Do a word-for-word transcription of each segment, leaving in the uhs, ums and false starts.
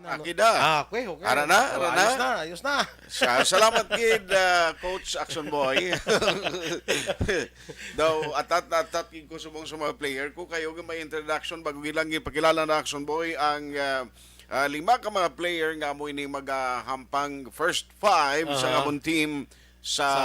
Akida. Ah, okay, okay. Ara na, ara na. Ayos na, ayos na. Sa, salamat gid, ah, Coach Action Boy. Daw, atat na atat gid ko subong sa mga player ko. Kayo nga may introduction, bago gid lang ipakilala na Action Boy ang, ah, ah, lima ka mga player nga amo ini magahampang first five sa Aha. among team sa Sa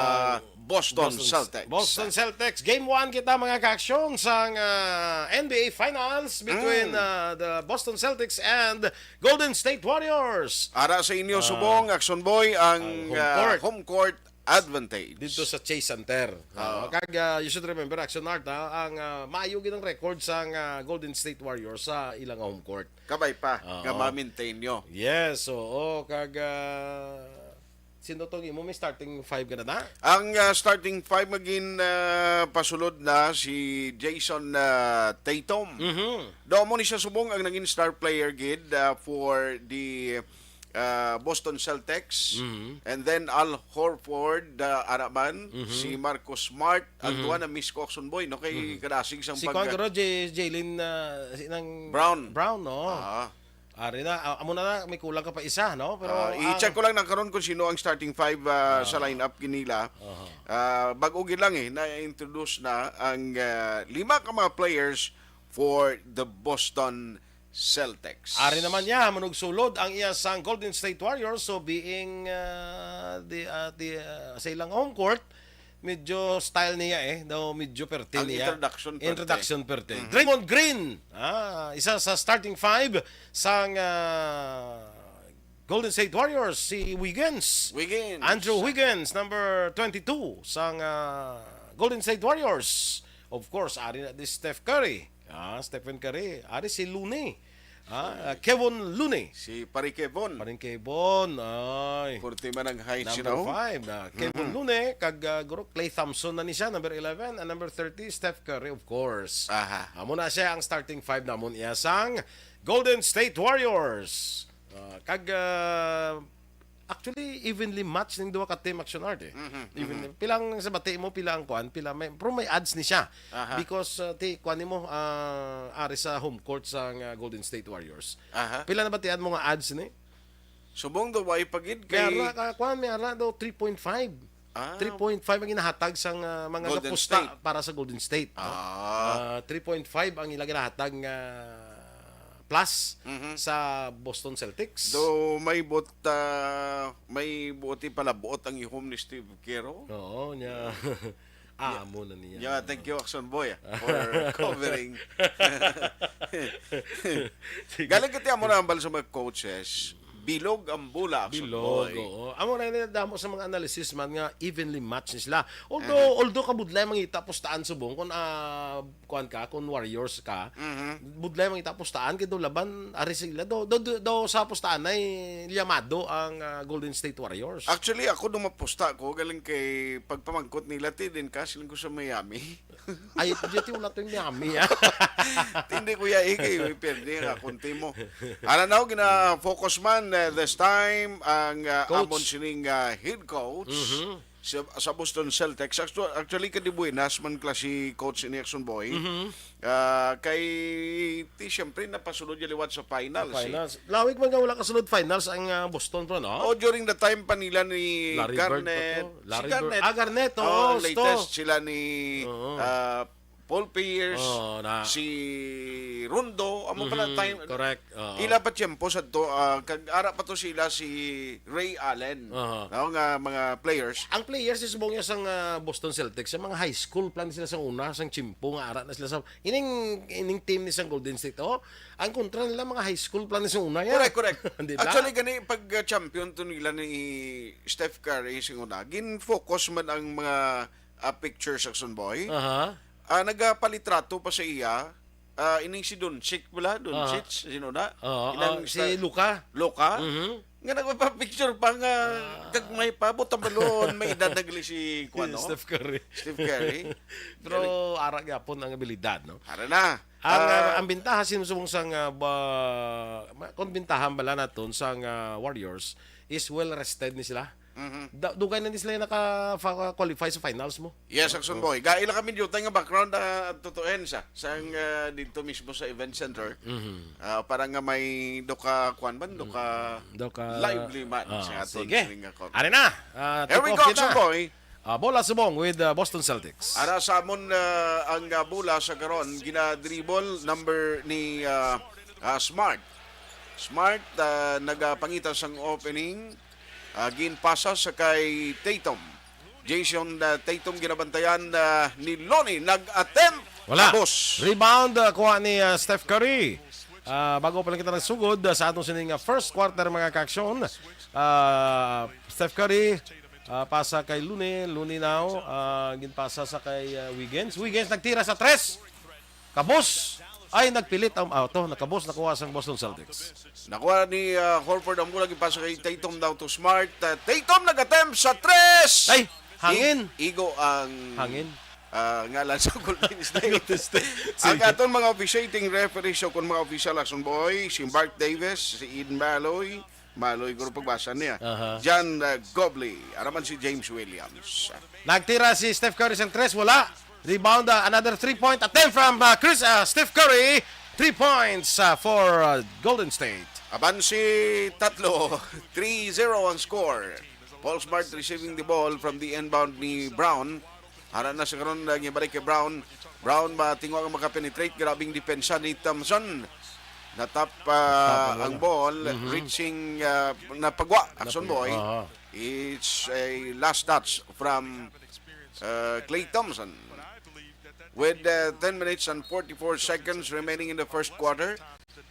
Boston Boston, Celtics. Boston Celtics. Game one kita, mga ka-action, sang, ah, N B A Finals between, Mm. ah, the Boston Celtics and Golden State Warriors. Ara sa inyo Ah. subong, Action Boy, ang, Ang home ah, court. home court advantage. Dito sa Chase Center. Ah, Oo. kag, ah, you should remember, Action Art, ha, ang, ah, maayo gid ang record sang, ah, Golden State Warriors sa ilang home court. Kabay pa, Oo. nga ma-maintain nyo. Yes, oo. Kag, ah, sino tong imo? May starting five ka na na? Ang, ah, starting five magin, ah, pasulod na si Jason, ah, Tatum. Mhm. Daw mo ni siya subong ang naging star player gid, ah, for the, ah, Boston Celtics. Mhm. And then Al Horford, ah, ara man, Mhm. si Marcus Smart, ang Mhm. duha na miss ko, Action Boy, no? Kay Mhm. kadasig sang Si pag- Kuan, guro, J-, Jaylen, ah, si nang Brown. Brown, no? Ah. Ari na, ah, amo na na, may kulang ka pa isa, no? Pero, Ah, ah, i-check ko lang na karon kung sino ang starting five, ah, sa Ah. lineup ginila. Aha. Ah, bag-o gid lang, eh, na-introduce na ang, ah, lima ka mga players for the Boston Celtics. Ari naman niya, manugsulod ang iya sang Golden State Warriors. So, being, ah, the, ah, the, ah, sa ilang home court, medyo style niya, eh. Daw medyo perte Ang niya. introduction perte. Introduction perte. Mhm. Draymond Green, ah, isa sa starting five sang, ah, Golden State Warriors, si Wiggins. Wiggins. Andrew Wiggins, number twenty-two sang, ah, Golden State Warriors. Of course, ari na di Steph Curry. Ah, Stephen Curry. Ari si Looney. Ah, ah, Kevon Looney. Si Pare Kevon. Paring Kevon, ay. Forty man ang height, Number you know? five na Kevon Mhm. Looney, kag, ah, guro Klay Thompson na ni siya, number eleven, and number thirty, Steph Curry, of course. Aha. Amo na siya ang starting five namon iya sang Golden State Warriors. Ah, kag, ah, actually, evenly matched ning duha ka team, Action Art, eh. Mhm, Even, mhm. Pila ang sa bati mo, pila ang kuan, pila may, pero may odds ni siya. Aha. Because, ah, ti, kuan nimo, ah, ari sa home court sa nga Golden State Warriors. Aha. Pila na batian mo nga odds ni? Subong daw, way pa gid May kay ara ka, kuan, may ara daw three point five. Ah. Three point five ang ginahatag sang, ah, mga Golden gapusta State. para sa Golden State, no? Ah. Ah, three point five ang ila ginahatag nga plus Mhm. sa Boston Celtics. Do may bot-, ah, may buot ipalabuot ang ihom ni Steve Kerr. Oo, niya. Ah, amo na niya. Yeah, thank you, Action Boy, ah, for covering. Sige. Galing kiti amo na ang bal sa mga coaches. Bilog ang bola, Action Bilog, Boy. oo. Amo na ni damo sa mga analysis man nga evenly matched ni sila. Although, Mhm. although kabudlay mangita pustaan subong kung, ah, kuan ka, kung Warriors ka, Mhm. budlay mangita pustaan kay do laban ari sila do, do, do, do sa pustaan ay llamado ang, ah, Golden State Warriors. Actually, ako nung mapusta ko, galing kay pagpamangkot nila, ti din ka, siling ko sa Miami. Ay, dito wala to yung Miami, ah. Hindi, Kuya Iggy, may perde nga, kunti mo. Alam na, gina-focus man, eh, this time, ang, ah, Coach. amon sining, ah, head coach Mhm. sa, sa Boston Celtics. Actu-, actually, kadibuenas man klase coach ni Action Boy. Mhm. Ah, kay, ti, siyempre, napasulod niya liwat sa finals, eh. Finals. Lawig man nga wala kasulod finals ang, ah, Boston, bro, no? Oh, during the time pa nila ni Larry Bird pa Garnett. to. Si Larry Bird. Garnett. Ah, Garnett, Oh, oo, sto. latest sila ni, Oo. ah, Paul Pierce, Oo, na. si Rondo, amo pala Mhm, time. correct. Oo. Ila pa tiyempo sa to, ah, kag ara pa to sila si Ray Allen. Aha. No, nga mga players. Ang players is subong niya sang, ah, Boston Celtics, sa mga high school plan sila sa una, sang tiyempo nga ara na sila sa ining, ining team ni sang Golden State. Oh, ang kontra nila mga high school plan sa una yan. Correct, correct. Di ba? Actually, gani pag, ah, champion to nila ni Steph Curry sa una, gin-focus man ang mga, ah, pictures, Action Boy. Aha. Ah, nagapalitrato pa sa iya, ah, ining si Doncic bala, Doncic, Aha. sino na? Oo, Inang ah, si sta-, Luka. Luka? Mhm. Nga nagpapapicture pa nga Ah. gagmay pa, buta balon, may edad na gali si, kuwan, no? Steph Curry. Steph Curry. Pero Galing. ara gyapon ang abilidad, no? Ara na. Ang, Ah. ah, ang bintaha sin subong sang, ah, ba, ma-, kung bintahan bala naton sang, ah, Warriors is well rested ni sila. Mhm. Da-, dugay na ni sila naka-qualify sa finals mo. Yes, Action Boy. Gai lang kami diutay nga background, ah, tutuin sa sang, ah, dito mismo sa event center. Mhm. Ah, para nga may duka, kwan man, duka Duka lively man Ah, sa aton sige. sining nga Ari na. Ah, Here we go, Action Boy. Ah, bola subong with, ah, Boston Celtics. Ara sa amon, ah, ang, ah, bola sa karon, ginadribble number ni, ah, ah, Smart. Smart, ah, nagapangita sang opening. Ah, ginpasa sa kay Tatum. Jason, ah, Tatum ginabantayan, ah, ni Lonnie. Nag-attempt. Wala. Kabos. Rebound, ah, kuha ni, ah, Steph Curry. Ah, bago pa lang kita nagsugod, ah, sa atong sining, ah, first quarter, mga ka-action. Ah, Steph Curry, ah, pasa kay Lonnie. Lonnie now, ah, ginpasa sa kay, ah, Wiggins. Wiggins nagtira sa tres. Kabos. Ay, nagpilit ang, ah, to, nakabos, nakuha sang Boston Celtics. Nakuha ni, ah, Horford ang bola, ginpasa kay Tatum daw to Smart. Ah, Tatum nag-attempt sa tres! Ay, hangin. I-, igo ang, Hangin. ah, ngalan sa Golden State. Golden State. Ang Sige. aton mga officiating referee, so kung mga official, Action Boy, si Mark Davis, si Eden Malloy, Malloy, guro pagbasa niya. Aha. John, uh, Gobley. Araman si James Williams. Nagtira si Steph Curry sang tres, wala. Rebound, uh, another three-point attempt from, uh, Chris, uh, Steph Curry. Three points, uh, for, uh, Golden State. Aban si tatlo, three zero ang score. Paul Smart receiving the ball from the inbound ni Brown. Ara na sa karon, uh, gibalik kay Brown. Brown ba tingwa nga makapenetrate? Grabing depensa ni Thompson. Natap, uh, Natap, ang wala. ball, Mhm. reaching, uh, napagwa, Action Boy. Aha. It's a last touch from, uh, Klay Thompson. With, uh, ten minutes and forty-four seconds remaining in the first quarter,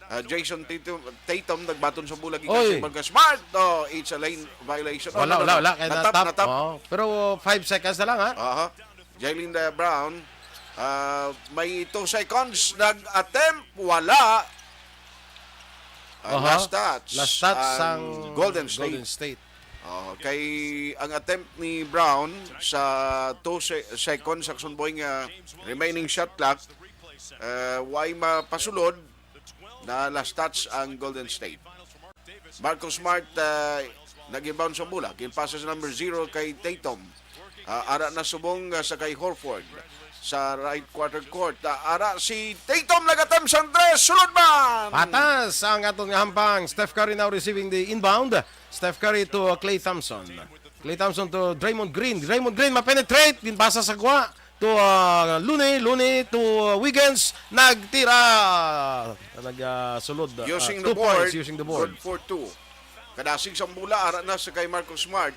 uh, Jason Tatum, Tatum nagbaton sa bola gikan Oy! sa Marcus Smart. Oh, it's a lane violation. Oh, Wala, no, no, wala, no. wala. Kaya Natap, natap, natap. Oh. Pero five seconds na lang, ha? Aha. Jaylen, uh, Brown, uh, may two seconds. Nag-attempt, wala. Uh, Aha. last touch Last touch ang sang Golden State. Golden State. Oh, kay ang attempt ni Brown sa two se-, seconds, Action Boy, nga remaining shot clock, uh, way mapasulod, na last touch ang Golden State. Marcus Smart, uh, nag-inbound sa bola. Ginpasa sa number zero kay Tatum. Uh, ara na subong, uh, sa kay Horford sa right quarter court. Uh, ara si Tatum, nag-attempt sang tres. Sulod man! Patas ang aton nga hampang. Steph Curry now receiving the inbound. Steph Curry to, uh, Klay Thompson. Klay Thompson to Draymond Green. Draymond Green ma-penetrate. Ginpasa sa gwa to, uh, Looney. Looney to, uh, Wiggins. Nagtira. Nag, uh, sulod. Uh, Using the two board. points, using the board. Good for two. Kadasig sa bola, ara na sa kay Marcus Smart.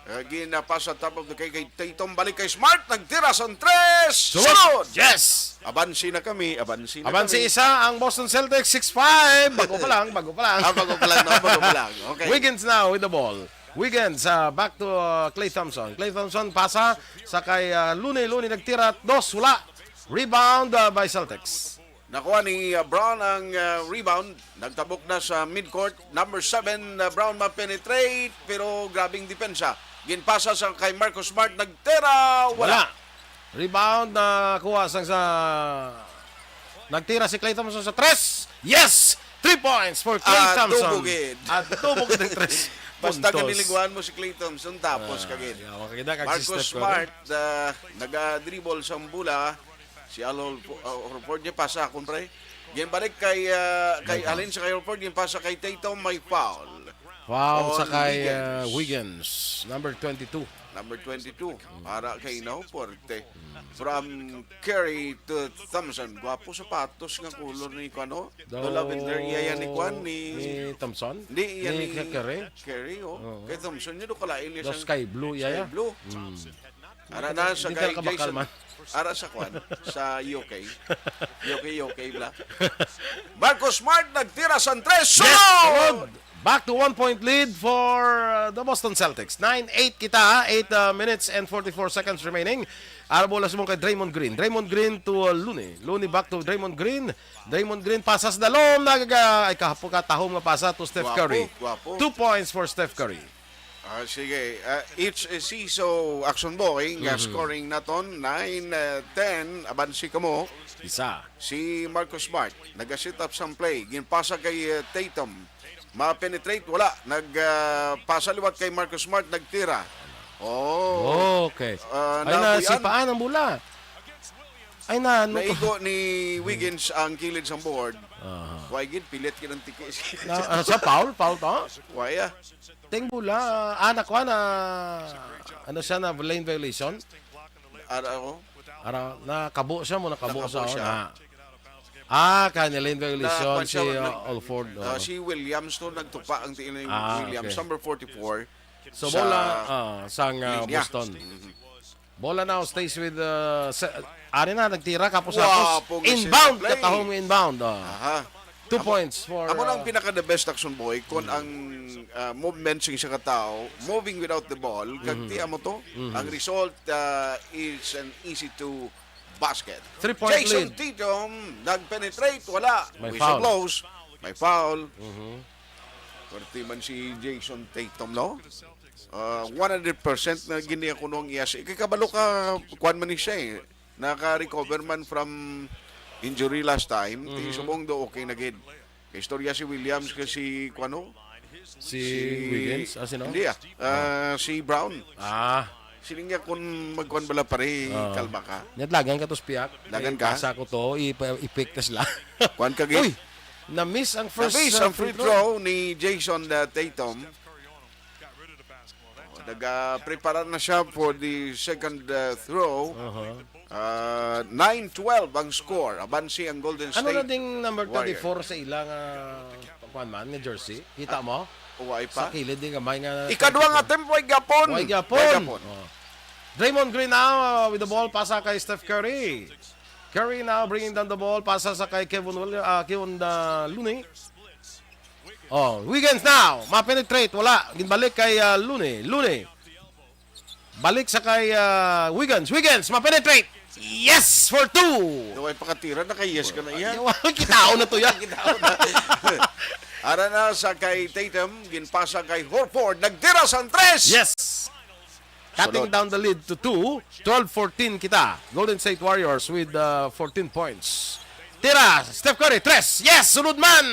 Uh, ginapasa top of the key kay Tatum. Balik kay Smart. Nagtira sa tres. Sulod! Sulod! Yes! Abansi na kami. Abansi na Abansi kami. isa ang Boston Celtics, six five. Bago pa lang, bago pa lang. Ah, bago pa lang, no? Bago pa lang. Okay. Wiggins now with the ball. Wiggins, ah, back to, ah, Klay Thompson. Klay Thompson, pasa sa kay, ah, Looney. Looney nagtira, dos, wala. Rebound, ah, by Celtics. Nakuha ni, ah, Brown ang, ah, rebound. Nagtabok na sa midcourt. Number seven, ah, Brown ma-penetrate, pero grabing depensa. Ginpasa sa kay Marcus Smart, nagtira, wala. Wala. Rebound na kuha sang sa, nagtira si Klay Thompson sa tres. Yes! Three points for Klay Ah, Thompson. Tubugid. At tubugid ang tres Basta puntos. Kaniliguan mo si Klay Thompson, tapos Ah, kagid. Yeah, makakita kag Marcus sister ko, Smart, ah, naga-dribble sa bola. Si Al Horfo-, uh, Horford niya pasa akon, pre. Ginbalik kay, uh, kay May foul. Allen sa kay Horford, ginpasa kay Tatum, may foul. Foul On sa kay, uh, Wiggins. Wiggins. Number twenty-two. Number twenty-two. Para kay Nao Forte. From Curry to Thompson. Gwapo sapatos nga color ni, ano? Do- Do Lavender. Iya yan ni kwan, ni ni Thompson? Hindi, iya Ni ni Curry? Curry, oh. Oo. Kay Thompson, yun, kalain niya Do siyang sky blue, iya, sky iya. blue. Mm. Ara na sa Hindi kay ka kabakal Jason. man. Ara sa kwan, sa U K. U K, U K, bla. Marcus Smart nagtira sa tres. Yes, Sulod! Sulod! Back to one point lead for, uh, the Boston Celtics. Nine eight kita, eight, uh, minutes and forty-four seconds remaining. Ara bola subong kay Draymond Green. Draymond Green to, uh, Looney. Looney back to Draymond Green. Draymond Green pasas dalom. Nagaga-, ay, kahapo ka, tahom nga pasa to Steph Gwapo, Curry. gwapo. Two points for Steph Curry. Ah, sige. Ah, it's a Siso Action Boy nga Mhm. scoring naton, nine, ah, ten, abansi kamo. Isa. Si Marcus Smart, nag-set up sang play. Ginpasa kay, ah, Tatum. Ma-penetrate, wala. Nag, ah, pasa liwat kay Marcus Smart, nagtira. Oh. Okay. Ah, Ay, nabuyan. Nasipaan ang bola. Ay, na, ano to? Naigo ni Wiggins ang kilid sang board. Aha. Why gid, pilit gid ang tiki. Na, ah, sa foul? Foul to? Why, ah? Ting bola, ah, nakuha na, ano siya, na lane violation? Ara ako? Ara, nakabo siya mo, nakabo Nakabo sa siya. na. Ah, kaya lane violation Nakuha si, siya, uh, nag-, Alford, uh, oh. si Williams to, nagtupa ang tiil ni Ah, Williams, okay. number forty-four So, sa bola, ah, sang, uh, linya. Boston. Mhm. Bola now stays with, uh, sa, ari na, nagtira, kapos-kapos. Wow, pong Inbound, sila play. Katahong inbound, oh. Aha. Two Amo, points for, amo na ang uh, pinaka the best, Action Boy, kung ang, uh, movement sing isa ka tao, moving without the ball, kag Mhm. tiya mo to, Mhm. ang result, uh, is an easy to basket. Three-point Jason lead. Tatum, nag-penetrate, wala. May Whistle foul. blows, may foul. Mhm. Pwerte man si Jason Tatum, no? Ah, one hundred percent na gini ako nung iyas. Kay kabalo ka, kuwan man ni siya eh. Naka-recover man from injury last time. Mhm. Ti subong do okay na gid. Kay istorya si Williams kasi, kuwan ho? Si Si Wiggins? Ah, sino? Hindi ah. Ah, si Brown. Ah. Siling niya kung magkuwan bala pare, Ah. kalma ka. Naglagan ka to sa piyak. Lagan ka? Ipasa ko to, ipa-, ipik ta sila. Kuwan ka, gid? Uy! Na-miss ang first, Na-miss uh, ang free free throw. throw ni Jason, uh, Tatum. Oh, nag-, uh, prepara na siya for the second, uh, throw. Uh-huh. Uh, nine twelve ang score. Abansi ang Golden Ano State na ding number Warrior. thirty-four sa ilang, uh, kuwan man, nga jersey? Kita Ah, mo? Wa pa. Sa kilid din gamay nga Ikadwa nga thirty-four. Tempo ay gapon. Way gapon. Way gapon. Oh. Draymond Green now, uh, with the ball, pasa kay Steph Curry. Curry now bringing down the ball, pasa sa kay Kevin William, ah, Kevin, uh, Looney. Oh, Wiggins now, ma-penetrate, wala. Ginbalik kay, uh, Looney. Looney. Balik sa kay, uh, Wiggins. Wiggins, ma-penetrate. Yes, for two. Way pakatira, naka-yes ka na iya. Ay, wa-, kitaon na to, ya. Kitaon na. Ara na sa kay Tatum, ginpasa kay Horford, nagtira sang tres. Yes. Cutting Sunod. down the lead to two. Twelve fourteen kita. Golden State Warriors with, uh, fourteen points. Tira, Steph Curry, tres. Yes, sunod man.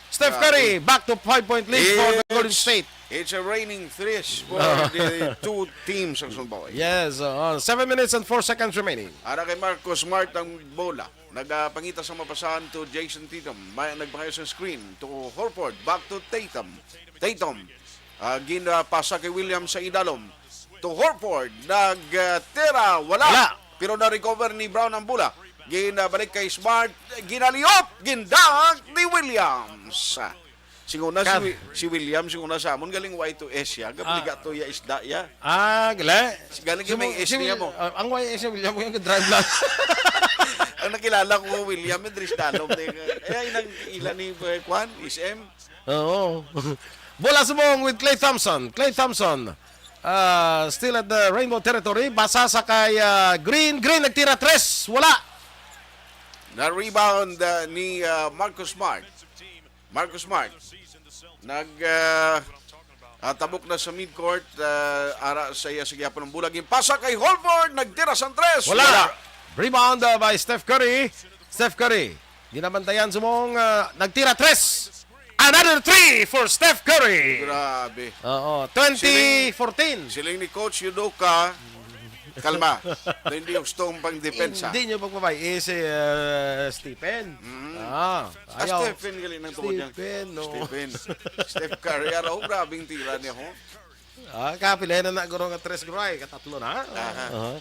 Steph Grabe. Curry, back to five-point lead for the Golden It's, State. it's a raining threes for the two teams, Action Boy. Yes, uh, seven minutes and four seconds remaining. Ara kay Marcus Smart ang bola. Nagapangita sa mapasahan to Jason Tatum. May nagpangayo sa screen to Horford. Back to Tatum. Tatum. Ah, ginapasa kay Williams sa idalom. To Horford. Nagtira. Wala. Wala. Pero na-recover ni Brown ang bola. Ginabalik kay Smart. Ginaliop. Gindahak ni Williams. Singuna si Kar- Wi-, si William, singuna sa amon, galing Y two S siya. Gabliga Ah. to ya isda ya. Ah, gali. Galing Si kay may mo-, S si niya Wil-, mo. ah, ang Y S niya, William, yung drive lang. Ang nakilala ko, William, yung Dris Dalom. Eh, ay, nang ila ni, eh, Kwan, S M. Oo. Bola subong with Klay Thompson. Klay Thompson. Ah, still at the Rainbow Territory. Basa sa kay, ah, Green. Green nagtira tres. Wala. Na-rebound, ah, ni, ah, Marcus Smart. Marcus Smart. Nag, ah, ah, tabok na sa midcourt, ah, ara sa iya sa gihapon ang bola. Ginpasa kay Horford, nagtira sang tres. Wala. Wala. Rebound, ah, by Steph Curry. Steph Curry. Ginabantayan subong, ah, nagtira tres. Another three for Steph Curry. Grabe. Oo, twenty fourteen. Siling, siling ni Coach Udoka, kalma. Hindi gusto ang pangdepensa. Hindi niyo pagpabay-i si, ah, Stephen. Mm. Ah, Ah, ayaw. Stephen, gali ng tungod niya. Stephen, no. Stephen. Steph Curry, araw, grabing tira niya, ho. Ah, kapila na na, guro, nga tres, guro, ay, katatlo na. Aha. Aha.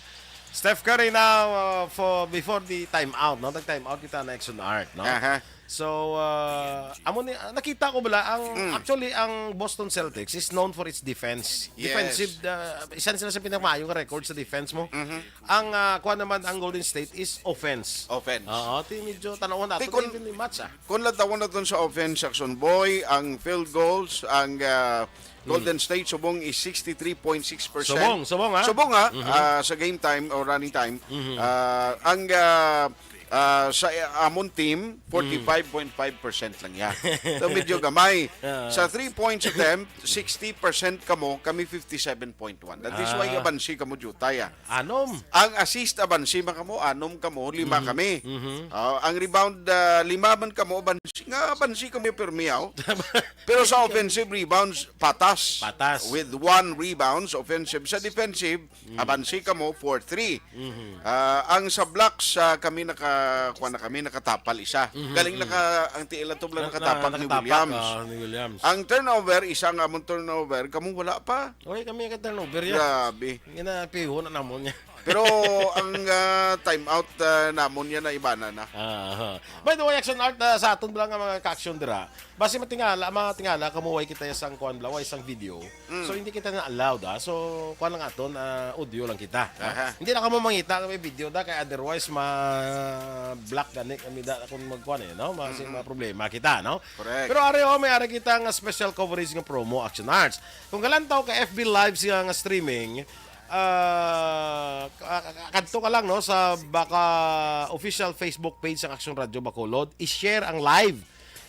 Steph Curry now, uh, for, before the timeout, no? Nag-timeout kita na Action Art, no? Aha. So, uh, amo ni, ah, nakita ko bala, ang, Mm. actually, ang Boston Celtics is known for its defense. Yes. Defensive, uh, isa na sila sa pinakamayong record sa defense mo. Mhm. Ang, ah, kuha naman, ang Golden State is offense. Offense. Oo, ti medyo tanawon nato, Ti kun, even ni match, ah. Kung lantawon naton sa offense, Action Boy, ang field goals, ang, ah, Golden Hmm. State subong is sixty-three point six percent. Subong, subong, ha? Subong, ha? Mhm. Ah, sa game time o running time, Mhm. ah, ang, ah, Ah, sa, eh, amon team, forty-five point five percent lang yan. So, medyo gamay. Ah. Sa three points attempt, sixty percent kamo, kami fifty-seven point one. That is why Ah. abansi kamo, Jutay, ah. Anom. Ang assist, abansi man kamo, anom kamo, lima Mhm. kami. Mhm. Ah, ang rebound, ah, lima man kamo, abansi, nga abansi kamo, pirmi, ah. Pero sa offensive rebounds, patas. Patas. With one rebounds, offensive. Sa defensive, Mm. abansi kamo, four three. Mhm. Ah, ang sa blocks, ah, kami naka, kuwan na kami, nakatapal isa. Mhm, Galing mhm. naka, ang tiil ato lang Na-, nakatapal na-, ni nakatapal, Williams. ah, ni Williams. Ang turnover, isa nga among turnover, kamo wala pa. Okay, kami ka turnover, ya. Grabe. Ginapiho na namon, ya. Pero ang, ah, time out, ah, namon, ya, na ibana na. Aha. By the way, Action Art, ah, sa aton lang nga mga ka-action dira, basi matingala, matingala, kamo way kita sang kuwan bala, way sang video. Mm. So, hindi kita na allowed, ah. So, kuwan lang aton, ah, audio lang kita, ah. Aha. Hindi na kamo mangita kami video da, kay otherwise ma-block gani kami da kung magkuwan, eh, no? Mas Mm-mm. ma-problema kita, no? Correct. Pero ari, oh, may ari kita nga special coverage nga promo, Action Arts. Kung galantaw ka F B Live siya nga streaming, ah, ka-, ka-, kadto ka lang, no, sa baka official Facebook page sang Action Radio Bacolod, i-share ang live,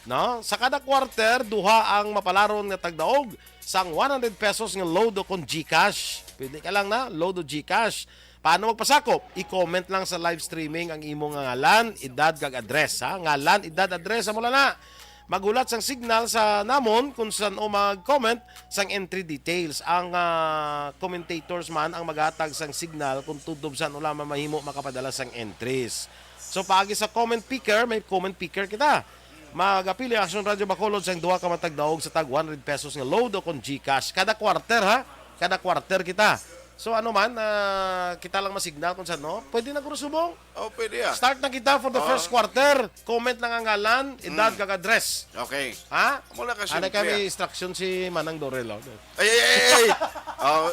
no? Sa kada quarter, duha ang mapalaron nga tagdaog sang one hundred pesos nga load o kon GCash. Pwede ka lang na, load o GCash. Paano magpasakop? I-comment lang sa live streaming ang imo nga ngalan, edad, kag address, ha? Ngalan, edad, address, amo lang na. Maghulat sang signal sa namon kung san-o mag-comment sang entry details. Ang, ah, commentators man ang maghatag sang signal kung tudob san-o lamang mahimo makapadala sang entries. So, paagi sa comment picker, may comment picker kita. Magapili ang Action Radio Bacolod sang duha ka matagdaog sa tag one hundred pesos nga load o kon GCash. Kada quarter, ha? Kada quarter kita. So, ano man, ah, kita lang masignal kung san-o. Pwede na, Guro Subong? Oh, pwede, ah. Start na kita for the Oh. first quarter. Comment lang ang ngalan, edad, Mm. kag address. Okay. Ha? Amo lang ka Ano simple, kami ah. instruction si Manang Dorel, oh. Ay, ay, ay, ay. Oh.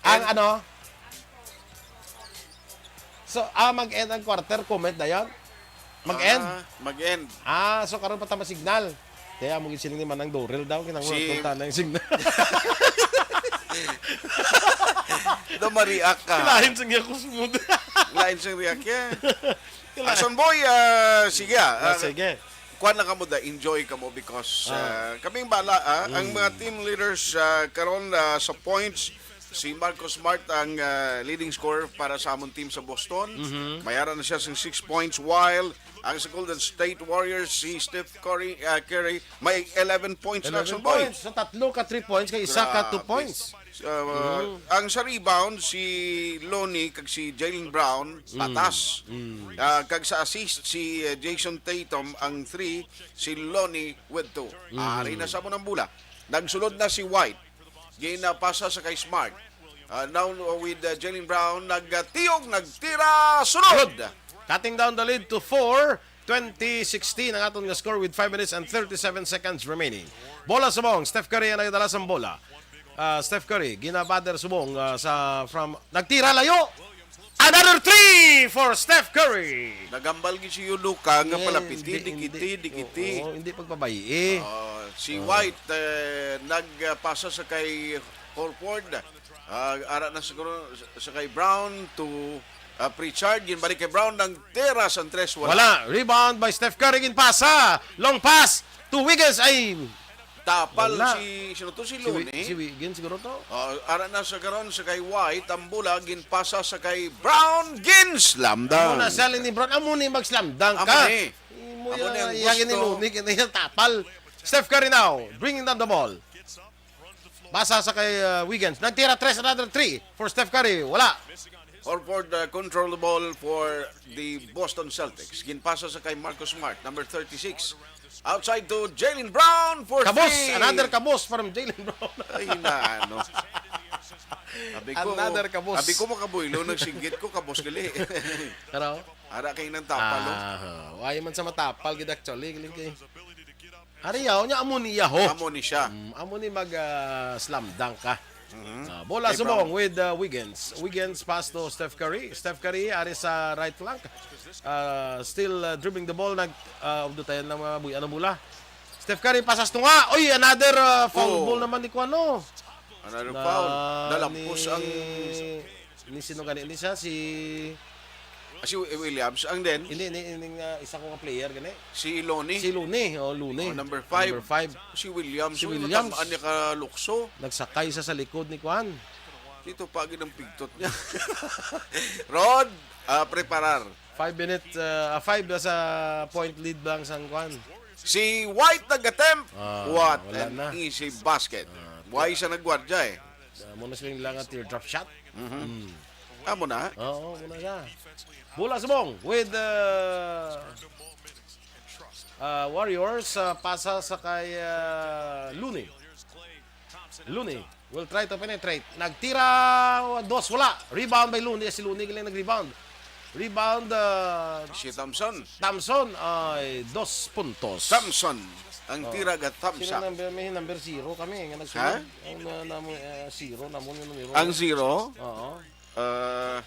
Ang And ano? So, ah, mag-end ang quarter, comment na yan? Mag-end? Ah, mag-end. Ah, so karon pa ta masignal. Kaya mo gisiling ni Manang Dorel daw, kinanglan Si punta na yung signal. Do ma-react ka. Lain sa niya kusmod. Lain sa react niya. Kailangan. Action Boy, ah, sige, ah. Ah, Ah, sige. Kuan lang kamo da, enjoy kamo because, Ah. ah, kaming bala, ah, ang Mm. mga team leaders, ah, karon, ah, sa points, si Marcus Smart ang, ah, leading scorer para sa amon team sa Boston. Mhm. May ara na siya sing six points, while ang sa Golden State Warriors, si Steph Curry, ah, Curry, may eleven points na, Eleven Action Boy. points. So, tatlo ka three points, kay isa ka two Grabe. points. Uh, Mm. Ang sa rebound, si Lonnie kag si Jaylen Brown, Mm. patas. Mm. Ah, kag sa assist, si, uh, Jayson Tatum ang three, si Lonnie with two. Mm. Ari na sa amon ang bola. Nagsulod na si White. Ginapasa sa kay Smart. Ah, now with, uh, Jaylen Brown, nagtiyog, nagtira, sunod! Good. Cutting down the lead to four. Twenty sixteen ang aton nga score with five minutes and thirty-seven seconds remaining. Bola subong, Steph Curry ang nagdala sang bola. Ah, Steph Curry, ginabader subong, ah, sa from, nagtira layo. Another three for Steph Curry. Nagambal gid si Udoka nga Yes, palapiti, hindi, dikiti, hindi. dikiti. Oo, hindi pagpabayi. Ah, si Oo. White, eh, nagpasa sa kay Horford. Ah, ara na siguro sa kay Brown to, ah, Pritchard. Ginbalik kay Brown, nagtira sang tres, wala. Wala. Rebound by Steph Curry, ginpasa. Long pass to Wiggins. Ay, Tapal wala. si, sino to? Si Si Wi-, Lonnie? si Wiggins siguro to. Ah, ara na sa karon sa kay White, ang bola, ginpasa sa kay Brown, gin-slam dunk. Amo na siya ni Brown. Amo ni mag-slam dunk Amo ka. ni. Imo Amo ni ang iya gusto. Ni Lonnie, kaya yung tapal. Steph Curry now, bringing down the ball. Pasa sa kay, uh, Wiggins. Nagtira tres, another three for Steph Curry. Wala. Horford, uh, control the ball for the Boston Celtics. Ginpasa sa kay Marcus Smart, number thirty-six. Outside to Jaylen Brown for Kabos! three. Another kabos from Jaylen Brown. Ay, na, ano. Sabi ko, Another kabos. sabi ko, "Makabuilo, nagsinggit ko, kabos gali." Pero, Ara kay nang tapal, oh. Ah, why man sa matapal gid actually, galing kay Ari yaw, nya amo ni yaho. Amo ni siya. Mm, amo ni mag, ah, slam dunk ka. Mhm. Ah, bola Kay subong Brown. with, ah, Wiggins. Wiggins pass to Steph Curry. Steph Curry ari sa right flank. Ah, still, ah, dribbling the ball. Nag, ah, dutayan lang mga buy-, ano, bola. Steph Curry pasas to nga. Oy, another, ah, foul Oh. ball naman ni kuano. Another Na foul. Nalampos ni, ang ni sino gani ni siya? Si Ah, si Wi-, Williams. And then, Hindi, hindi, hindi nga isa ko nga player gani. Si Loney. Si Looney, oh, Looney. Oh, number five. Number five. Si Williams. Si Oh, Williams. Matamaan niya ka lukso. Nagsakay siya sa likod ni Kwan. Dito pa ang pigtot niya. Rod, ah, preparar. Five minutes, ah, ah, five na sa point lead lang sang Kwan. Si White nag-attempt. Ah, What wala an na. easy basket. Ah, Why siya nagwardya eh? Ah, muna siya lang ang teardrop shot. Mhm. Mm. Amo na. Oo, muna siya. Bola subong with uh, uh, Warriors. Uh, pasa sa kay uh, Looney. Looney will try to penetrate. Nagtira, dos, wala. Rebound by Looney. Si Looney galing nag-rebound. Rebound, uh, Si Thompson. Thompson ay dos puntos. Thompson. Ang Oh. tira ga Sino thumbs up. number, may number zero kami nga nagsunod. Ha? Ang uh, namo, uh, zero, namo yung numero. Ang zero? Oo. Uh,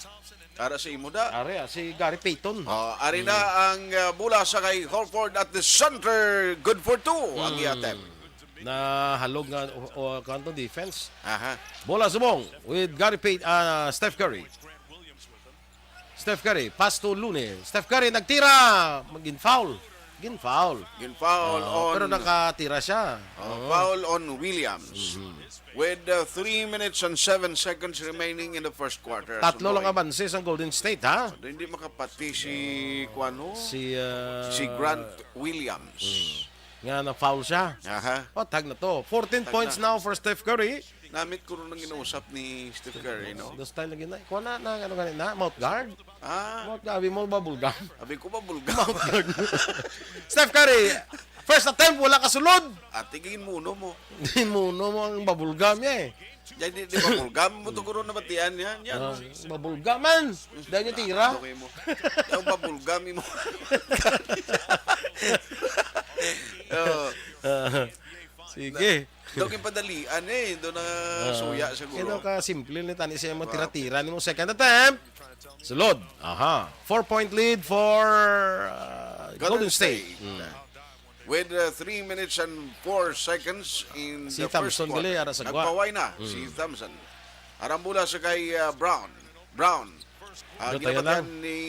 ara sa imo da. Ari, ah, si Gary Payton. Oh, ari na ang uh, bola sa kay Horford at the center. Good for two ang Hmm. i-attempt. Nahalog nga o, o kanto defense. Aha. Bola subong with Gary Payton, ah, Steph Curry. Steph Curry, pass to Looney. Steph Curry nagtira, magin-foul. Gin-foul. Gin-foul Ah, on pero nakatira siya. Oh, Oo. foul on Williams. Mhm. With uh, three minutes and seven seconds remaining in the first quarter. Tatlo lang abanse sang Golden State, ha? Hindi makapati si kuan, oh. Si, uh, Si Grant Williams. Mm. Nga na-foul siya. Aha. Oh, tag na to. Fourteen Tag points na. now for Steph Curry. Namit ko rin ang ginausap ni Steph Curry, no? The style lagi na. Kuha na, na, ano ganit na? Mouth guard? Ah, Mouth guard. Abi mo, bubble gum. Abi ko, bubble gum. Mouth guard. Steph Curry, first attempt, wala kasulod. Ate, ginmuno mo. Ginmuno mo ang bubble gum niya eh. Yan, di, di bubble gum mo to, guro, nabatian niya. Yan. Ah, bubble gum man. Dahil yung tira. Okay mo. Yung bubble gum mo. Oh. Ah, sige. Daw ginpadalian eh, daw na Ah, suya siguro. Kaya daw ka simple ni tani siya mo Wow. tira-tira ni mo second attempt. Sulod. Aha. Four-point lead for uh, Golden Golden State. State. Mm. With uh, three minutes and four seconds in Si the first Thompson quarter. gali, ara sa gwa. Nagpaway na Mm. si Thompson. Arang bola sa kay uh, Brown. Brown. Ah, Dito tayo ginabatian lang. ni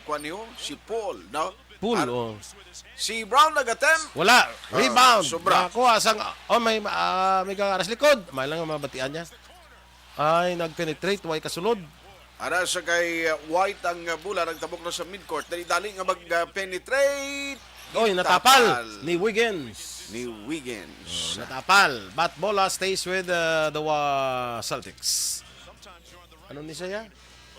Kuan niyo, si Paul, no? Pool, Ar- oh. Si Brown nag-attempt. Wala. Ah, Rebound. sobra. Nakuha sang, oh, may, ah, may kakaras likod. May lang ang mabatian niya. Ay, nag-penetrate. Way kasulod. Ara sa kay uh, White ang uh, bola, nagtabok na sa midcourt. Dali-dali nga mag-penetrate. Oy, natapal Tapal. ni Wiggins. Ni Wiggins. Oh, natapal. But bola stays with uh, the uh, Celtics. Ano ni siya?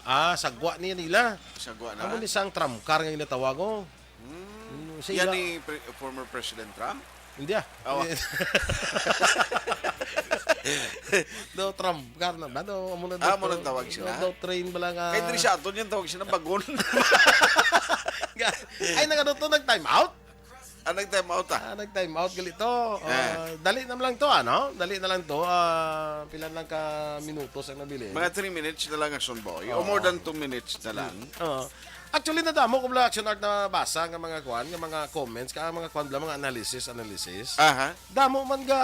Ah, sagwa niya nila. Sagwa na. Amo ni sang trump card nga ginatawag, oh. Hmm. Mm, sa Yan ila- ni pre- former President Trump? Hindi ah. Awa. Daw trump card na ba? Daw, amo na Ah, daw amo to. nang tawag sila? Daw, daw train bala nga. Kay diri sa aton yan, tawag sila bagon. Ay, nag-ano to? Nag-time out? Ah, nag-time out, ah. Ah, nag-time out gali to. Ah. Ah, dali na lang to, ano? Dali na lang to. Ah, pila lang ka minutos ang nabilin. Mga three minutes na lang, Action Boy. O Oo. more than two minutes na lang. Oo. Actually, nadamo ko bala, Action Art, nabasa nga mga kwan, nga mga comments, ka mga kwan bala, mga analysis, analysis. Aha. Damo man ga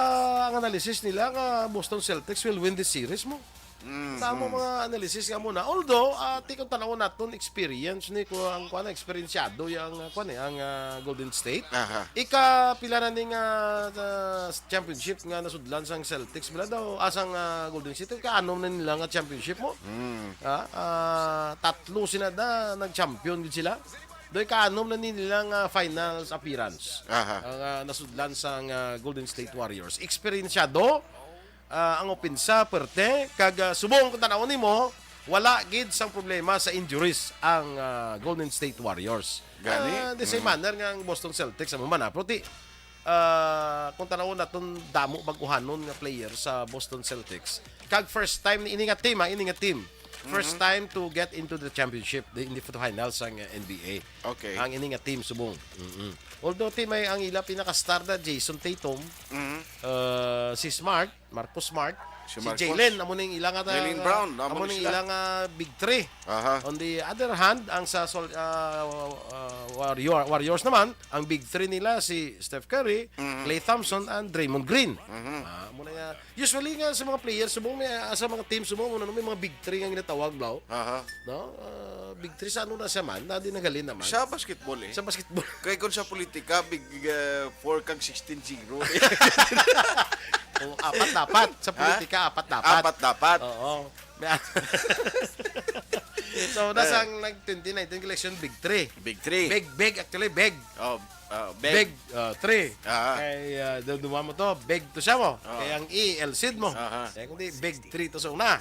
ang analysis nila nga Boston Celtics will win this series mo. Mhm. Damo mga analysis nga muna. Although, ah, ti kung tanawon naton experience ni ko ang kwan, eksperensyado yang, ah, kwan eh, ang, ah, Golden State. Aha. Ika pila na ni nga, ah, championship nga nasudlan sang Celtics, bala daw, ah, sang, ah, Golden State, ika-anom na nila nga championship mo. Mm. Ah, ah, tatlo sila na nag-champion gid sila. Doy kaanom na ni nila nga finals appearance. Aha. Ang, ah, nasudlan sang, ah, Golden State Warriors. Eksperensyado, ah, ang opensa, perte, kag, ah, subong kung tanawon nimo, wala gid sang problema sa injuries ang, ah, Golden State Warriors. Gani? Ah, the same Mm. manner nga ang Boston Celtics, amo man, ah, pero ti, ah, kung tanawon naton, damo bag-ohanon nga player sa Boston Celtics. Kag first time ni ini nga team, ah, ini nga team. First Mhm. time to get into the championship, the, in the finals ang, uh, N B A. Okay. Ang ini nga team subong. Mm-mm. Although team ay ang ila pinaka-star na Jason Tatum, Mhm. uh, si Smart, Marcus Smart, Si si Marcus. Jaylen, amo ning ilang ata, Jaylen Brown, amo amo ni ning sila. ilang, ah, big three. Aha. On the other hand, ang sa Sol-, ah, ah, Warrior, Warriors naman, ang big three nila si Steph Curry, Mhm. Klay Thompson, and Draymond Green. Mhm. Ah, amo na nga. Usually nga sa mga players, subong may, ah, sa mga team, subong mo na may mga big three nga ginatawag, bro. Aha. No? Ah, big three sa ano na siya man? Na di naghalin naman. Sa basketball eh. Sa basketball. Kay kung sa politika, big, ah, four kag sixteen zero. Oh, apat dapat. Sa Ha? politika, apat dapat. Apat dapat. Oo. May So, Ah. nasa ang nag twenty nineteen election, big three. Big three. Big, big, actually, big. Oh, ah, big. Big, ah, three. Ah. Kay, ah, do-, duwa mo to, big to siya mo. Oh. Kay ang E, L C D mo. Aha. Kaya kundi, big three to sa una.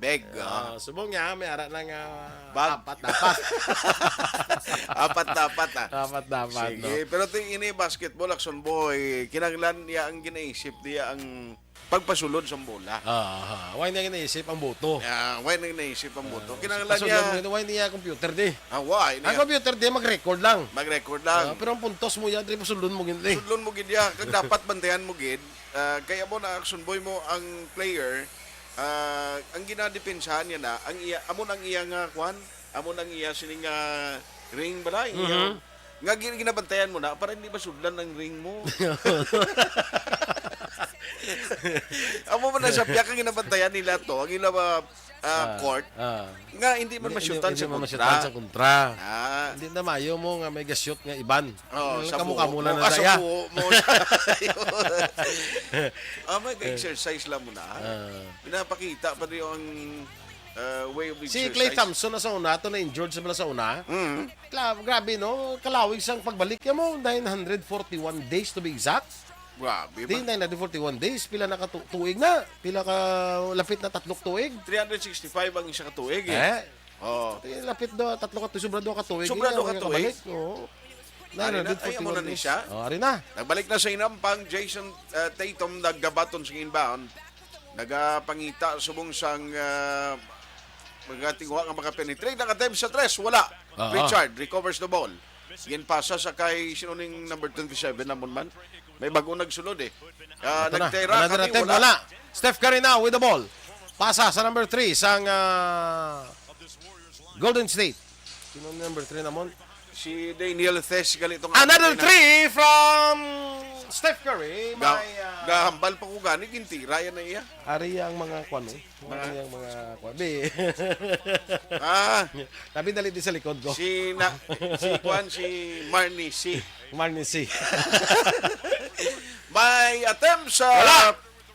Big, Ah, ah. subong niya, may ara na nga Bag. apat dapat. Apat dapat, ah. Apat dapat, Sige, no? pero ting ini basketball, Action Boy, kinahanglan niya ang ginaisip niya ang pagpasulod sa bola. Ah, ah. Why na ginaisip ang boto? Ah, why na ginaisip ang boto? Ah, Kinahanglan pasulod niya mo yun, why niya computer di? Ah, why Ang niya? computer di, mag-record lang. Mag-record lang. Ah, pero ang puntos mo yan, di pasulod mo gid eh. Sudlon mo gid ya. Kag dapat bantayan mo gid. Ah, kay amo na, Action Boy, mo ang player, ah, ang ginadepensahan niya na, ang iya, amo na ang iya nga kwan, amo na ang iya sining, ah, ring balay. Mhm. Nga gin-, ginabantayan mo na para hindi masudlan ang ring mo. Amo man na siya, piyak ang ginabantayan nila to, ang ila, ah, ah, Ah, court, ah. nga hindi man Hindi, masyutan hindi, sa hindi man kontra. masyutan sa kontra. Ah. Hindi na maayo mo nga may ga-shoot nga iban. Oh, Yung sa kamo-kamo buhok lang mo, na ah, sa saya. buhok mo. Ah, may exercise lang mo na. Ah. Pinapakita pa rin ang, ah, way of Si Klay exercise. Thompson na sa una, ato na injured sa bala sa una. Mm. Kla-, grabe, no? Kalawig sang pagbalik niya mo, nine hundred forty-one days to be exact. Grabe Di, ba? nine hundred forty-one days, pila na ka tu-, tuig na? Pila ka, lapit na tatlok tuig? Three hundred sixty-five ang isa ka tuig, eh. Eh? Oh. Di, lapit do, tatlo ka tu-, sobra do ka tuig. Sobra Di, do ka ang tuig. kabalik, oo. Ari na, ay, amo nine hundred forty-one na ni days. siya. Oh, ari na. Nagbalik na sa inampang, Jason, uh, Tatum naggabaton sa inbound. Nagapangita subong sang, uh, magatinguha nga makapenetrate. Nakatem sa tres, wala. Oo. Richard recovers the ball. Ginpasa sa kay, sino ning number twenty-seven naman man? May bago nagsulod eh. Ah, Ito na. nagtira, Another kami, attempt, wala. wala. Steph Curry now with the ball. Pasa sa number three sang, ah, Golden State. Sino ang number three namon? Si Daniel Theis gali tong Another three from Steph Curry. Ga-, May, ah, gahambal pa ko gani, gintira yan na iya. Ari ang mga kwan, eh. Mga Ari ang mga kwan. Di. Ah. Tabi dali di sa likod ko. Si na, si kwan, si Marnie C. Marnie C. May attempt sa Wala.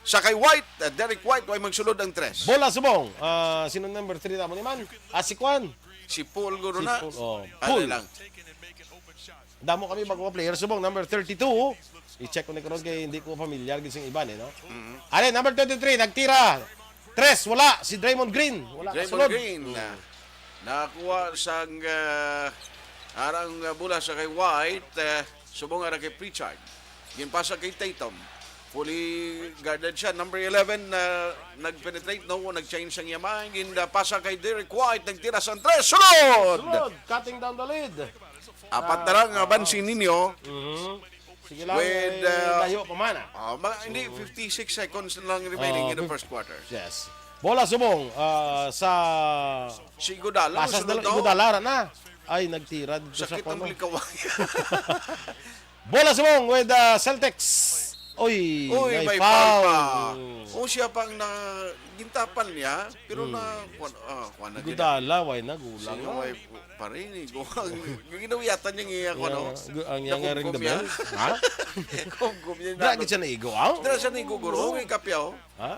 Sa kay White, uh, Derek White, way magsulod ang tres. Bola subong. Ah, sino number three tamo ni man? Ah, si Kwan. Si Paul guro Si na. Paul, oh. Ano Paul. lang? Damo kami bago nga player. Subong, number thirty-two. I-check ko ni karon kay hindi ko familiar gid sing iban eh, no? Mhm. Are, number twenty-three, nagtira. Tres, wala. Si Draymond Green. Wala Draymond kasunod. Green. Mm. Ah, nakakuha sang, ah, arang, ah, bola sa kay White. Ah, subong ara kay Pritchard. Ginpasa kay Tatum. Fully guarded siya. Number eleven, ah, nag-penetrate, no? Nag-change ang yaman. Ginpasa kay Derek White. Nagtira sa tres. Sunod! Sunod, cutting down the lead. Apat na lang, ah, abansi ninyo. Mhm. Sige lang, With, eh, uh, layo pa man, ah. Ah, mga, hindi, fifty-six seconds na lang remaining Oh, in the fif-, first quarter. Yes. Bola subong, ah, sa Si Iguodala, Pasas sunod na lang, daw. Iguodala ra na. Ay, nagtira dito sa Sakit ang kuno. Likaway. Bola subong with, ah, Celtics. Uy, Uy, may may foul foul. pa. Mm. O, siya pang na, gintapan niya, pero Mm. na, kuwan, ah, kuwan na gina- Iguodala, why na, gulang Sino na. may Pare, ni Go. Ang ginawiyatan niya nga ako, no? Ang, ang, ang, ang Nakumkum ring niya. Dumel? Ha? Kumkum niya, Dra, no? Gid siya naigo, aw? Dra siya naigo, guro. Oo. Ang ikapyaw. Ha?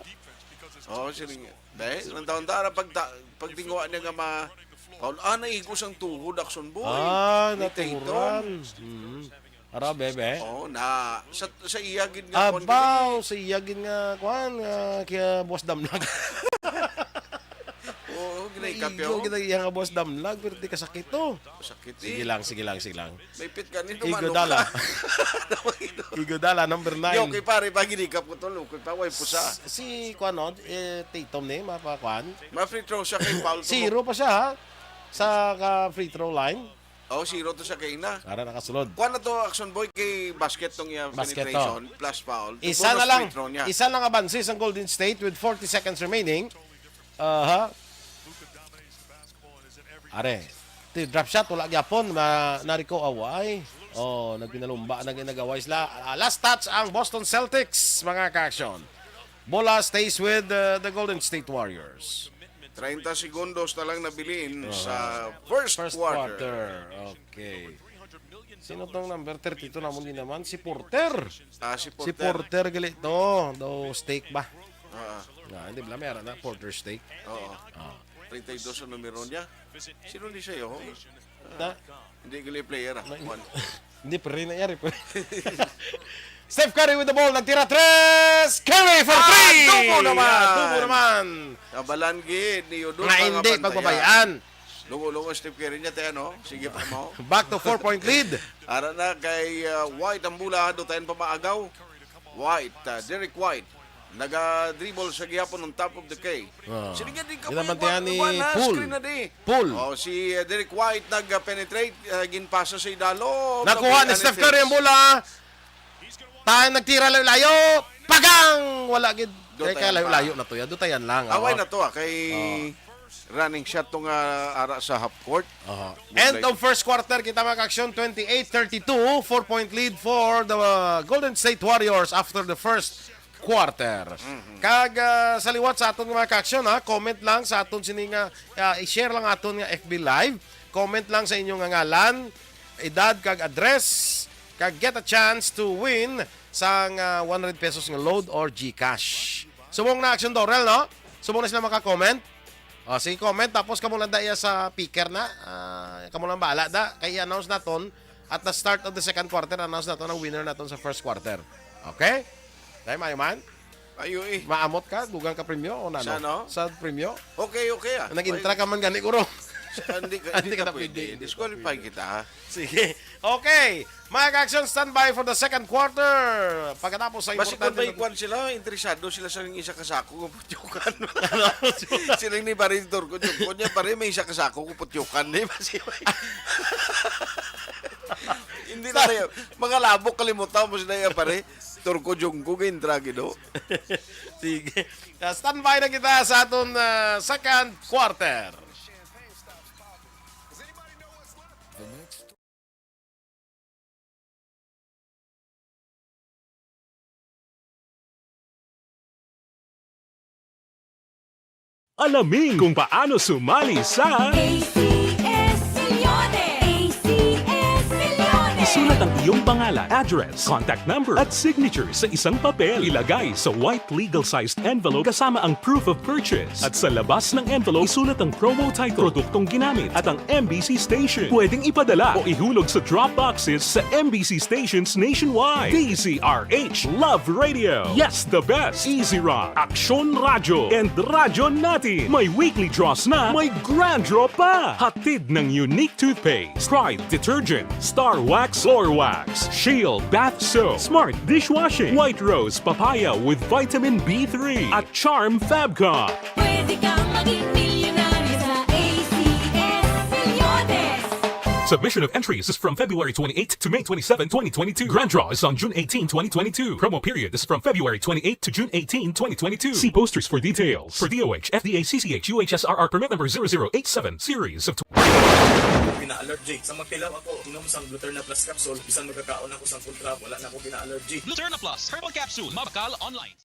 Oo, siya rin. Dahil, ang taon-taon, pag ta-, pag tinguha niya nga ma-, Paul, ah, naigo sang tuhod, Action Boy. Ah, Ni Tatum. natural. Mm. Ara, bebe. Oo, na, sa, sa iya gid nga, kuwan Abaw, gid eh. sa iya gid nga, kuwan, nga, kaya buwas damlag. Oo, ginay Naigo, kapyaw. gid ang iya nga buwas damlag, pero di kasakit to. Sakit Sige eh. lang, sige lang, sige lang. May pit ka nito, Igo manok dala. ka. Igo dala, number nine. Yo, kay pare, pag hinikap ko to, lo, kay pa, way pusa. S-, si, kuwan, no, eh, Tatum ni, mapa, kuwan. Ma-free throw siya kay Paul. Zero pa siya, ha? Sa ka-, free throw line. Oh, zero to sa kaina. Ara nakasulod. Kuan na to, Action Boy, kay basket tong iya Basket to. penetration, plus foul. Isa Bonus na lang. free throw niya. Isa lang abanse sang Golden State with forty seconds remaining. Aha. Are. Ti drop shot, wala gyapon. Ma, nariko away. Oh, nagpinalumba na ginagaway sila. Ah, last touch ang Boston Celtics, mga ka-action. Bola stays with uh, the Golden State Warriors. Treinta segundos na lang nabilin sa first First quarter. quarter. Okay. Sino tong number thirty-two namon din naman? Si Porter. Ah, si Si Porter. Porter gali to. Do steak ba? Ah, Ah, hindi bala, may ara na. Porter steak. Oo. Ah. Treinta y dos ang numero niya. Sino ni siya, oh? Na? Hindi gali player, ah. Na- One. Hindi pa rin nangyari pa. Steph Curry with the ball. Nagtira tres. Curry for Ah, three. Adobo naman. Adobo naman. Kabalan gid ni Udon, Nga mga hindi bantaya. pagbabayaan. Lungo-lungo, Steph Curry niya, te, ano? Sige pa mo. Back to four-point lead. Ara na kay uh, White ang bola, dutayan pa maagaw. White, uh, Derek White. Naga-dribble sa gihapon on top of the key. Ah. Sige, di ka Ginabantayan pa ni iwan, iwan, Poole. Screen na di. Poole. Oh, si uh, Derek White nag-penetrate, uh, ginpasa sa idalo. Nakuha ni Steph Curry ang bola. Tayo nagtira layo-layo. Pagang! Wala gid. Kay Dutayan kalayo-layo pa. na to, ya. Dutayan lang, Away oh. na to, ah. Kay Oh. running shot to nga ara sa half court. Aha. Good End play. of first quarter, kita, mga ka-action, twenty-eight thirty-two, four-point lead for the uh, Golden State Warriors after the first quarter. Mhm. Kag ah, sa liwat sa aton, mga ka-action, ha, comment lang sa aton sini nga, ah, i-share lang aton nga F B Live. Comment lang sa inyong nga ngalan, edad kag address, kag get a chance to win sang ah, one hundred pesos nga load or GCash. Subong na, Action Dorel, no? Subong na sila maka-comment. O, sige, comment. Tapos kamo lang da iya sa picker na. Ah, kamo lang bahala da. Kay i-announce naton at the start of the second quarter, announce naton ang winner naton sa first quarter. Okay? Dahil mayo man? Ayo eh. Maamot ka? Dugang ka premyo o nano? Sa ano? Sa premyo? Okay, okay, ah. Nag-intra ka man gani, guro. Sa- Hindi ka, Hindi hindi ka ka na pwede. pwede, hindi ka Disqualify pwede. kita, ha? Sige. Okay. Mga ka-action, standby for the second quarter. Pagkatapos sa Basi kung importante may na kwan sila, interesado sila sa isa ka sako nga putyukan. Ano? Sila ni pare, turko, turko niya, pare, may isa ka sako nga putyukan. Di ba? Si Hindi na tayo. Mga labok, kalimutan mo sila yan, pare. Turko, jungko, gintra, gido. Sige. Ah, standby na kita sa aton ah, second quarter. Alamin kung paano sumali sa A C S Millones. A C S Millones. Isulat ang iyong pangalan, address, contact number, at signature sa isang papel. Ilagay sa white legal-sized envelope kasama ang proof of purchase. At sa labas ng envelope, isulat ang promo title, produktong ginamit, at ang M B C station. Pwedeng ipadala o ihulog sa drop boxes sa M B C stations nationwide. D Z R H, Love Radio. Yes, the best. Easy Rock, Aksyon Radyo, and Radyo Natin. May weekly draws na, may grand draw pa. Hatid ng Unique Toothpaste, Pride Detergent, Star Wax, Floor Wax, Shield Bath Soap, Smart Dishwashing, White Rose Papaya with Vitamin B three, at Charm Fabcon. Pwede kang maging milyonaryo sa A C S Millones. Submission of entries is from February twenty-eight to May twenty-seven, twenty twenty-two. Grand draw is on June eighteen, twenty twenty-two. Promo period is from February twenty-eight to June eighteen, twenty twenty-two. See posters for details. For D O H, F D A, C C H, U H S R R permit number zero zero eight seven, series of Ako gina-allergy. Sa magtilaw ako, inom sang Gluterna Plus capsule, bisan magkakaon ako sang Kuntrab, wala na ako gina-allergy. Gluterna Plus Herbal Capsule, mabakal online.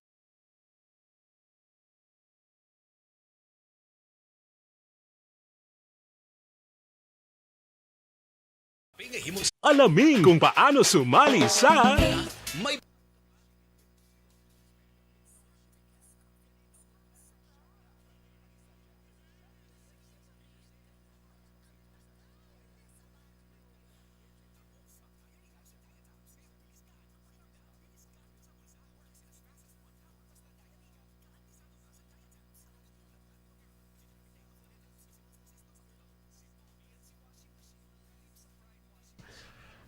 Alamin kung paano sumali sa May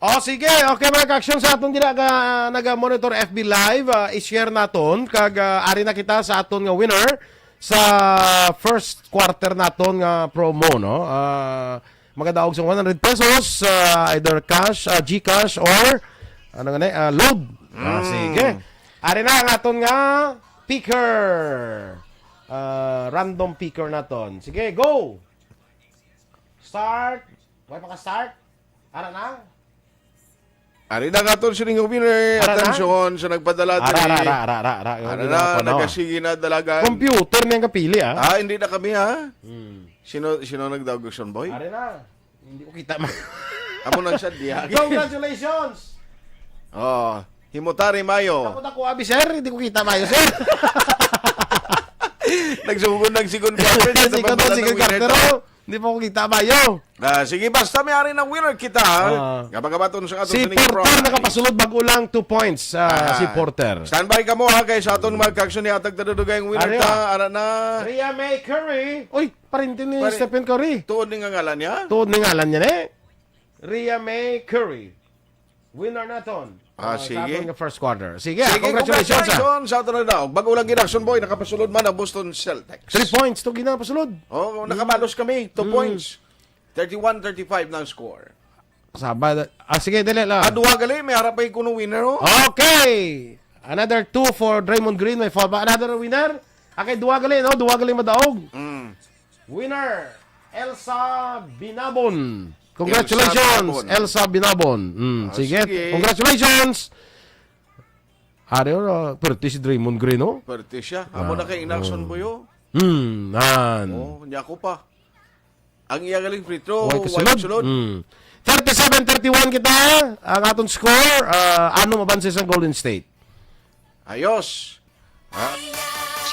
O, sige. Okay, mga ka-action, sa aton dira ka naga-monitor F B Live, ah, i-share naton kag, ah, ari na kita sa aton nga winner sa first quarter naton nga promo, no? Ah, Magadaog sa one hundred pesos, ah, either cash, ah, GCash, or ano nga ni, ah, load. Ah, Mm. sige. Ari na ang aton nga picker. Ah, random picker naton. Sige, go! Start. Wala pa ka start? Ara na? Ari na nga aton sining winner. Ara na? Atensyon sa nagpadala Ara, diri. ara, ara, ara, ara, ara. Ara Hindi na na, ako, no? nagasige na dalagan. Computer na yung kapili, ah. Ah, hindi na kami, ha? Hmm. Sino, sino nagdaog, Action Boy? Ari na. Hindi ko kita ma- Amo nang siya diya. Congratulations! Oh, himutari mayo. Ako na ko, abi, sir. Hindi ko kita mayo, sir. Nagsugod ng second quarter. Sa Second, pagpadala ng second winner quarter, to. oh. Hindi pa ko kita mayo. Ah, sige, basta may ari ng winner kita, ha? Ah. Gabagabaton sa aton Si sining Porter program. nakapasulod bag-o lang two points, ah, Ah. si Porter. Standby ka mo, ha, kay sa aton mga kaksyon ni Atag Tadudugay ang winner Ari, ta, ah. ara na. Rhea May Curry. Uy, parinti ni Pare- Stephen Curry. Tuod ni nga ngalan niya? Tuod ni ngalan niya, eh. Rhea May Curry. Winner naton. Ah, Ah, sa sige. aton nga first quarter. Sige, Sige, congratulations, ah. congratulations sa aton na daw. Bago lang gid, Action Boy, nakapasulod man ang Boston Celtics. Three points to ginapasulod. Oh, nakabalos kami. Two Mm. points. Thirty-one thirty-five na ang score. Sabad. Ah, sige, dali lang. Ah, duha gali, may harap pa kuno winner, oh. Okay. Another two for Draymond Green, may foul ba? Another winner. Okay, duha gali, no? Duha gali madaog. Mm. Winner, Elsa Binabon. Congratulations, Elsa Binabon. Elsa Binabon. Mm, Ah, sige. sige. Congratulations. Ari, oh, pwerte si Draymond Green, oh. Pwerte siya. Amo Ah, na kay Inaction oh. Boy, oh. Hmm, nan. Oh, niya ko pa. Ang iya galing free throw, Way why kasulod? kasulod? Hmm. Thirty-seven thirty-one kita. Ang aton score, ah, ano mabansi sa Golden State? Ayos. Ha?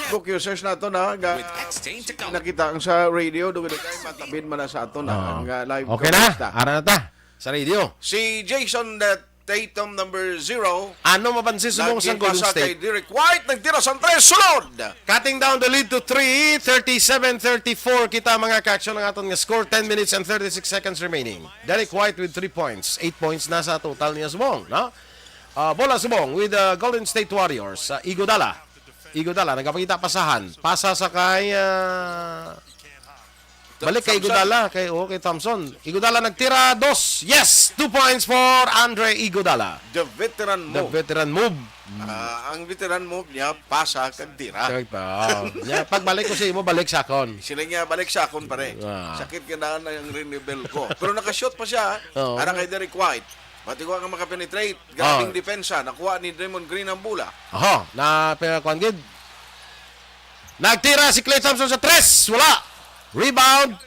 Book users nato na, ga-, With Exchange Account. nakita ang sa radio, dugay-dugay, matabid man na sa aton, ha? Ah. Ang, ah, live Okay na, coverage ta. ara na ta. Sa radio. Si Jason, uh, Tatum, number zero. Ano mapansin sa mong sa Golden Nagpasa kay State? Derek White, nagtira sa tres, sulod! Cutting down the lead to three, thirty-seven thirty-four. Kita, mga ka-action, ang aton nga score, ten minutes and thirty-six seconds remaining. Derek White with three points. Eight points na sa total niya subong, no? Ah, bola subong with the Golden State Warriors. Ah, Iguodala. Iguodala, nagapakita pasahan. Pasa sa kay, ah, balik kay Thompson. Iguodala, kay, oh, kay Thompson. Iguodala nagtira, dos. Yes! Two points for Andre Iguodala. The veteran The move. veteran move. Ah, ang veteran move niya, pasa kag tira. Correct, ah. Nya, pagbalik ko sa imo, balik sa akon. Sila niya, balik sa akon, pare. Ah. Sakit ka na ang rinibel ko. Pero nakashoot pa siya, Oo. ara kay Derek White. Pati ko nga makapenetrate. Grabing Oh. depensa. Nakuha ni Draymond Green ang bola. Aha, na, pero, kuwan gid. Nagtira si Klay Thompson sa tres. Wala. Rebound.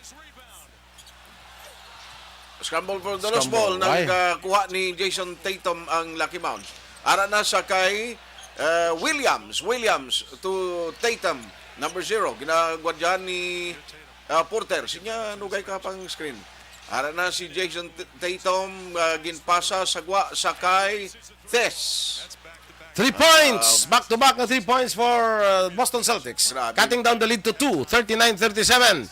Scramble for the loose Scramble. ball. Ay. Nagkuha ni Jason Tatum ang lucky bounce. Ara na sa kay, uh, Williams. Williams to Tatum. Number zero. Ginagwadyahan ni, uh, Porter. Sinya, nugay ka pang screen. Ara na si Jason T-, Tatum, uh, ginpasa sa gwa sa kay Thes. Three points. Ah. Back-to-back na three points for, uh, Boston Celtics. Grabe. Cutting down the lead to two, thirty-nine thirty-seven.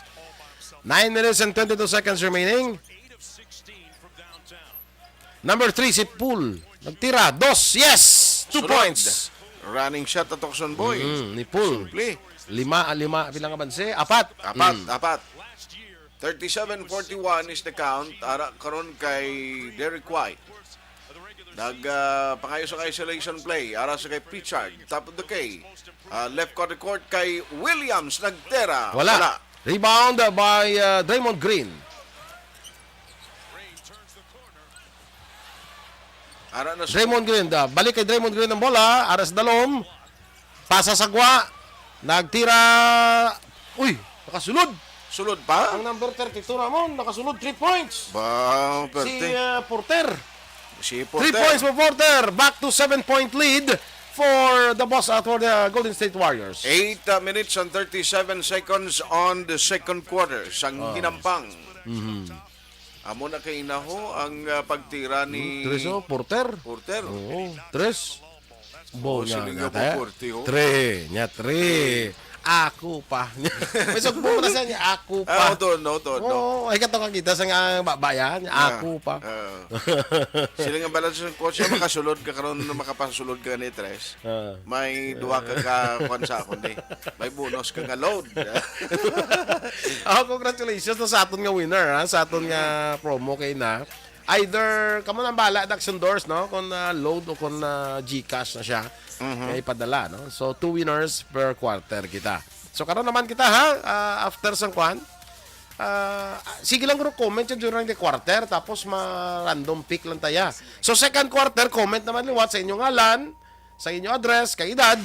Nine minutes and twenty-two seconds remaining. Number three, si Poole. Nagtira. Dos. Yes! Two Sulod. points. Running shot, Atokson Boy. Mm, ni Poole. Simple. Lima, ah, lima, pila nga banse? Apat. Apat, Mm. apat. Thirty-seven forty-one is the count. Ara karon kay Derek White. Nag, ah, pangayo sa isolation play. Ara sa kay Pritchard. Top of the key. Ah, left corner court kay Williams. Nagtira. Wala. Wala. Rebound, ah, by, ah, Draymond Green. Ara na sa Draymond Green, ah, balik kay Draymond Green ang bola. Ara sa dalom. Pasa sa gwa. Nagtira. Uy, nakasulod. Sulod pa? Ang number thirty-two, Ramon, nakasulod, three points. Ba, Si, perte. ah, Porter. Si Three Porter. points for Porter. Back to seven-point lead for the boss, uh, for the Golden State Warriors. Eight, uh, minutes and thirty-seven seconds on the second quarter. Sang Oh. hinampang. Mhm. Amo na kay inaho ang, uh, pagtira ni Hmm, tres, oh, Porter. Porter. Oo, tres. Bo, oh, nga, sino nga, nga, tayo? Forty, oh. Three. Nya, three. Ako pa. May sugbo na siya niya, "Ako pa." Ah, to, no, to, no. Oo, ay, kato kakita sa nga ba-, bayan, ah, "Ako pa." Ah. Sila nga balance ng coach, makasulod ka karon, makapasulod ka ni Tres. Ah. May duha ka, ka, kwan sa akon, di. May bonus ka nga load. Oh, congratulations to sa aton nga winner, ha? Sa aton nga promo kay na. Either, kamo nang bahala, Daxon Doors, no? Kung, ah, load o kung, ah, GCash na siya, mhm, kaya ipadala, no? So, two winners per quarter kita. So, karon naman kita, ha? Ah, after sang kwan, ah, sige lang, guro, comment yan during the quarter, tapos ma-random pick lang taya. So, second quarter, comment naman liwat sa inyong ngalan, sa inyong address, kag edad,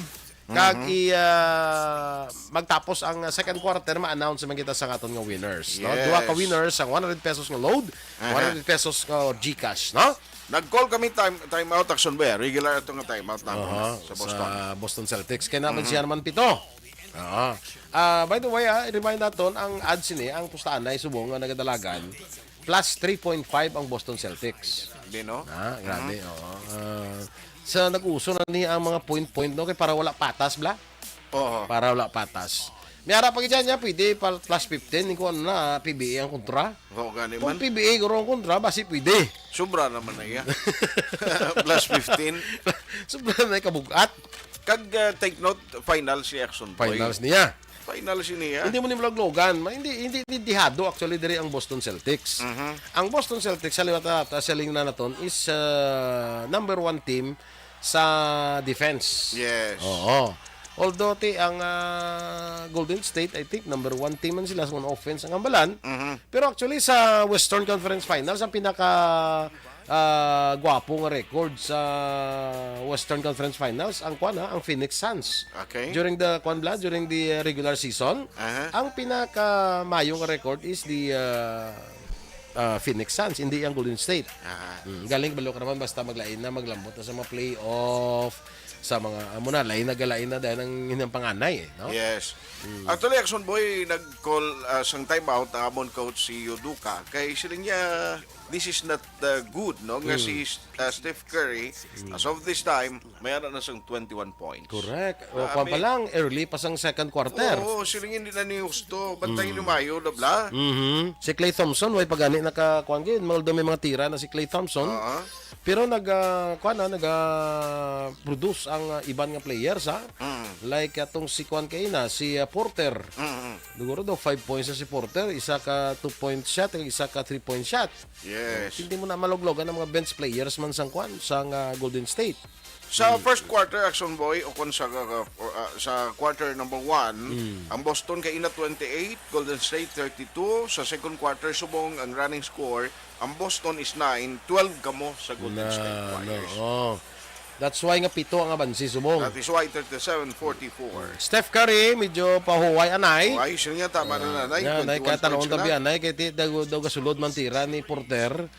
kag, mhm, i, ah, magtapos ang second quarter, ma-announce naman kita sa aton nga winners, no? Yes. Duha ka winners, ang one hundred pesos nga load, aha, one hundred pesos nga GCash, no? Nag-call kami time, time out, Action Boy. Regular ito nga time out namin, aha, sa Boston, sa Boston Celtics. Kaya naman, mhm, siya naman pito. Aha. Ah, by the way, ah, i-remind naton, ang odds ini, ang pustaanay subong nga nagadalagan, plus three point five ang Boston Celtics. Di, no? Ah, grabe, mhm, oo. Ah, sa nag-uso na ni ang mga point-point, no? Kay para wala patas, bla? Oo. Para wala patas. May ara pa gid dyan niya, pwede pa plus fifteen, kung ano na, P B A ang kontra. Oo, gani man. Kung P B A guro ang kontra, basi pwede. Sobra naman na iya. Plus fifteen. Sobra na yung kabugat. Kag, ah, take note, finals ni Action Boy. Finals niya. Finals niya. Hindi mo ni malaglogan. Ma-, hindi, hindi, hindi dihado actually diri ang Boston Celtics. Mhm. Ang Boston Celtics, sa liwat na, sa siling na naton, is, ah, number one team sa defense. Yes. Oo. Although, ti, ang, ah, Golden State, I think, number one team man sila sa mga offense ang hambalan. Mhm. Pero actually, sa Western Conference Finals, ang pinaka, ah, gwapo nga record sa Western Conference Finals, ang kwan, ha, ang Phoenix Suns. Okay. During the, kwan bla, during the, uh, regular season, aha, ang pinaka mayo nga record is the, uh, uh, Phoenix Suns, hindi ang Golden State. Aha. Mm, galing balo ka naman basta maglain na, maglambot na sa mga playoff, sa mga, amo na, lain na, galain na dahil ang inyong panganay, eh, no? Yes. Mm. Actually, Action Boy, nag-call, uh, sang timeout ang amon coach si Udoka. Kay siling niya, this is not, uh, good, no? Nga, mm, si, uh, Steph Curry, mm, as of this time, may ara na sang twenty-one points. Correct. O, grabe. Kwan pa lang, early pa sang second quarter. Oo, siling hindi na ni husto. Bantay, mm, ni Mayo, dabla. Mhm. Si Klay Thompson, way pa gani naka, kwan gid, although may mga tira na si Klay Thompson. Oo. Pero nag, ah, kwan na, nag, ah, produce ang, ah, iban nga players, ha? Mm. Like atong si kwan kay na, si, ah, Porter. Mm-mm. Siguro daw five points na si Porter, isa ka two-point shot, isa ka three-point shot. Yes. Hindi mo na maluglogan ang mga bench players man sang kwan, sang, ah, Golden State. Sa, hmm, first quarter, Action Boy, o kung sa, uh, or, uh, sa quarter number one, hmm, ang Boston kay ina twenty-eight, Golden State thirty-two. Sa second quarter, subong ang running score, ang Boston is nine, twelve kamo sa Golden State Warriors. Na, no, oh. That's why nga pito ang abansi subong. That is why thirty-seven forty-four. Steph Curry, medyo pahuway anay. Oh, ayos niya, tama na, ah, nanay, yan, nay, twenty-one kaya tanong points tabi, na. Anay, kay ti-, daw, daw gasulod man tira ni Porter.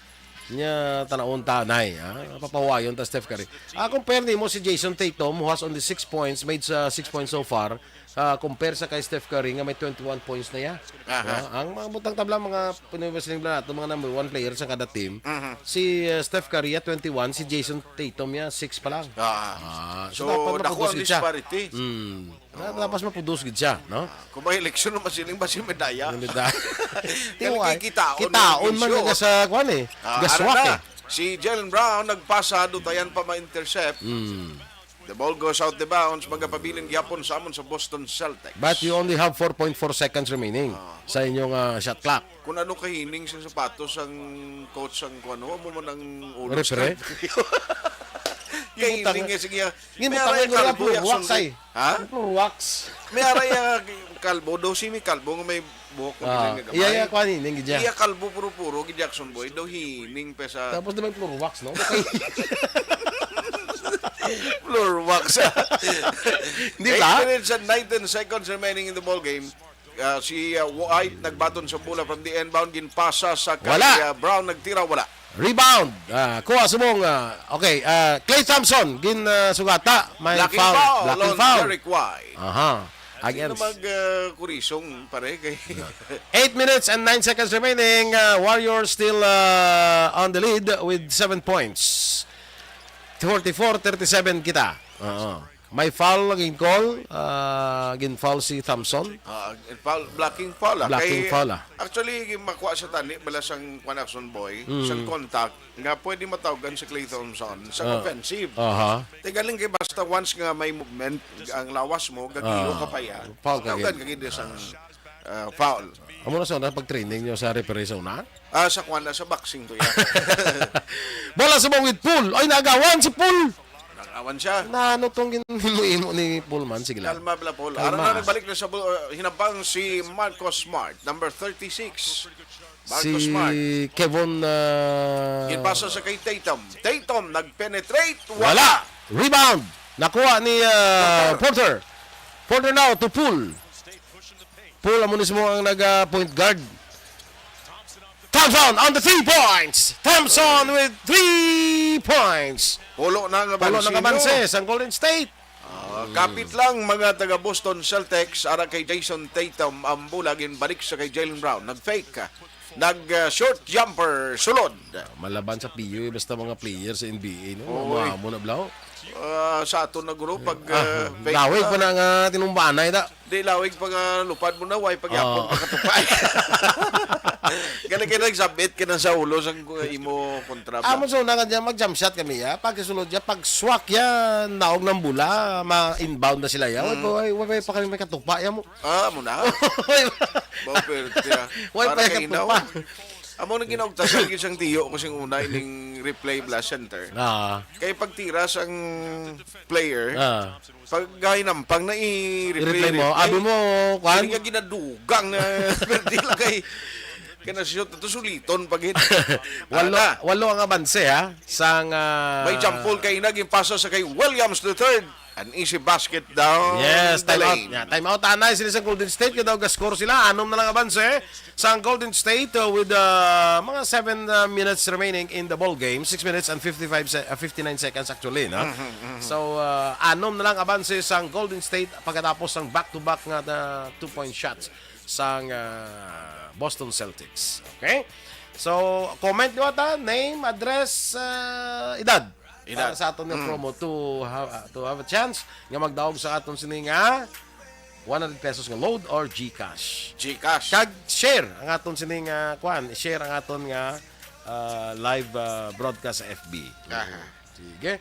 Nya, tanawon ta, nay, ha? Papahuwayon ta, Steph Curry. Ah, compare nimo si Jason Tatum, who has only six points, made sa six points so far, ah, compare sa kay Steph Curry nga may twenty-one points na ya. Aha. Ah, ang mga butang tabla, mga piniwrestling bla nato, mga number one player sa kada team. Mhm. Si, ah, Steph Curry, ah, twenty-one, si Jason Tatum, ya, six pa lang. Ah. Ah, so, so, dapat dako ang mapag-usig siya. Disparity. Mm. Na, tapos mapudos gid siya, no? Ah, kung may eleksyon naman siling ba si Medaya? Ang Medaya. Kitaon man nga sa, kwan eh, ah, gaswak eh. Si Jaylen Brown nagpasa, dutayan pa ma-intercept. Mm. The ball goes out the bounds, magapabilin gyapon sa amon sa Boston Celtics. But you only have four point four seconds remaining, ah, sa inyong, ah, shot clock. Kung ano kahining sa sapatos ang coach ang kwan, wa mo man ang ulos. Referee? Kahining nga, sige, ah. May aray ang kalbo, Jackson. Ha? May aray ang kalbo. Daw si may kalbo nga may buhok nga gamay. Iya, iya, kwan, hining gid siya. Iya kalbo, puro-puro gid, Jackson Boy. Daw hining pa sa. Tapos na may Florwax, no? Florwax, ah. Di ba? Eight minutes and nineteen seconds remaining in the ball game. Ah, si, ah, White nagbaton sa bola from the inbound, ginpasa sa kay, ah, Brown, nagtira, wala. Rebound. Ah, kuha subong, ah, okay, ah, Klay Thompson, gin, ah, sugata. May foul. Blocking foul on Derek White. Aha. Against. Sino mag, ah, kurisong, pare? Kay eight minutes and nine seconds remaining. Ah, Warriors still, ah, on the lead with seven points. Forty-four thirty-seven kita. Oo. May foul nga gin-call, ah, gin-foul si Thompson. Ah, foul, blocking foul, ah. Blocking Kay, foul, ah. Actually, makuha sa tani, bala sang kwan, Action Boy, Mm. sang contact, nga pwede matawgan si Klay Thompson sa Ah. offensive. Aha. Tigaling kay basta once nga may movement, ang lawas mo, gagilo Ah. ka pa yan. Foul ka Tawgan gid. ka gid sang, ah, foul. Amo na sa una, pag-training nyo sa referee sa una? Ah, sa kwan na, sa boxing to yan. Bola sa bangwit, Paul. Ay, naagawan si Paul. Nakawan siya. Na ano tong gin-, himo-himo ni Paul man? Sige lang. Kalma, bala, Paul. Kalma. Aron na, nagbalik na sa bu-, uh, hinampang si Marcus Smart, number thirty-six. Marcus Si Smart. Kevon, uh, Ginpasa sa kay Tatum. Tatum, nag-penetrate. Wala. Wala. Rebound. Nakuha ni, uh, Porter. Porter now to Paul. Paul, amo mismo ang nag, uh, point guard. Thompson on the three points. Thompson with three points. Pulo na nga Pulo na nga abanse, no? abanse sang Golden State. Ah, kapit lang, mga taga Boston Celtics, ara kay Jayson Tatum, ang bola ginbalik sa kay Jaylen Brown. Nag-fake, nag, ah, short jumper, sulod. Malaban sa P U A, basta mga player sa N B A, no? Oy. Mga amo na, blaw. Ah, sa aton na guro, pag, Ah, ah, fake lawig na. pa na nga tinumbanay, da. Di lawig pa nga lupad mo na, way pagyapon Oo. pagkatupay. Gani kay nagsabit ka na sa ulo sa imo kontra ba? Amo sa una nga dyan, mag-jump shot kami, ya. Pagkasulod dyan, pag-swak yan, naog ng bula, ma-inbound na sila, ya. Way Mm. pa, way, way pa kami may katupa, ya mo. Ah, amo na. Way pa. Bawal, ya. Way Para pa kay yung inaw. katupa. Amo nang ginaugtasan gyud sang tiyo ko sing una ining replay bala center. Ah. Kay pagtira sang player, Ah. pag hinampang na i-replay, I-replay mo. replay. Abi mo, kwan? Kini nga ginadugang na, pero di lang kay, kay na-shoot, ito suliton pa gid. Walo, Ana. walo ang abanse, ha? Sang, ah, May jump ball kay naging paso sa kay Williams the third. An easy basket down Yes, the time out. lane. Yeah, time out. Anay sila sa Golden State. Kaya daw ga-score sila. Anom na lang abanse sang Golden State, uh, with, uh, mga seven, uh, minutes remaining in the ball game. Six minutes and fifty-five se-, uh, fifty-nine seconds actually, no? Mhm, mhm. So, uh, anom na lang abanse sang Golden State pagkatapos sang back-to-back nga, uh, two-point shots sang, uh, Boston Celtics. Okay? So, comment nyo ata, name, address, uh, edad. Edad. Para sa aton nga Mm. promo to ha-, to have a chance nga magdaog sa aton sini nga one hundred pesos nga load or GCash. GCash. Kag share ang aton sini nga, kwan, share ang aton nga, ah, live, ah, broadcast sa F B. Aha. Sige.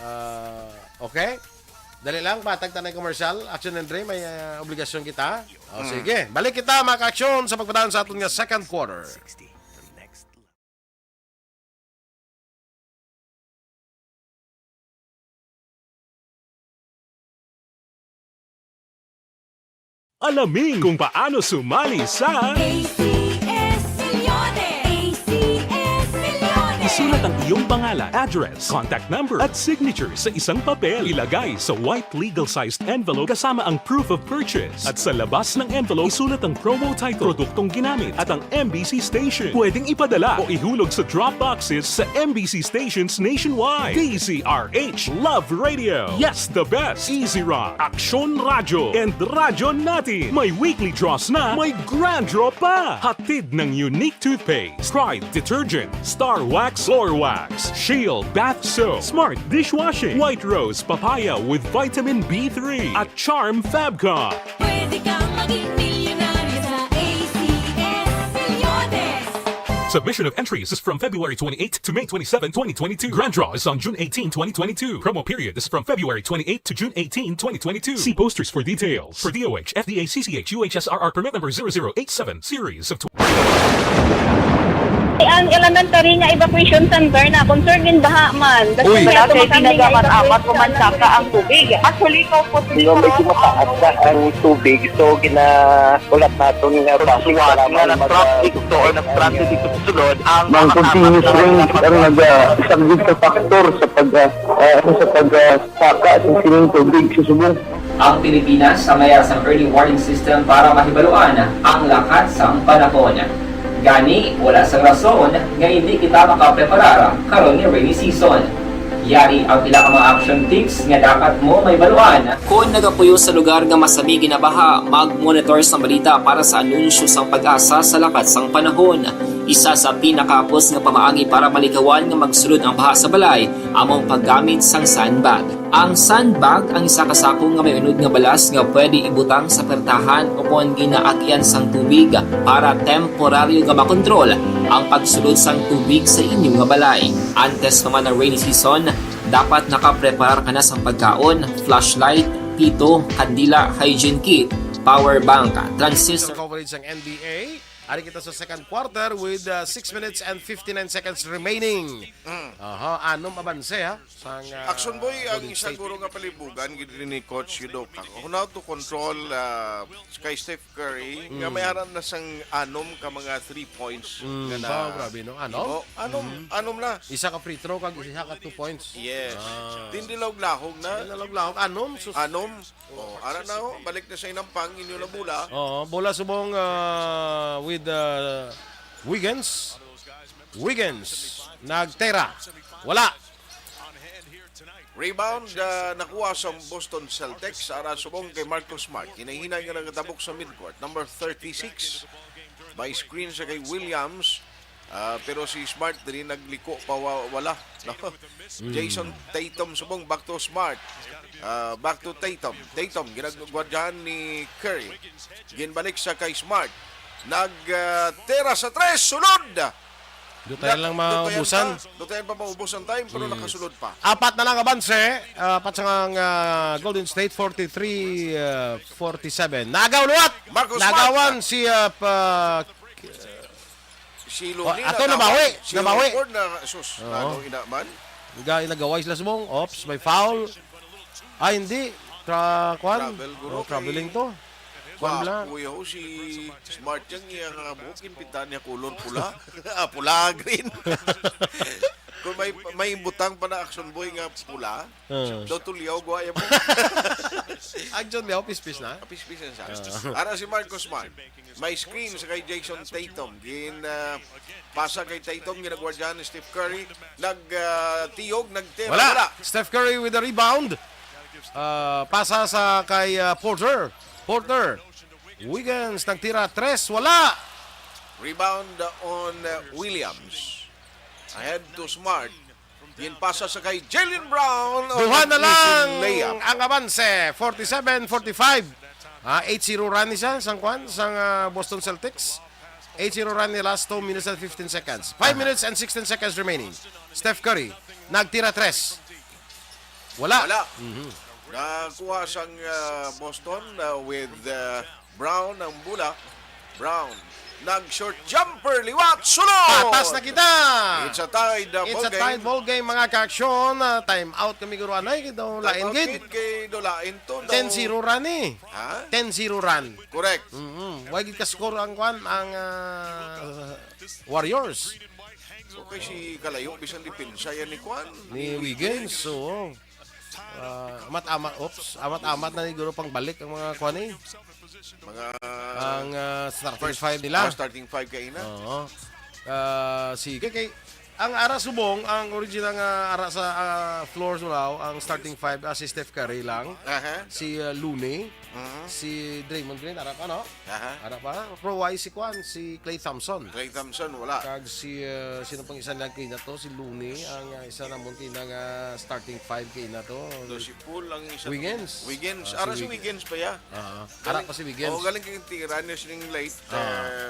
Ah, okay. Dali lang, matag tanay commercial. Action and Dre, may, ah, obligasyon kita. O, Mm. sige. Balik kita, mga ka-action, sa pagpadaan sa aton nga second quarter. Alamin kung paano sumali sa A C S Millones! A C S Millones! Isulat ang iyong pangalan, address, contact number, at signature sa isang papel. Ilagay sa white legal-sized envelope kasama ang proof of purchase. At sa labas ng envelope, isulat ang promo title, produktong ginamit, at ang M B C station. Pwedeng ipadala o ihulog sa drop boxes sa M B C stations nationwide. D Z R H Love Radio. Yes, the best. Easy Rock, Aksyon Radyo, and Radyo Natin. May weekly draws na, may grand draw pa. Hatid ng Unique Toothpaste, Pride Detergent, Star Wax Floor Wax, Shield Bath Soap, Smart Dishwashing, White Rose Papaya with Vitamin B three, at Charm Fabcon. Pwede kang maging milyonaryo sa A C S Milyones. Submission of entries is from February twenty-eighth to May twenty-seven, twenty twenty-two. Grand draw is on June eighteen, twenty twenty-two. Promo period is from February twenty-eighth to June eighteen, twenty twenty-two. See posters for details. For D O H, F D A, C C H, U H S R R permit number zero zero eight seven, series of tw- Ang elementary nga evacuation center na concern in baha man. Uy. Wala kay pinagamat-amat, pumansaka ang tubig. Actually, ikaw po, Di ba, medyo mataas na ang tubig, so ginahulat naton nga traffic, nga nag-traffic to or nag-traffic dito sa sulod, ang mga continuous rain ang nag-, ah, isa gid sa factor sa pag, ah, ah, ano, sa pag, ah, saka sa sining tubig sa subong. Ang Pilipinas sa mayara sang early warning system para mahibaluan ang lakat sang panahon. Gani, wala sang rason nga hindi kita makapreparar karon nga rainy season. Yari ang pila ka mga action tips nga dapat mo mahibaluan. Kon nagapuyo sa lugar nga masami ginabaha, mag-monitor sang balita para sa anunsyo sang PAGASA sa lakat sang panahon. Isa sa pinakahapos nga pamaagi para malikawan nga magsulod ang baha sa balay amo ang paggamit sang sandbag. Ang sandbag ang isa ka sako nga may unod nga balas nga pwede ibutang sa pertahan ukon ginaagyan sang tubig para temporaryo nga makontrol ang pagsulod sang tubig sa inyo nga balay. Antes pa man ang rainy season, dapat nakapreparar ka na sang pagkaon, flashlight, pito, kandila, hygiene kit, power bank, transistor. Coverage sang N B A. Ari kita sa second quarter with, uh, six minutes and fifty-nine seconds remaining. Mm. Aha, anom abanse, ha, sang, uh, Action Boy, ang Golden isa State. Guro nga palibugan gid ni Coach Udoka on how to control, uh, kay Steph Curry nga Mm. may aran na sang anom ka mga three points Mm, nga na ba, grabe, no? Anom? Ibo. Anom, Mm. anom na. Isa ka free throw kag isa ka two points. Yes. Ah. Hindi lahog-lahog na. Hindi lahog-lahog. Anom, sus. Anom. Oh, ara na, oh. Balik na sa inampang, inyo na bola. Oo, bola subong, ah, with, ah, Wiggins. Wiggins, nagtera. Wala. Rebound, ah, nakuha sa Boston Celtics. Ara subong kay Marcus Smart. Hinay-hinay nga nagatabok sa midcourt. Number thirty-six. May screen sa kay Williams. Ah, pero si Smart diri nagliko pa wa-, wala, no? Mm. Jason Tatum subong, back to Smart. Ah, back to Tatum. Tatum, ginagwadyahan ni Curry. Ginbalik sa kay Smart. Nag, ah, tira sa tres, sulod! Dutayan lang Dutayan maubusan. pa, dutayan pa maubos ang time, pero Mm. nakasulod pa. Apat na lang abanse, ah, apat sa nga, ah, Golden State, forty-three, ah, forty-seven. Nagaw liwat! Marcus Smart. Nagawan si, ah, pa-, Si Looney, Oh, ato, nagawan. Nabawi. Si Nabawi. Horford na, sus, Oo. Ano ina man? Ga-, nagaway sila subong. Oops, may foul. Ay, hindi. Tra-, kwan? Travel, guro, Oh, traveling kay to. Kwan Wa, bala. Kuya, oh, si Smart yang iya nga buhok, ginpintahan niya kulor pula. Ah, pula, green. Kung may, may butang pa na Action Boy nga pula, Ah. daw tuliyaw, guwa yan mo. Action Boy, pispis na? Pispis na siya. Ah. Ara si Marcus Smart. May screen sa kay Jason Tatum. Gin, ah, pasa kay Tatum, ginagwardyahan ni Steph Curry. Nag, ah, tiyog, nagtira. Wala. Wala. Steph Curry with the rebound. Ah, pasa sa kay, ah, Porter. Porter. Wiggins, nagtira. Tres, wala. Rebound on, uh, Williams. Ahead to Smart. Ginpasa sa kay Jaylen Brown. Oh, Duha na easy lang layup. Ang abanse. Forty-seven forty-five. Ah, eight zero run ni siya, sang kwan, sang, ah, Boston Celtics. Eight zero run ni last two minutes and fifteen seconds. Five Aha. minutes and sixteen seconds remaining. Steph Curry, nagtira tres. Wala. Wala. Mhm. Nakuha sang, ah, Boston, ah, with, ah, Brown ang bola. Brown. Nag-short jumper, liwat, sulod! Patas na kita! It's a tied, uh, It's ball a game. tied ball game, mga ka-aksyon. Ah, time out kami, guro, anay, daw Time lain out gid. gid kay daw lain to, daw Ten zero run eh. Ha? Ten zero run. Correct. Mm-hmm. Why gid ka-score ang kwan, ang, ah, Warriors? So, kay si Kalayo, bisan depensa yan ni kwan, Ni ni Wiggins, Wiggins. Oo. Ah, amat-amat, oops, amat-amat na ni guro pang balik ang mga kwan eh. Mga Ang, ah, starting first, five nila. oh, starting five kaina. Oo. Ah, sige, kay ang ara subong, ang original nga ara sa, ah, floor sa Lao, ang starting five, ah, si Steph Curry lang, Aha. si, ah, Looney, Mhm. si Draymond Green, ara pa, no? Aha. Ara pa, pero why si kwan, si Klay Thompson? Klay Thompson, wala. Kag si, ah, sino pang isa nagkina to? Si Looney, ang, ah, isa namon kina nga starting five kina to. Do si Poole ang isa Wiggins. Wiggins. Ah, Ara si si Wig- Wiggins pa ya. Ah, ara Galing, pa si Wiggins. oh, galing kay tira niya sining late. Ah. Eh,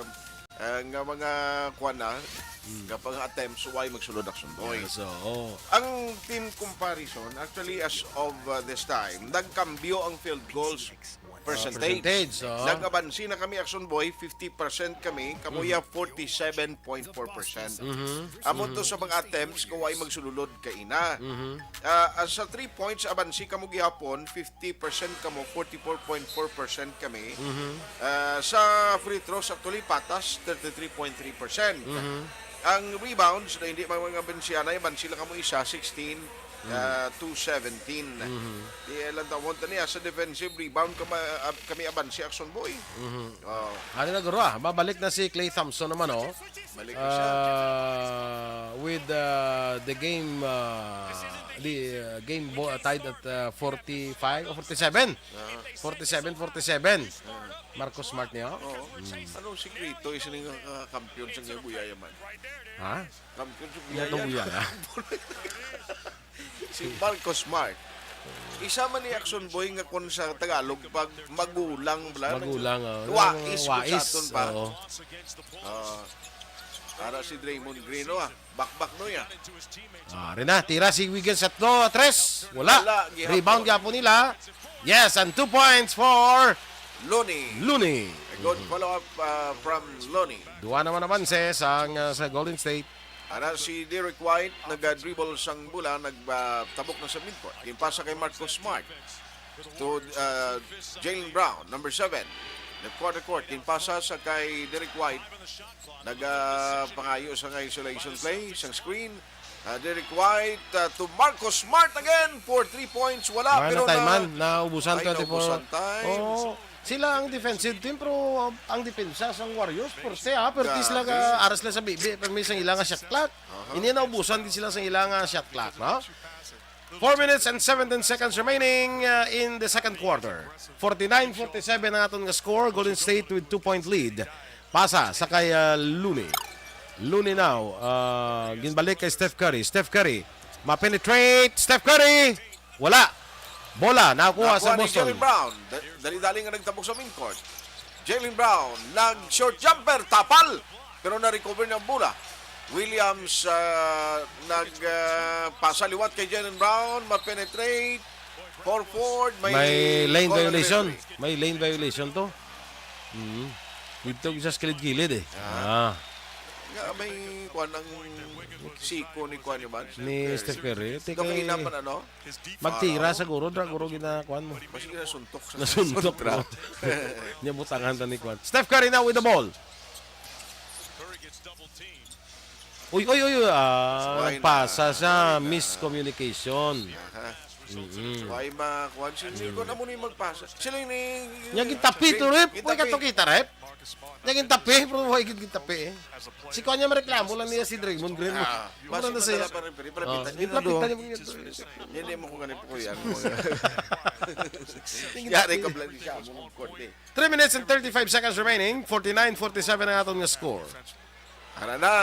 eh, nga mga kuwan na, Hmm. nga pang attempts, why magsulod Action Boy? Yes, oo. Ang team comparison, actually, as of, uh, this time, nagkambyo ang field goals Ah, percentage. percentage, oo. Nag-abansi na kami, Action Boy, fifty percent kami, kamuya, Mhm. forty-seven point four percent. Mhm. Amo to Mhm. sa mga attempts, kung why magsulod kaina. Mhm. Ah, ah, sa three points, abansi kamo gihapon, fifty percent kamo, forty-four point four percent kami. Mhm. Ah, sa free throws, actually, patas, thirty-three point three percent. Mhm. Ang rebounds, na hindi mga, mga bansiyanay, abansi lang kamo isa, sixteen, Mm. ah, to seventeen. Mhm. Di, eh, lang tawon tani, ah, sa defensive rebound, kama-, ah, kami abansi, Action Boy. Mhm. Oh. Ano na, guro, ah? Babalik na si Klay Thompson naman, oh. Balik na siya. Ah, with, ah, the game, ah, The uh, game bo- uh, tied at uh, forty-five o forty-seven. Ah, Forty-seven forty-seven. ah. Marcus Smart niya. Oo. Anong sikreto is ning uh, kampiyon sa Guyaya man? Ha? Kampiyon sa Ano tong Guyaya. Guyaya? Si Marcus Smart. Isa man ni Action Boy nga kung sa Tagalog pag magulang bala. Magulang, oh. Wais, Wais, sa aton pa. Oo. Ah. Ara si Draymond Green, oh, ah. Bakbak no ya. Ah, rin na, tira si Wiggins at no, tres. Wala. Wala, gihapon. Rebound gihapon nila. Yes, and two points for Looney. Looney. A good follow-up uh, from Looney. Duwa naman naman sa, sa, sa Golden State. Ara si Derek White, nag-dribble sang bola, nagtabok na sa midcourt. Ginpasa kay Marcus Smart. To uh, Jaylen Brown, number seven. Left corner court, ginpasa sa kay Derek White. Nagapangayo sa nga isolation play, sang screen. Uh, Derek White uh, to Marcus Smart again for three points. Wala, Wala pero na time na, man, naubusan Ay, twenty-four. naubusan time. Oo. Sila ang defensive team, pero ang depensa sang Warriors, purte ha, purtis lang Grabe. uh, aras lang sa bibi, pero may sang ilang shot clock. Ini naubusan din sila sa ilang uh, shot clock, no? Four minutes and seventeen seconds remaining uh, in the second quarter. Forty-nine forty-seven ang aton nga score. Golden State with two-point lead. Pasa sa kay uh, Looney. Looney now. Uh, ginbalik kay Steph Curry. Steph Curry. Ma-penetrate. Steph Curry. Wala. Bola. Nakuha sa Nakuha ni Boston. Jaylen Brown. Da- Dali-dali nga nagtabok sa main court. Jaylen Brown, nag-short jumper, tapal. Pero na-recover niya ang bola. Williams uh, nag uh, pasa liwat kay Jaylen Brown, ma-penetrate. Four forward, may, May lane call ang violation. referee. May lane violation to. Mm. Dito sa kilid-kilid eh. Ah. Nga may kuan ang siko ni kuan ni man. Ni Steph Curry. Tika Doon eh, naman ano, magtira sa guro, dra guro ginakuan mo. Mas nasuntok sa Nasuntok kontra. mo. Niya butangan ta ni kuan. Steph Curry now with the ball. Uy, uy, uy, uy. Ah, Why nagpasa not? sa Why not? Miscommunication. Aha. Mm-mm. Why ma kuan si Nico na mo ni magpasa? Sila ni Nya gintapi to, rep. Why ka to Gintapi. kita, rep? Nya gintapi, bro. Why gid gintapi eh? Si kuan niya mareklamo lang niya si Draymond Green. Ah, Mura na basi siya. madala pa rin, pero Oh, ipapitan niya na ipapitan doon. niya niya to. Hindi mo ko ganito ko yan. Yari ka blan siya mo ng korte. Three minutes and thirty-five seconds remaining. Forty-nine forty-seven ang aton nga score. Ara na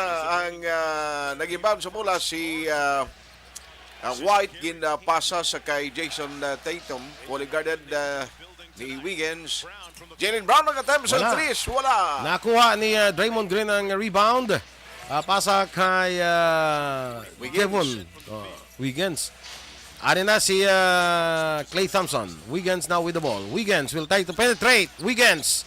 ang ah, nag-inbound sa bola si ah, ah, White, ginapasa sa kay Jason ah, Tatum, fully guarded ah, ni Wiggins. Jaylen Brown nag-attempt sa Wala. threes, wala. Nakuha ni uh, Draymond Green ang rebound. Ah, pasa kay uh, Wiggins. Kevon oh, Wiggins. Ari na si uh, Klay Thompson. Wiggins now with the ball. Wiggins will try to penetrate. Wiggins.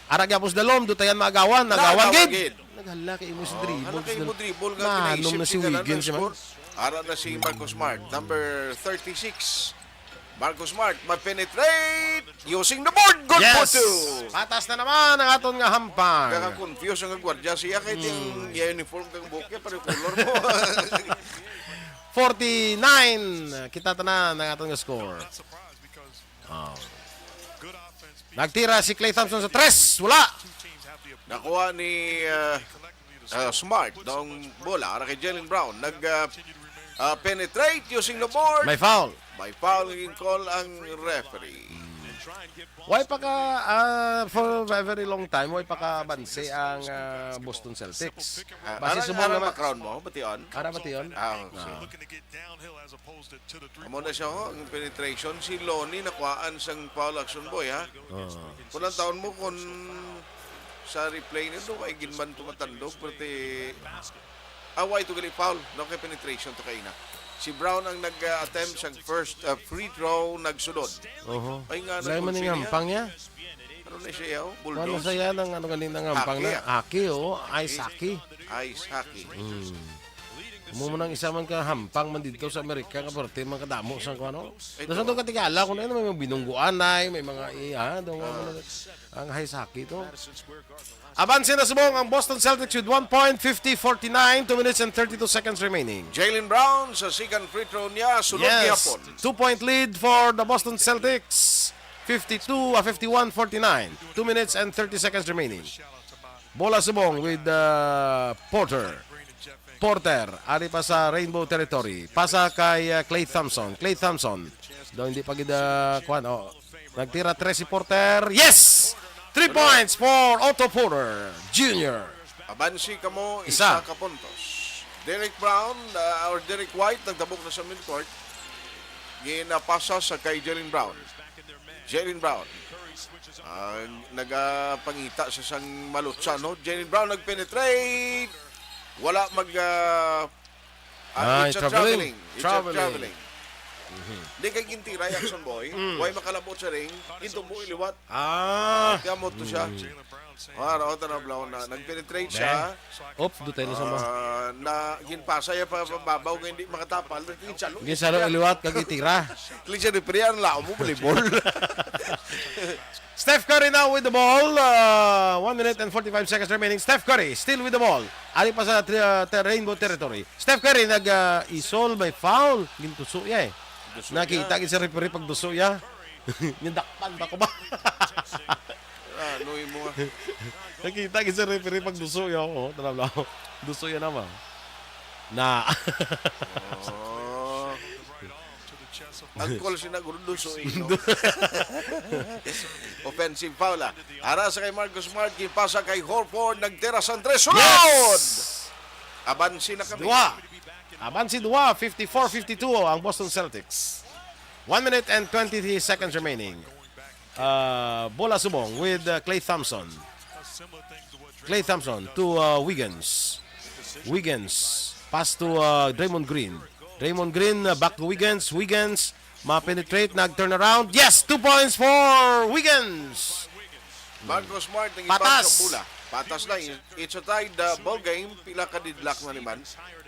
Ara gyapos dalom, dutayan maagawan. Nagawan Nagawan gid. gid. Naghala kay imo si Oh, dribble. hala kay mo dribble nga Nanom kinaisip na si ni Galan Wiggins na man. score. Ara na si Marcus Smart, number thirty-six. Marcus Smart, ma-penetrate using the board. Good Yes! for two. Patas na naman ang aton nga hampang. Kaka-confuse ang gwardiya siya kay yung uniform kang buhok niya, pareho color mo. Forty-nine. Kita tanan ang aton nga score. Oh. Nagtira si Klay Thompson sa tres. Wala. Nakuha ni uh, uh, Smart daw ang bola. Ara kay Jaylen Brown. Nag uh, uh, penetrate using the board. May foul. May foul yung call ang referee. Why pa ka, ah, for a very long time, why pa ka bansi ang ah, Boston Celtics? Uh, Basi arang, subong arang naman. Background mo, bati on? Ara ba tiyon? Ah, okay. Looking to get downhill as opposed to, to the three Amo na siya ho, ang penetration. Si Lonnie nakuhaan sang foul action boy, ha? Oh. Kung ang taon mo, kung sa replay nito, ay ginman tumatandog, pati away to gali foul, no kay penetration to kaina. Si Brown ang nag-attempt sang first uh, free throw, nagsulod. Oho. Ay nga, Lain man nag-confuse yung hampang niya. Ano na siya, oh? Kuha na Bulldoze? Siya ng ano galing ng hampang Hockey, na. ah. Aki, oh. Ice hockey. Ice hockey. Hmm. Mo mo nang isa man ka hampang man dito sa Amerika nga parte man kadamo sa kuno. Ito. Nasa doon katigala kung ano may mga binungguan ay may mga iya doon ang, ang ice hockey to. Abanse na subong ang Boston Celtics with one point, fifty forty-nine, two minutes and thirty-two seconds remaining. Jaylen Brown sa second free throw niya, sunod Yes. gihapon. Two-point lead for the Boston Celtics. fifty-two, ah, fifty-one forty-nine. Two minutes and thirty seconds remaining. Bola subong with uh, Porter. Porter, ari pa sa Rainbow Territory. Pasa kay, uh, Klay Thompson. Klay Thompson. Daw hindi pa gid, uh, kuwan. Oh. Nagtira tres si Porter. Yes! Three points for Otto Porter Junior. Abansi kamo, isa ka puntos. Derek Brown, uh, or Derek White, nagtabok na sa midcourt. Ginapasa sa kay Jaylen Brown. Jaylen Brown. Ah, nagapangita sa sang malutsa, no? Jaylen Brown nagpenetrate. Wala mag, ah, ah, it's a traveling. It's a traveling. Di kay gintira, Jackson Boy. Way makalabot sa ring. Gintumbo iliwat. Ah. Kamot to siya. Ah, raot na, Blau, na nag-penetrate siya. Op, dutay na sa mga. Ah, na ginpasa ya pa, pa babaw nga hindi makatapal. Ginsalo. Ginsalo iliwat kag itira. Kling siya ni Priya, ang lao mo, volleyball. Steph Curry now with the ball. Uh, one minute and forty-five seconds remaining. Steph Curry still with the ball. Ari pa sa tri- uh, ter- Rainbow Territory. Steph Curry nag uh, isol, may foul. Gintuso ya eh. Nakita gid sa referee pag duso ya. Nindakpan ba ko ba? Ano mo? Nakita gid sa referee pag duso ya. Oh, tanaw lang. Duso ya naman. Na. Oh. Ang call si Nagurduso, eh, no? Offensive foul, ah. Ara sa kay Marcus Smart, ginpasa kay Horford, nagtira sa tres. Sulod! Yes! Abansi na kami. Dua. Abansi dua, fifty-four fifty-two ang Boston Celtics. One minute and twenty-three seconds remaining. Uh, bola subong with uh, Klay Thompson. Klay Thompson to uh, Wiggins. Wiggins. Pass to uh, Draymond Green. Draymond Green uh, back to Wiggins. Wiggins. Ma-penetrate. Nag-turn around. Yes! Two points for Wiggins! Marcus Smart ang Patas. Patas na. It's a tied uh, ball game. Pila ka deadlock na naman.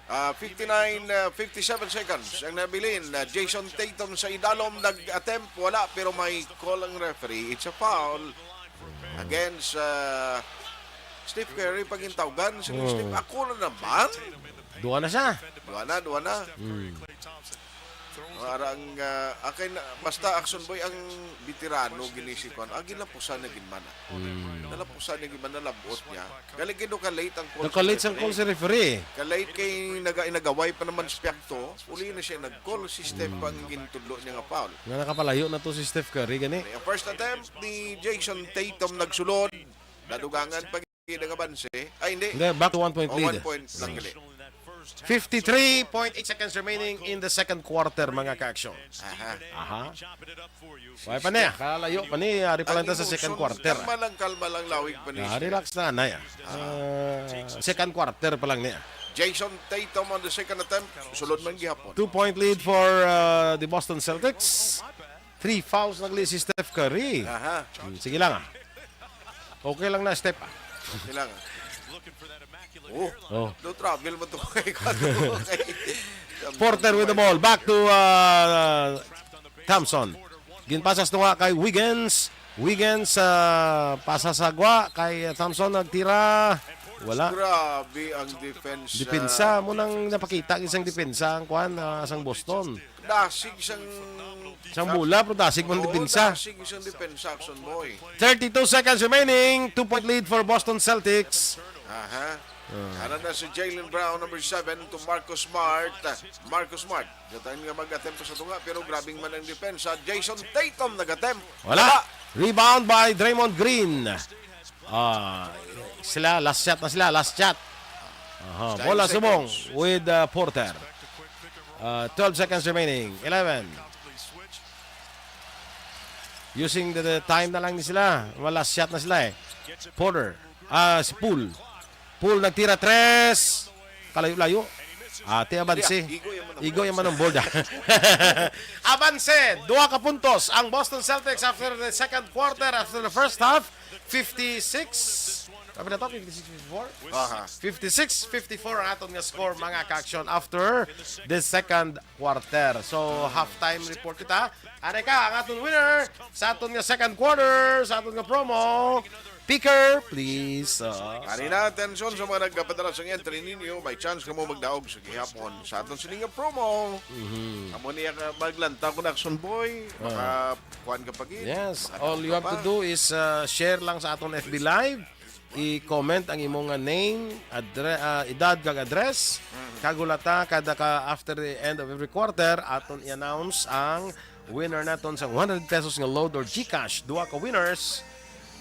Ah, fifty-nine, ah, fifty-seven seconds ang nabilin. Ah, Jayson Tatum sa idalom nag-attempt, wala, pero may call ang referee. It's a foul against ah, Steph Curry. Pagintawgan si Hmm. Steph, ako na naman. Duwa na siya. Duwa na, duwa na. Hmm. Ara ang, ah, akin, basta Action Boy ang veterano, gini si Kwan. Ang ginapusan na ginmana. Hmm. Nalapusan na ginmana, labot niya. Galing gid ka-late ang call sa referee. Naka-late sang call sa referee. Ka-late kay naga-, nagaway pa naman si Piakto. Uli na siya nag-call, si Steph ang gintudlo niya nga foul. Nga nakapalayo na to si Steph Curry, gani. Ang first attempt ni Jayson Tatum nagsulod. Nadugangan pa gid ang abanse. Ay, hindi. Hindi, back to one point O, lead. One point lang gali. Fifty-three point eight seconds remaining in the second quarter, mga ka-action. Aha. Aha. Wala pa niya. Kalayo pa ni. Ari pa lang ta sa second quarter. Kalma lang, kalma lang, lawig pa ni. Ah, relax na, anay, ah. Ah, second quarter pa lang niya. Jayson Tatum on the second attempt. Sulod man gihapon. Two-point lead for uh, the Boston Celtics. Three fouls nagli si Steph Curry. Aha. Hmm, sige lang, ah. Okay lang na, Steph, ah. Okay lang. Oh. Oh. No trouble mo to kay Porter with the ball. Back to uh, Thompson. Ginpasas to nga kay Wiggins. Wiggins uh, pasasagwa kay Thompson nagtira. Wala. Grabe ang defense. Depensa mo nang napakita isang depensa ang kwan uh, sang Boston. Dasig sang Sang bola, pero dasig man depensa. Dasig sang depensa, Action Boy. Thirty-two seconds remaining. Two-point lead for Boston Celtics. Aha. Ara na si Jaylen Brown, number seven, to Marcus Smart. Marcus Smart. Gatayin nga mag-attempt sa tunga, pero grabing man ang depensa. Jayson Tatum nag-attempt. Wala. Rebound by Draymond Green. Ah, sila, last shot na sila, last shot. Aha, bola subong with uh, Porter. Uh, twelve seconds remaining. Eleven. Using the, the time na lang ni sila. Mga last shot na sila eh. Porter. Ah, si Poole. Poole nagtira tres. Kalayo-layo. Ate, abanse. Igo yung manong board, ah. Abanse. Dua ka puntos ang Boston Celtics after the second quarter, after the first half. Fifty-six. Sabi na to, fifty-six fifty-four? Aha. Fifty-six fifty-four ang aton nga score, mga ka-action, after the second quarter. So, halftime report kita. Ano ka, ang aton winner sa aton nga second quarter, sa aton nga promo, picker, please. Uh, Kanina, atensyon sa mga nagkapadala sa entry ninyo, may chance kamo magdaog sa gihapon sa aton sini nga promo. Mhm. Amo niya ka maglantaw ko na Action Boy, Ah. maka kuan ka pa gid. Yes, all you have to do is uh, share lang sa aton F B Live. I-comment ang imo nga name, adre-, ah, edad kag address. Kag hulata, kada ka after the end of every quarter, aton i-announce ang winner naton sa one hundred pesos nga load or GCash. Duha ka winners,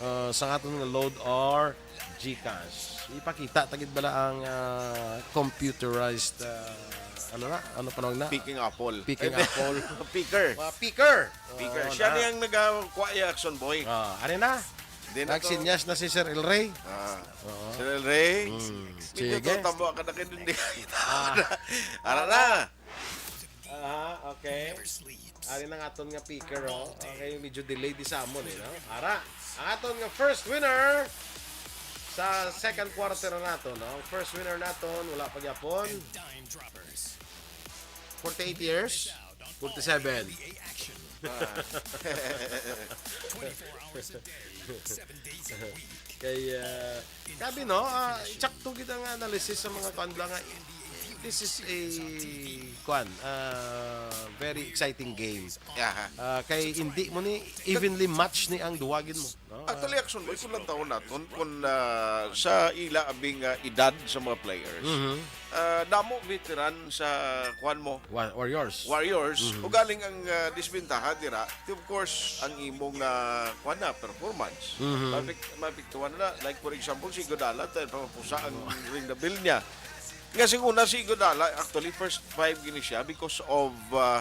ah, sa aton nga load or GCash. Ipakita ta gid bala ang, ah, computerized, ah, ano na? Ano panawag na? Picking apple. Picking Hindi. Apple. Picker. Mga picker. Picker. Oo, Siya na. Niyang nagkuha ya, Action Boy. Ah, ari na. Di na to. Nagsinyas na si Sir El Rey. Ah. Oo. Sir El Rey. Mm, Medyo sige. Tamo ka na kayo din. Ah. Ara na. Ah, okay. Ari na nga aton nga picker, oh. Okay, medyo delayed di sa amon, eh, no? Ara, ang aton nga first winner sa second quarter na nato, no? Ang first winner naton, wala pa gyapon. Forty-eight years? Forty-seven. Kay, ah, sabi, no, ah, sakto gid ang analysis sa mga kuan ba nga, this is a, kuan, ah, very exciting game. Aha. Ah, kay hindi mo ni evenly match ni ang duwagin mo, no? Actually, Action Boy, kung lang taon naton, kung ah, sa ila abing ah, edad sa mga players, Mhm. ah, damo veteran sa kuan mo, Wa- Warriors. Warriors. Ugaling ang ah, disbentaha dira, of course, ang imong ah, kuan na, performance. Mhm. Mapik- mapiktuhan na, like for example, si Iguodala, tayo pa pusa ang ring the bell niya. Nga sing una si Iguodala, actually first five gini siya because of ah,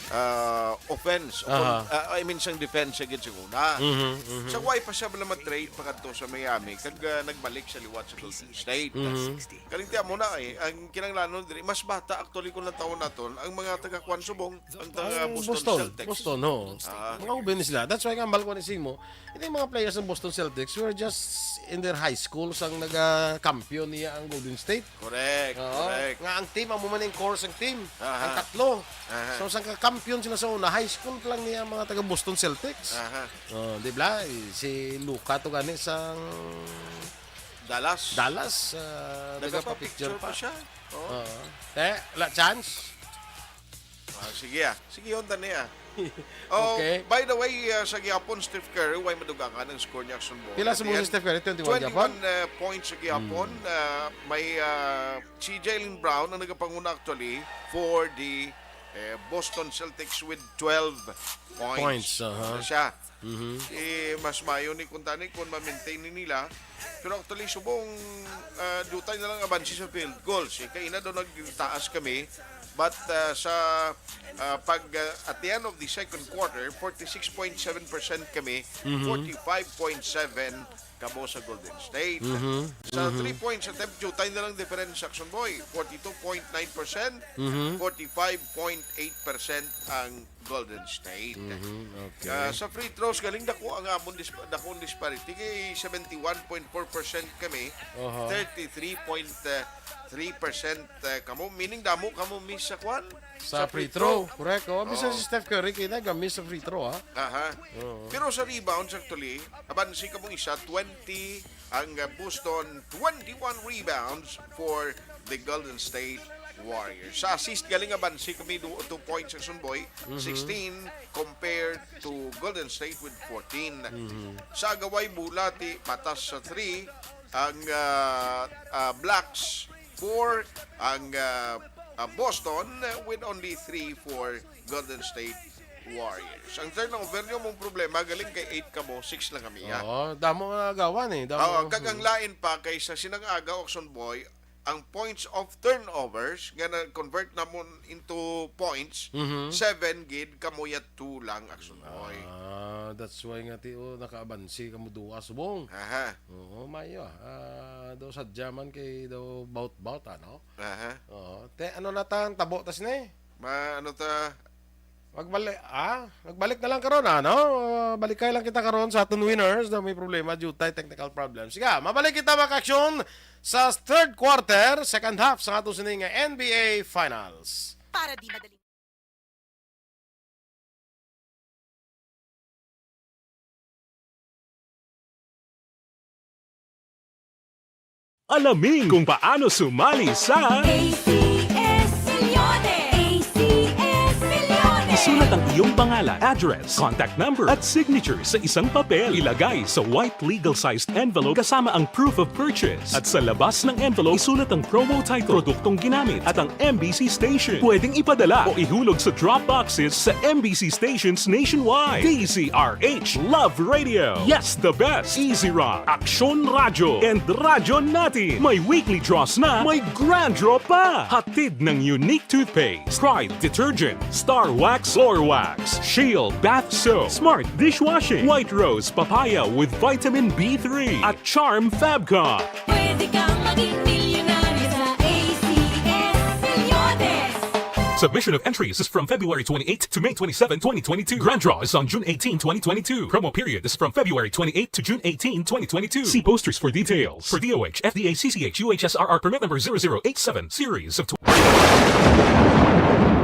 ah, offense. Aha. Ah, I mean, sang defense siya gid sing una. Mhm, mhm. Sa why pa siya bala ma-trade pakadto sa Miami, kag ah, nagbalik siya liwat sa Golden State. Mhm. Kaling tiyan mo na eh, ang kinanglanon diri, mas bata actually kung natawon naton, ang mga taga-kuan subong, ang taga Ang Boston, Boston, Celtics. Boston, no. Ah. Mga uben sila. That's why nga, ambal ko ni Simo, hindi mga players ng Boston Celtics were just in their high school sang naga-champion niya ang Golden State. Correct, Oo. correct. Nga ang team, amo man ang core sang team. Aha. Ang tatlo. Aha. So, sang ka-champion sila sa una, high school pa lang niya ang mga taga Boston Celtics. Aha. Oh, di ba? Si Luka to gani sang Dallas. Dallas, ah, Nagapa-picture nagapa-picture pa pa. Siya. Oh. Oo. Eh, la chance? Ah, sige ah. Sige, yun, tani ah. Oh, Okay. By the way, ah, sa gihapon, Steph Curry, way madugangan ang score niya, Action Boy. Pila sa mga si Steph Curry? Twenty-one gihapon? Twenty-one uh, points sa gihapon. Hmm. Uh, may uh, si Jaylen Brown ang nagapanguna actually for the uh, Boston Celtics with twelve points. Points, aha. Ano siya? Mhm. Eh, mas mayo ni kung tani kung ma-maintain ni nila. Pero actually, subong uh, dutay na lang abansi sa field goals. Eh, kaina daw nagtaas kami. But uh, sa uh, pag uh, at the end of the second quarter, forty-six point seven percent kami, Mhm. forty-five point seven kamo sa Golden State. Mhm. Sa Mhm. three points attempt, dutay na lang difference, Action Boy. Forty-two point nine percent, Mhm. forty-five point eight percent ang Golden State. Mhm. Okay. Ah, sa free throws, galing dako ang amon dis- dako ang disparity. Kay seventy-one point four percent kami, Oho. thirty-three point three percent uh, kamo. Meaning, damo kamo miss sa kwan? Sa free throw. Correct. Oh, bisan Oo. Si Steph Curry, kaya nag-miss sa free throw, ha? Aha. Oo. Pero sa rebounds, actually, abansi kamo isa, twenty ang uh, Boston, twenty-one rebounds for the Golden State Warriors. Sa assist, galing abansi kami do two points, Action Boy, Mhm. sixteen compared to Golden State with fourteen. Mhm. Sa agaway, bulati, patas sa three ang uh, uh, Blacks, four ang uh, uh, Boston, uh, with only three for Golden State Warriors. Ang turnover niyo mong problema, galing kay eight kamo, six lang kami, ha? Oo, damo nga agawan, eh. Damo. Oo, kag ang lain pa kay sa sinang agaw, Action Boy, ang points of turnovers nga na-convert namon into points, Mhm. seven gid, kamuya two lang, Action Boy. Ah, that's why nga ti, oh, nakaabansi kamo duwa subong. Aha, Oo, mayo, ah. Ah, daw sadya man kay daw bout-bout, ano? aha. Oo. Te, ano na tang tabo tas ni? Ma, ano ta? Magbalik, ah? Magbalik na lang karon, ano? Ah, balikay lang kita karon sa aton winners na may problema due to technical problems. Sige, mabalik kita, mga ka-aksyon, sa third quarter, second half sa aton sini nga N B A Finals. Para di madaling Alamin kung paano sumali sa ACS Milyones! ACS Milyones! Sulat ang iyong pangalan, address, contact number, at signature sa isang papel. Ilagay sa white legal-sized envelope kasama ang proof of purchase. At sa labas ng envelope, isulat ang promo title, produktong ginamit, at ang M B C station. Pwedeng ipadala o ihulog sa drop boxes sa M B C stations nationwide. D Z R H Love Radio. Yes, the best. Easy Rock, Aksyon Radyo, and Radyo Natin. May weekly draws na, may grand draw pa. Hatid ng Unique Toothpaste, Pride Detergent, Star Wax, Floor Wax, Shield Bath Soap, Smart Dishwashing, White Rose Papaya with Vitamin B three, at Charm Fabcon. Pwede kang maging milyonaryo sa A C S Milyones. Submission of entries is from February twenty-eighth to May twenty-seven, twenty twenty-two. Grand draw is on June eighteen, twenty twenty-two. Promo period is from February twenty-eighth to June eighteen, twenty twenty-two. See posters for details. For D O H, F D A C C H U H S R R permit number zero zero eight seven, series of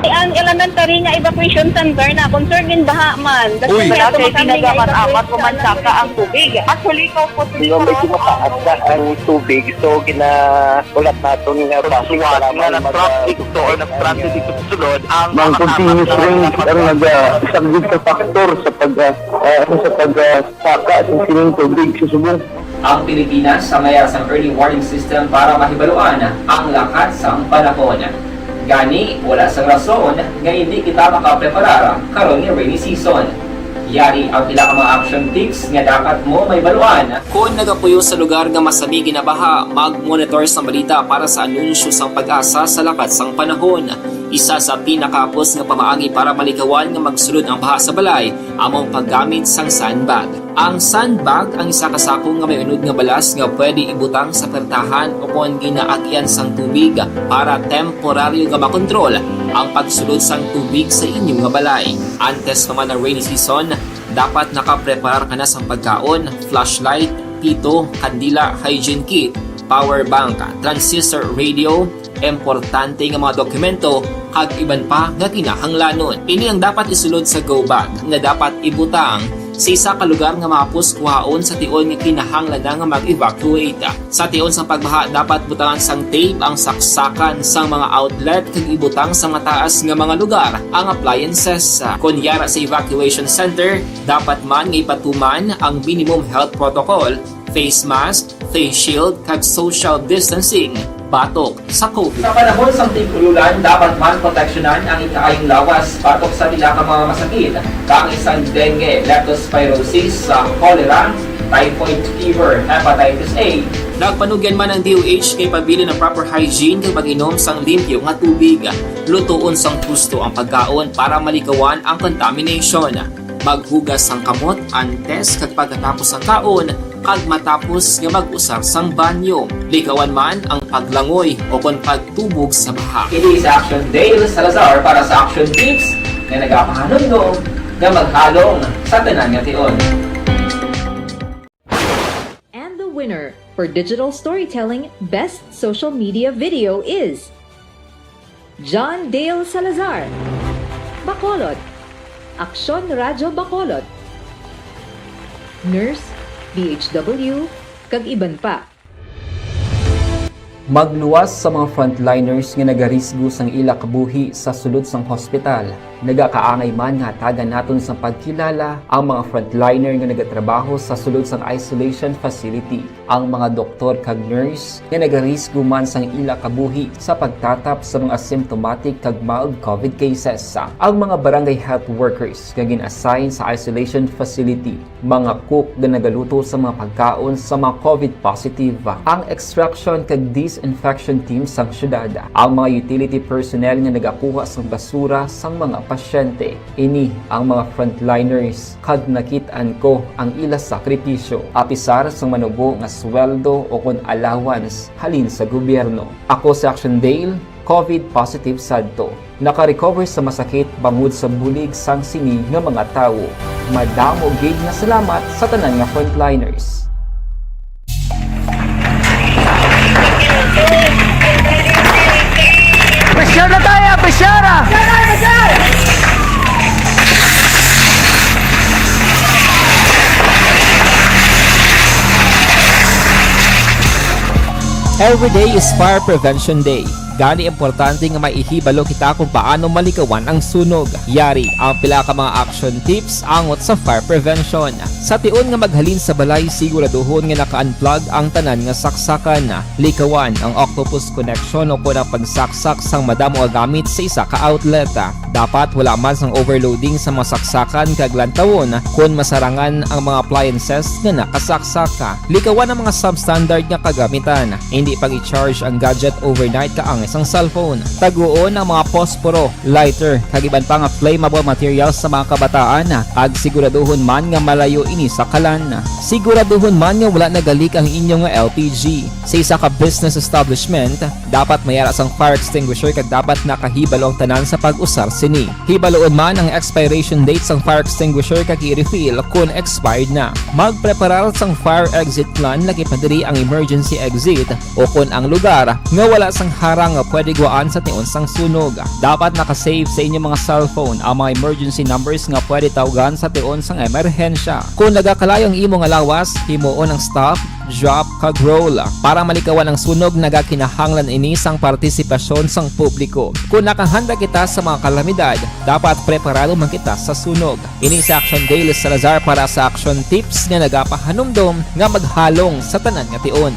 Ang elementary nga evacuation center na concern gin baha man. Uy. Wala kay ginagamit-amat ko man saka ang tubig. Actually, ko po. Medyo mataas na ang tubig, so ginahulat naton nga traffic nga mag-, nag-traffic to or nag-transit dito sa sulod ang mga continuous rain ang nag-, ah, isang big factor sa pag, ah, ah, sa pag, ah, saka sa sining tubig sa subong. Ang Pilipinas ang mayara sang early warning system para mahibaluan ang lakat sang panahon. Gani, wala sang rason nga indi kita makapreparar karon nga rainy season. Yari ang pila ka mga action tips nga dapat mo mahibaluan. Kon nagapuyo sa lugar nga masami ginabaha, mag-monitor sang balita para sa anunsyo sang PAGASA sa lakat sang panahon. Isa sa pinakahapos nga pamaagi para malikawan nga magsulod ang baha sa balay amo ang paggamit sang sandbag. Ang sandbag ang isa ka sako nga may unod nga balas nga pwede ibutang sa pertahan ukon ginaagyan sang tubig para temporaryo nga makontrol ang pagsulod sang tubig sa inyo nga balay. Antes pa man ang rainy season, dapat nakapreparar ka na sang pagkaon, flashlight, pito, kandila, hygiene kit, power bank, transistor radio, importante nga mga dokumento, kag iban pa nga kinahanglanon. Ini ang dapat isulod sa go bag nga dapat ibutang sa isa ka lugar nga mahapos kuhaon sa tion nga kinahanglan na nga mag-evacuate. Sa tion sang pagbaha, dapat butangan sang tape ang saksakan sang mga outlet kag ibutang sa mataas nga mga lugar ang appliances. Kon yara sa evacuation center, dapat man nga ipatuman ang minimum health protocol, face mask, face shield, kag social distancing batok sa COVID. Sa panahon sang tig-ululan, dapat man proteksyonan ang ikaayong lawas batok sa pila ka mga masakit, kaangay sang dengue, leptospirosis, sa cholera, typhoid fever, hepatitis A. Nagpanugyan man ang D O H nga ipabilin ang proper hygiene kag pag-inom sang limpyo nga tubig. Lutoon sang husto ang pagkaon para malikawan ang contamination. Maghugas sang kamot antes kag pagkatapos sang kaon kag matapos nga mag-usar sang banyo. Likawan man ang paglangoy ukon pagtubog sa baha. Ini si Action Dale Salazar para sa Action Tips nga nagapahanumdom nga maghalong sa tanan nga tion. And the winner for digital storytelling best social media video is John Dale Salazar, Bacolod, Aksyon Radyo Bacolod, Nurse, D H W, kag iban pa. Magluwas sa mga frontliners nga nagarisgo sang ila kabuhi sa sulod sang hospital. Nagakaangay man nga hatagan naton sang pagkilala ang mga frontliner nga nagatrabaho sa sulod sang isolation facility, ang mga doktor kag nurse nga nagarisgo man sang ila kabuhi sa pagtatap sa mga symptomatic kag mild COVID cases, ang mga barangay health workers nga gin-assign sa isolation facility, mga cook nga nagaluto sa mga pagkaon sa mga COVID positive, ang extraction kag disinfection team sang syudad, ang mga utility personnel nga nagakuha sang basura sang mga pasyente. Ini ang mga frontliners, kag nakit-an ko ang ila sakripisyo, apisar sang manubo nga sweldo ukon allowance halin sa gobyerno. Ako si Action Dale, COVID positive sadto. Naka-recover sa masakit bangod sa bulig sang sini nga mga tawo. Madamo gid nga salamat sa tanan nga frontliners. Pressure na tayo! Pressure na! Every day is Fire Prevention Day. Gani, importante nga maihibalo kita kung paano malikawan ang sunog. Yari ang pila ka mga action tips angot sa fire prevention. Sa tion nga maghalin sa balay, siguraduhon nga naka-unplug ang tanan nga saksakan. Likawan ang octopus connection o kon ang pagsaksak sang madamo nga gamit sa isa ka outlet. Dapat wala man sang overloading sa mga saksakan kag lantawon kon masarangan ang mga appliances nga nakasaksak. Likawan ang mga substandard nga kagamitan. Hindi pag-i-charge ang gadget overnight kaangay sang cellphone. Taguon ang mga posporo, lighter, kag iban pa nga flammable materials sa mga kabataan, kag siguraduhon man nga malayo ini sa kalan. Siguraduhon man nga wala nagalik ang inyo nga L P G. Sa isa ka business establishment, dapat may ara sang fire extinguisher kag dapat nakahibalo ang tanan sa pag-usar sini. Hibaloon man ang expiration date sang fire extinguisher kag i-refill kon expired na. Magpreparar sang fire exit plan, lakip na diri ang emergency exit o kon ang lugar nga wala sang harang nga pwede guwaan sa tion sang sunog. Dapat naka-save sa inyo mga cellphone ang mga emergency numbers nga pwede tawgan sa tion sang emerhensya. Kon nagakalayo ang imo nga lawas, himuon ang stop, drop, kag roll. Para malikawan ang sunog, nagakinahanglan ini sang partisipasyon sang publiko. Kon nakahanda kita sa mga kalamidad, dapat preparado man kita sa sunog. Ini si Action Dale Salazar para sa Action Tips nga nagapahanumdom nga maghalong sa tanan nga tion.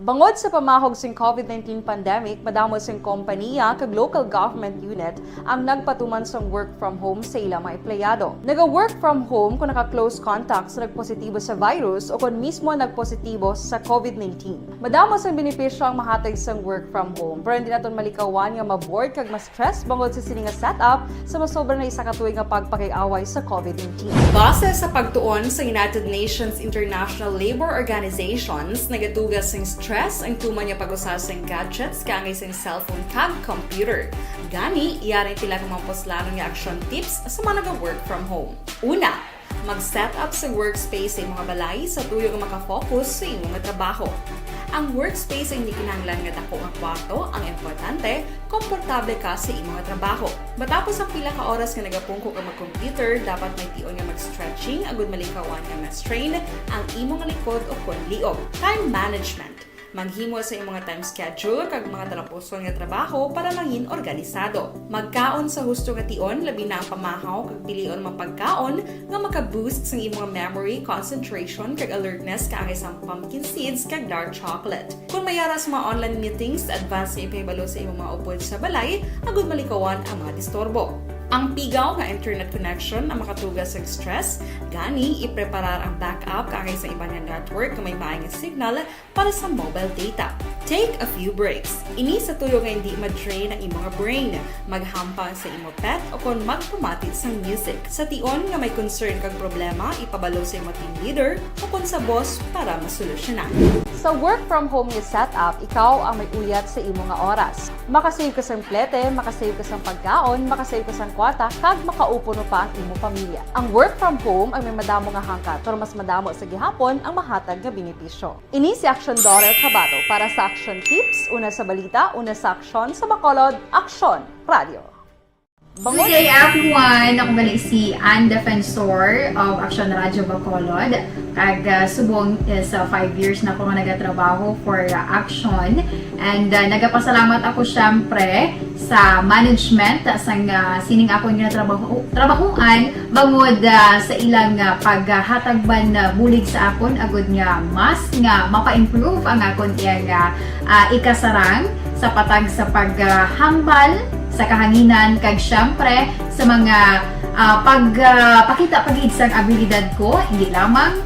Bangod sa pamahog sing COVID nineteen pandemic, madamo sing kompaniya kag local government unit ang nagpatuman sang work from home sa ila mga empleyado. Naga-work from home kung naka-close contact sa nagpositibo sa virus o kon mismo nagpositibo sa COVID nineteen. Madamo sang benepisyo ang mahatag sang work from home, pero hindi naton malikawan nga ma-bored kag ma-stress bangod sa sini nga setup sa masobra na isa ka tuig nga pagpakig-away sa COVID nineteen. Base sa pagtuon sa United Nations International Labour Organizations, nagatuga sing stress ang tuman nga pag-usa sing gadgets kaangay sing cellphone kag computer. Gani, yari ang pila ka mga puslanon nga action tips sa mga naga-work from home. Una, mag-set up sa workspace sa imong balay sa tuyo nga makafocus sa imo nga trabaho. Ang workspace ay hindi kinahanglan nga dako nga kwarto, ang importante, komportable ka sa imo nga trabaho. Matapos ang pila ka oras nga nagapungko ka mag-computer, dapat may tion nga mag-stretching agud malikawan nga ma-strain ang imo nga likod o kon liog. Time management. Maghimo sa imo nga time schedule kag mga talapuson nga trabaho para mangin organisado. Magkaon sa husto nga tion, labi na ang pamahaw kag pilion man pagkaon nga maka-boost sang imo nga memory, concentration, kag alertness kaangay sang pumpkin seeds kag dark chocolate. Kon may ara sa mga online meetings, advance nga ipahibalo sa imo mga upod sa balay agud malikawan ang mga disturbo. Ang pigaw nga internet connection ang makatuga sa stress, gani ipreparar ang backup kaangay sa iban nga network nga may maay nga signal para sa mobile data. Take a few breaks. Ini sa tuyo nga hindi ma-drain ang imo nga brain. Maghampang sa imo pet o kon magpamati sang music. Sa tion nga may concern kag problema, ipabalo sa imo team leader o kon sa boss para masolusyonan. Sa work from home nga setup, ikaw ang may uyat sa imo nga oras. Makasave ka sang plete, makasave ka sang pagkaon, makasave ka sang kwarta, kag makaupo no pa ang imo pamilya. Ang work from home ang may madamo nga hangkat, pero mas madamo sa gihapon ang mahatag nga benepisyo. Ini si Action Daughter Kabato para sa Action Tips, una sa balita, una sa aksyon, sa Bacolod, Aksyon Radio. Good day, everyone. Ako gali si Ann Defensor of Action Radio Bacolod. Kag, ah, subong is, ah, five years na ako nga nagatrabaho for, ah, Action. And, ah, nagapasalamat ako, syempre, sa management, ah, sang, ah, sining akon nga trabaho, trabahoan, bangod, ah, sa ilang, ah, paghatag man, ah, bulig sa akon, agud nga mas nga mapa-improve ang akon iyang, ah, ah, ikasarang sa patag sa paghambal sa kahanginan, kag syempre sa mga, ah, pag, ah, pakita pa gid sang abilidad ko, hindi lamang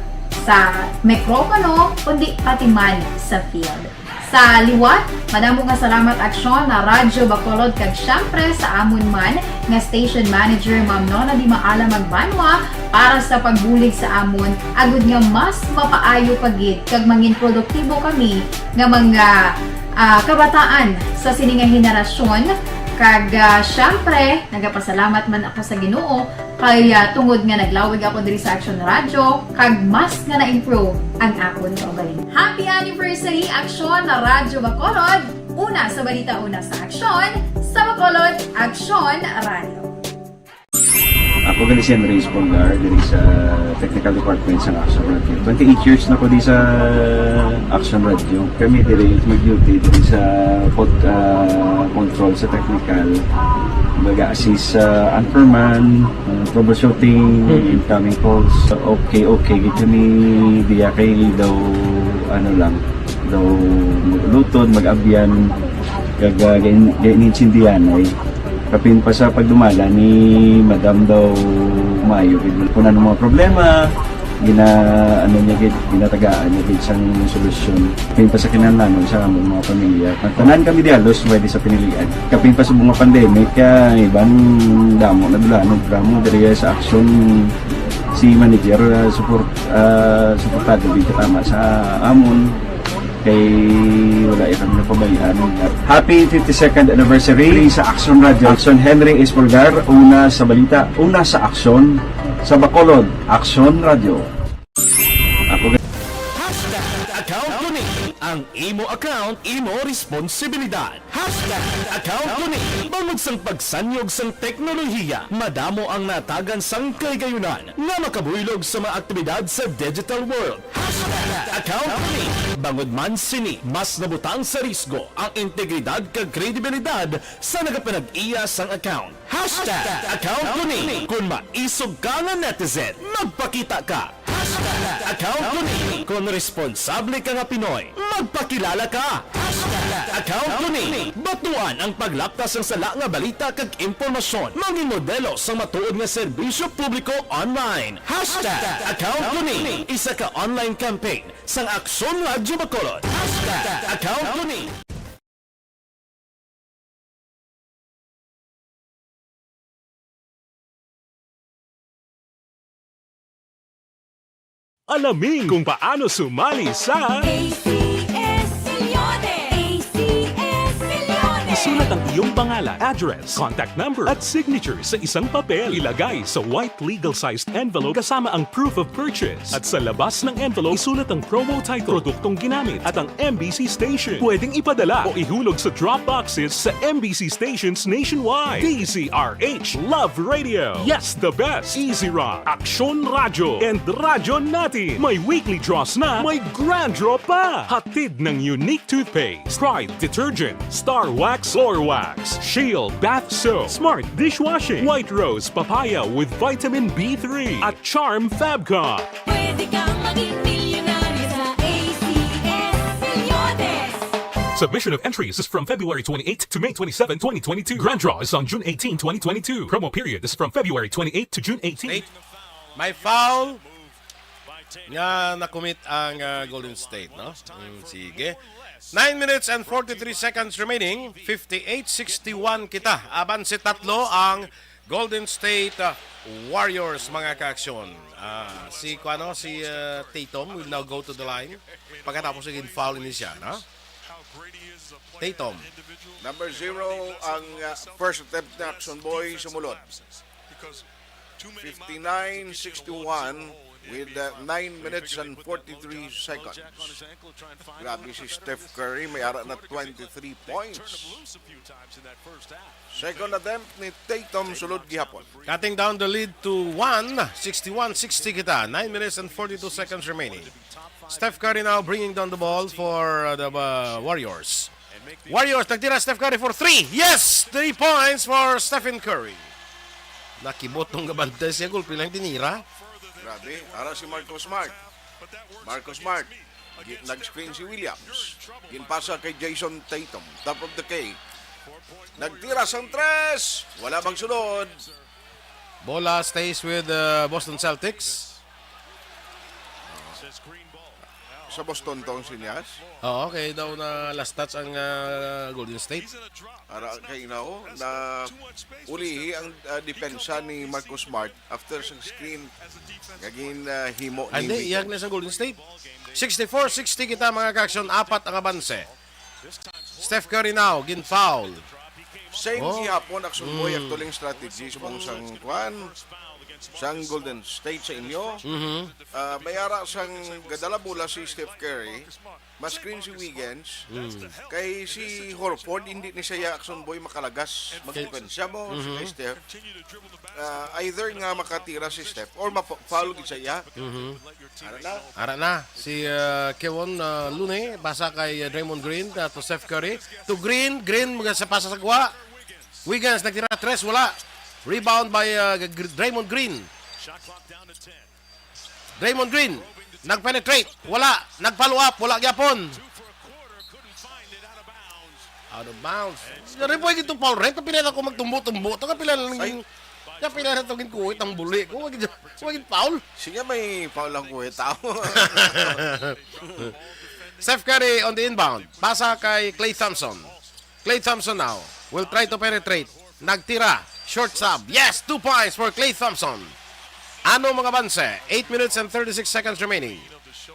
sa mikropono, kundi pati man sa field. Sa liwat, madamo nga salamat Aksyon na Radyo Bacolod, kag syempre sa amon man nga station manager, Ma'am Nona Di Maala Magbanwa, para sa pagbulig sa amon, agud nga mas mapaayo pa gid kag mangin produktibo kami nga mga, ah, kabataan sa sini nga henerasyon. Kag, ah, syempre, nagapasalamat man ako sa Ginoo kay, ah, tungod nga naglawig ako diri sa Aksyon Radyo, kag mas nga na-improve ang akon kaugalingon. Happy anniversary, Aksyon na Radyo Bacolod! Una sa balita, una sa aksyon, sa Bacolod, Aksyon Radyo. Ah, Ako gali si Henry Espolgar, diri sa technical department sa Action Radio. Twenty-eight years na ko di sa Action Radio. Kami diri mag-duty diri sa pod-, ah, control sa technical. Mag-assist sa anchorman, ah, troubleshooting, incoming calls. Okay, okay, gid kami diya kay daw, ano lang, daw mag-ulutod, mag-abyan, kag, ah, gain-, gainintindihan ay. Kapin pa sa pagdumala ni Madam daw maayo gid. Kung ano mga problema, gina-, ano niya gid, ginatagaan niya gid sang solusyon. Kapin pa sa kinahanglanon sa among mga pamilya. Tanan kami di halos pwede sa pinilian. Kapin pa sa mga pandemic, ah, iban damo na dulanon, drama diri sa Action si manager, ah, support, ah, suportado gid katama sa amon. Kay wala iya kami napabayaan. Happy fifty-second anniversary sa Action Radio. Action Henry Espolgar, una sa balita, una sa aksyon, sa Bacolod, Action Radio. Ako ga- Hashtag account ko ni. Ang imo account, imo responsibilidad. Hashtag account ko ni. Bangod sang pagsanyog sang teknolohiya, madamo ang natagan sang kahigayunan nga makabuylog sa mga aktibidad sa digital world. Hashtag account ko ni. Bangod man sini, mas nabutang sa risgo ang integridad kag kredibilidad sa nagapanag-iya sang account. Hashtag account ko ni. Kung maisog ka nga netizen, magpakita ka. Hashtag account ko ni. Kung responsable ka nga Pinoy, magpakilala ka. Hashtag account ko ni. Batuan ang paglapta sang sala nga balita kag impormasyon. Mangin modelo sa matuod nga serbisyo publiko online. Hashtag account ko ni. Isa ka online campaign sang Aksyon Radyo Bacolod. Hashtag account ko ni. Alamin kung paano sumali sa A C S Milyones! A C S Milyones! Isulat ang iyong pangalan, address, contact number, at signature sa isang papel. Ilagay sa white legal-sized envelope kasama ang proof of purchase. At sa labas ng envelope, isulat ang promo title, produktong ginamit, at ang M B C station. Pwedeng ipadala o ihulog sa drop boxes sa M B C stations nationwide. D Z R H Love Radio. Yes, the best. Easy Rock, Aksyon Radyo, and Radyo Natin. May weekly draws na, may grand draw pa. Hatid ng Unique Toothpaste, Pride Detergent, Star Wax, Floor Wax, Shield Bath Soap, Smart Dishwashing, White Rose Papaya with Vitamin B three, at Charm Fabcon. Pwede kang maging milyonaryo sa A C S Milyones. Submission of entries is from February twenty-eight to May twenty-seven, twenty twenty-two. Grand draw is on June eighteen, twenty twenty-two. Promo period is from February twenty-eight to June eighteen. May foul nga na-commit ang, ah, Golden State, no? Mm, sige. Nine minutes and forty-three seconds remaining. Fifty-eight sixty-one kita. Abanse tatlo ang Golden State, ah, Warriors, mga kaaksyon. Ah, si, kuano, si, ah, Tatum will now go to the line. Pagkatapos naging foul ni siya, no? Tatum. Number zero ang, ah, first attempt ni Action Boy sumulod. Fifty-nine sixty-one with, uh, nine minutes and forty-three seconds. Grabe si Steph Curry, may ara na twenty-three points. Second attempt ni Tatum sulod gihapon. Cutting down the lead to one, sixty-one sixty kita. Nine minutes and forty-two seconds remaining. Steph Curry now bringing down the ball for, uh, the, uh, Warriors. Warriors, nagtira Steph Curry for three. Yes! Three points for Stephen Curry. Nakimot tong gabante siya, gulpi lang tinira. Grabe, ara si Marcus Smart. Marcus Smart, gi-, nag-screen si Williams. Ginpasa kay Jayson Tatum. Top of the key. Nagtira sang tres. Wala magsunod. Bola stays with, uh, Boston Celtics. Sa Boston to ang sinyas? Oo, kay daw na last touch ang, ah, Golden State. Ara kay now, na ulihi ang, ah, depensa ni Marcus Smart after sa screen nga gin, ah, himo ni Hindi, Wiggins. Iyag na sa Golden State. Sixty-four sixty kita, mga kaaksyon, apat ang abanse. Steph Curry now, gin-foul. Same Oh. gihapon, Action Boy, Mm. actually, ang strategy sa mga sang, kuan, sang Golden State sa inyo. Mhm. Ah, may ara sang gadala bola si Steph Curry, ma-screen si Wiggins. Mm. Kay si Horford, hindi ni siya, Action Boy, makalagas. Magdepensya mo Mhm. kay Steph. Ah, either nga makatira si Steph or ma-foul gid siya. Mhm. Ara na. Ara na, si, uh, Kevon, uh, Looney, pasa kay, uh, Draymond Green, uh, to Steph Curry. To Green, Green, mga sa pasa sa guwa. Wiggins, nagtira, tres, wala. Rebound by, uh, Gr-, Draymond Green. Draymond Green, nag-penetrate, wala. Nag-follow up, wala gyapon. Out of bounds. Yari po, ito foul, Ren. Kapila na ko magtumbo-tumbo. Ito kapila lang Ay. Kapila na itong ginkuhit ang buli ko. Wag, wag foul. Sige, may foul ang kuya tao. Steph Curry on the inbound. Pasa kay Klay Thompson. Klay Thompson now will try to penetrate. Nagtira. Short sub. Yes, two points for Klay Thompson. Ano mga banse? Eight minutes and thirty-six seconds remaining.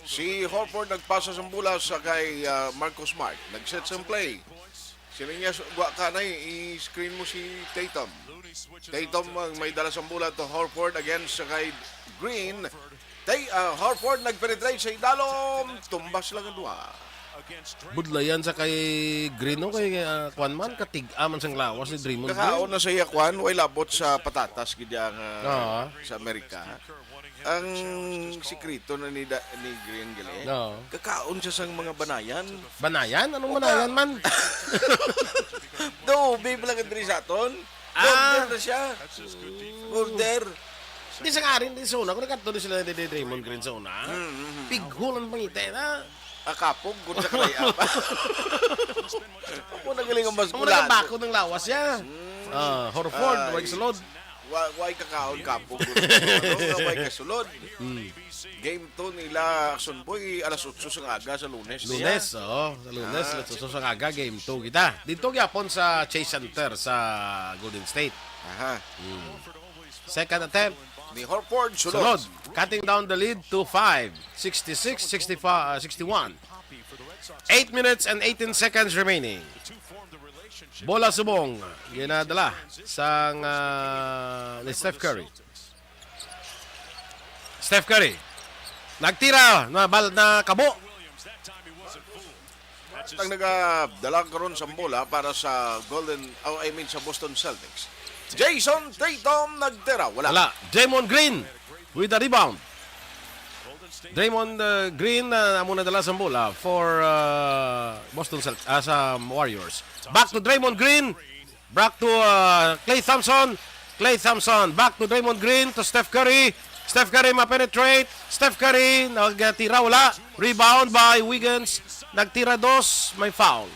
Si Horford nagpasa sang bola sa kay, ah, Marcus Smart. Nag-set sang play. Sino niya, su-, wa ka na, i-screen mo si Tatum. Tatum ang may dala sang bola to Horford against sa kay Green. Tay, ah, Horford nag-penetrate sa idalom. Tumbas lang ang duha. Budlayan sa kay Green, no? Kay, ah, kwan man, katig-a man sang lawas ni Draymond Green. Nakaon na sa iya, kwan, way labot sa patatas, gid ang, ah, Oo. sa Amerika. Ang sikreto na ni da-, ni Green gali, Oo. kakaon siya sang mga banayan. Banayan? Anong Uka. banayan man? Do, babe lang ang diri sa aton. Ah. Order na siya. Order. Di sa nga rin, di sa una, kung nagkadto di sila ni Draymond Green sa una, Mm, mm, mm. pighol ang pangita na. Ah, kapog, kung sa kaya pa. Ako na galing ang mas Ang gulado. Nagabako ng lawas siya. Mm. Ah, Horford, Ay. way sulod. Wa-, way kakaon, kapog, kung ano, way kasulod. Mm. Game two nila, Action Boy, alas otso sa aga sa Lunes. Lunes, oo. Sa Lunes, Ah. alas otso sa aga, game two kita. Dito gyapon sa Chase Center sa Golden State. Aha. Mm. Second attempt. Ni Horford, sulod. Sulod. Cutting down the lead to five. Sixty-six, sixty-five, uh, sixty-one. Eight minutes and eighteen seconds remaining. Bola subong. Ginadala sang, ah, ni Steph Curry. Steph Curry. Nagtira. Na bal-, na kabo. Ang nagadala karon sa bola para sa Golden, oh, I mean, sa Boston Celtics. Jason Tatum nagtira. Wala. Wala. Draymond Green with the rebound. Draymond, uh, Green, uh, amo na dala sa bola for, uh, Boston Celt-, ah, sa Warriors. Back to Draymond Green. Back to, uh, Klay Thompson. Klay Thompson. Back to Draymond Green, to Steph Curry. Steph Curry ma-penetrate. Steph Curry, nagtira, wala. Rebound by Wiggins. Nagtira dos, may foul.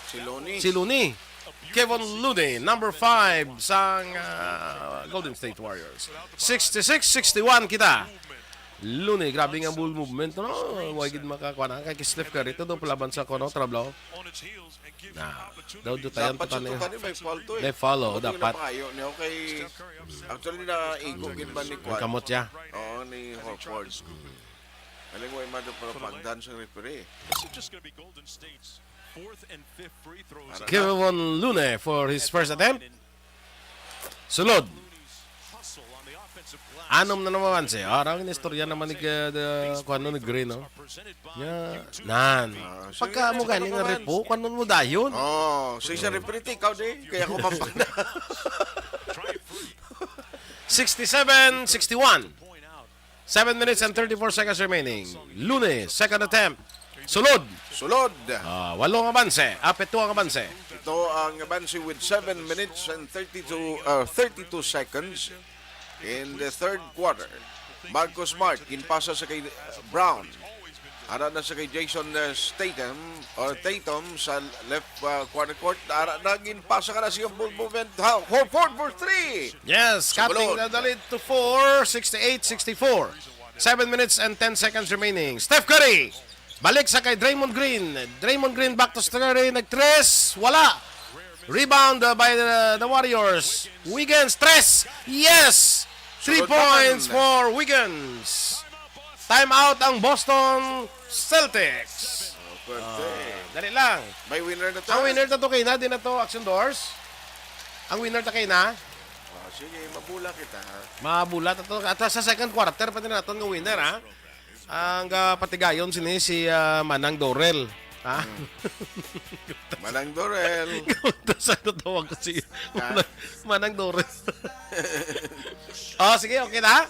Si Looney. Si Looney. Kevon Looney, number five sang, uh, Golden State Warriors. Sixty-six sixty-one kita. Looney, grabe nga ball movement, no? Wa gid makakuha na kay Steph Curry, to, do palaban sa kuno, trablo. Na, daw, do tayo, Dapat to, sa tayo. Tutan, may foul to, eh. May foul, oh, Buti dapat. Napayo niya, okay. Actually, naigo gid ba ni Ang Kwan? Kamot siya. Oo, ni Horford. Aling way man, do pala pagdan sa referee. This is just gonna be Golden State's fourth and fifth free throws. Kevon Looney for his first attempt. Sulod. Anom na naman siya. Arang inistorya naman ni, uh, the, kung ano ni Green, no? Nya, nan. Ah, so Pagka yun, mo gani nga naman. Repo, kung ano mo dayon? Oh, so isang referee, ikaw din. Kaya ako pampanda. Sixty-seven sixty-one. Seven minutes and thirty-four seconds remaining. Looney, second attempt. Sulod. Sulod. Ah, walo nga banse. Ah, pito nga banse. Ito ang banse with seven minutes and thirty-two, uh, thirty-two seconds in the third quarter. Marcus Smart, ginpasa sa kay, uh, Brown. Ara na sa kay Jason, uh, Statham, or Tatum sa left, uh, corner court. Ara na, ginpasa ka na sa iyang ball movement. Ha, Horford for three. Yes, Sa cutting bulod. Na the lead to four, sixty-eight sixty-four. Seven minutes and ten seconds remaining. Steph Curry. Balik sa kay Draymond Green. Draymond Green back to Steph Curry. Nag-tres. Wala. Rebound, uh, by the, the Warriors. Wiggins, tres. Yes! Three Sulod points naman. For Wiggins. Time out ang Boston Celtics. Oh, pwede. Ah, dali lang. May winner na to. Ang winner na to kay Nadine na to, Action Doors. Ang winner ta kay na? Oh, sige, mabula kita, ha? Mabula ta to. At sa second quarter, pati naton nga winner, ha? Ang, ah, patigayon sini si, ah, Manang Dorel. Ha? Hmm. Manang Dorel. Sa ko tawag ko si Ha? Manang, Manang Dorel. Oh, sige, okay na?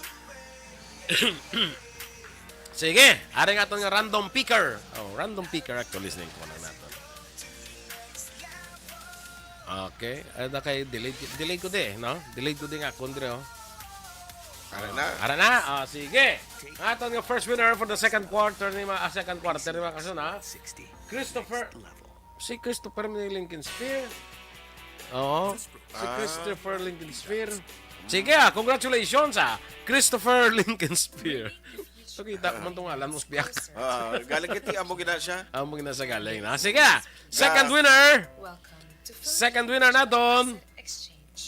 Sige, ari nga aton nga random picker. Oh, random picker actually, sining ko lang nato. Okay. Ay, na kay delete, delete ko di, no? Delete ko di nga akon dire, oh. Ara na. Ara na. Ah, sige. Ang aton nga first winner for the second quarter ni ma-, ah, second quarter ni mga kaso na. Christopher, si Christopher ni Lincoln Spear. Oo. Si Ah. Christopher Lincoln Spear. Sige, ah, congratulations, ah. Christopher Lincoln Spear. So, kita ko man tong ngalan mo, Spiak. Ah, galing kiti, amo gina siya. Amo gina siya galing. Ah, sige, ah. Second Ah. winner. Welcome to Second Philippine winner Digital naton. Asset Exchange,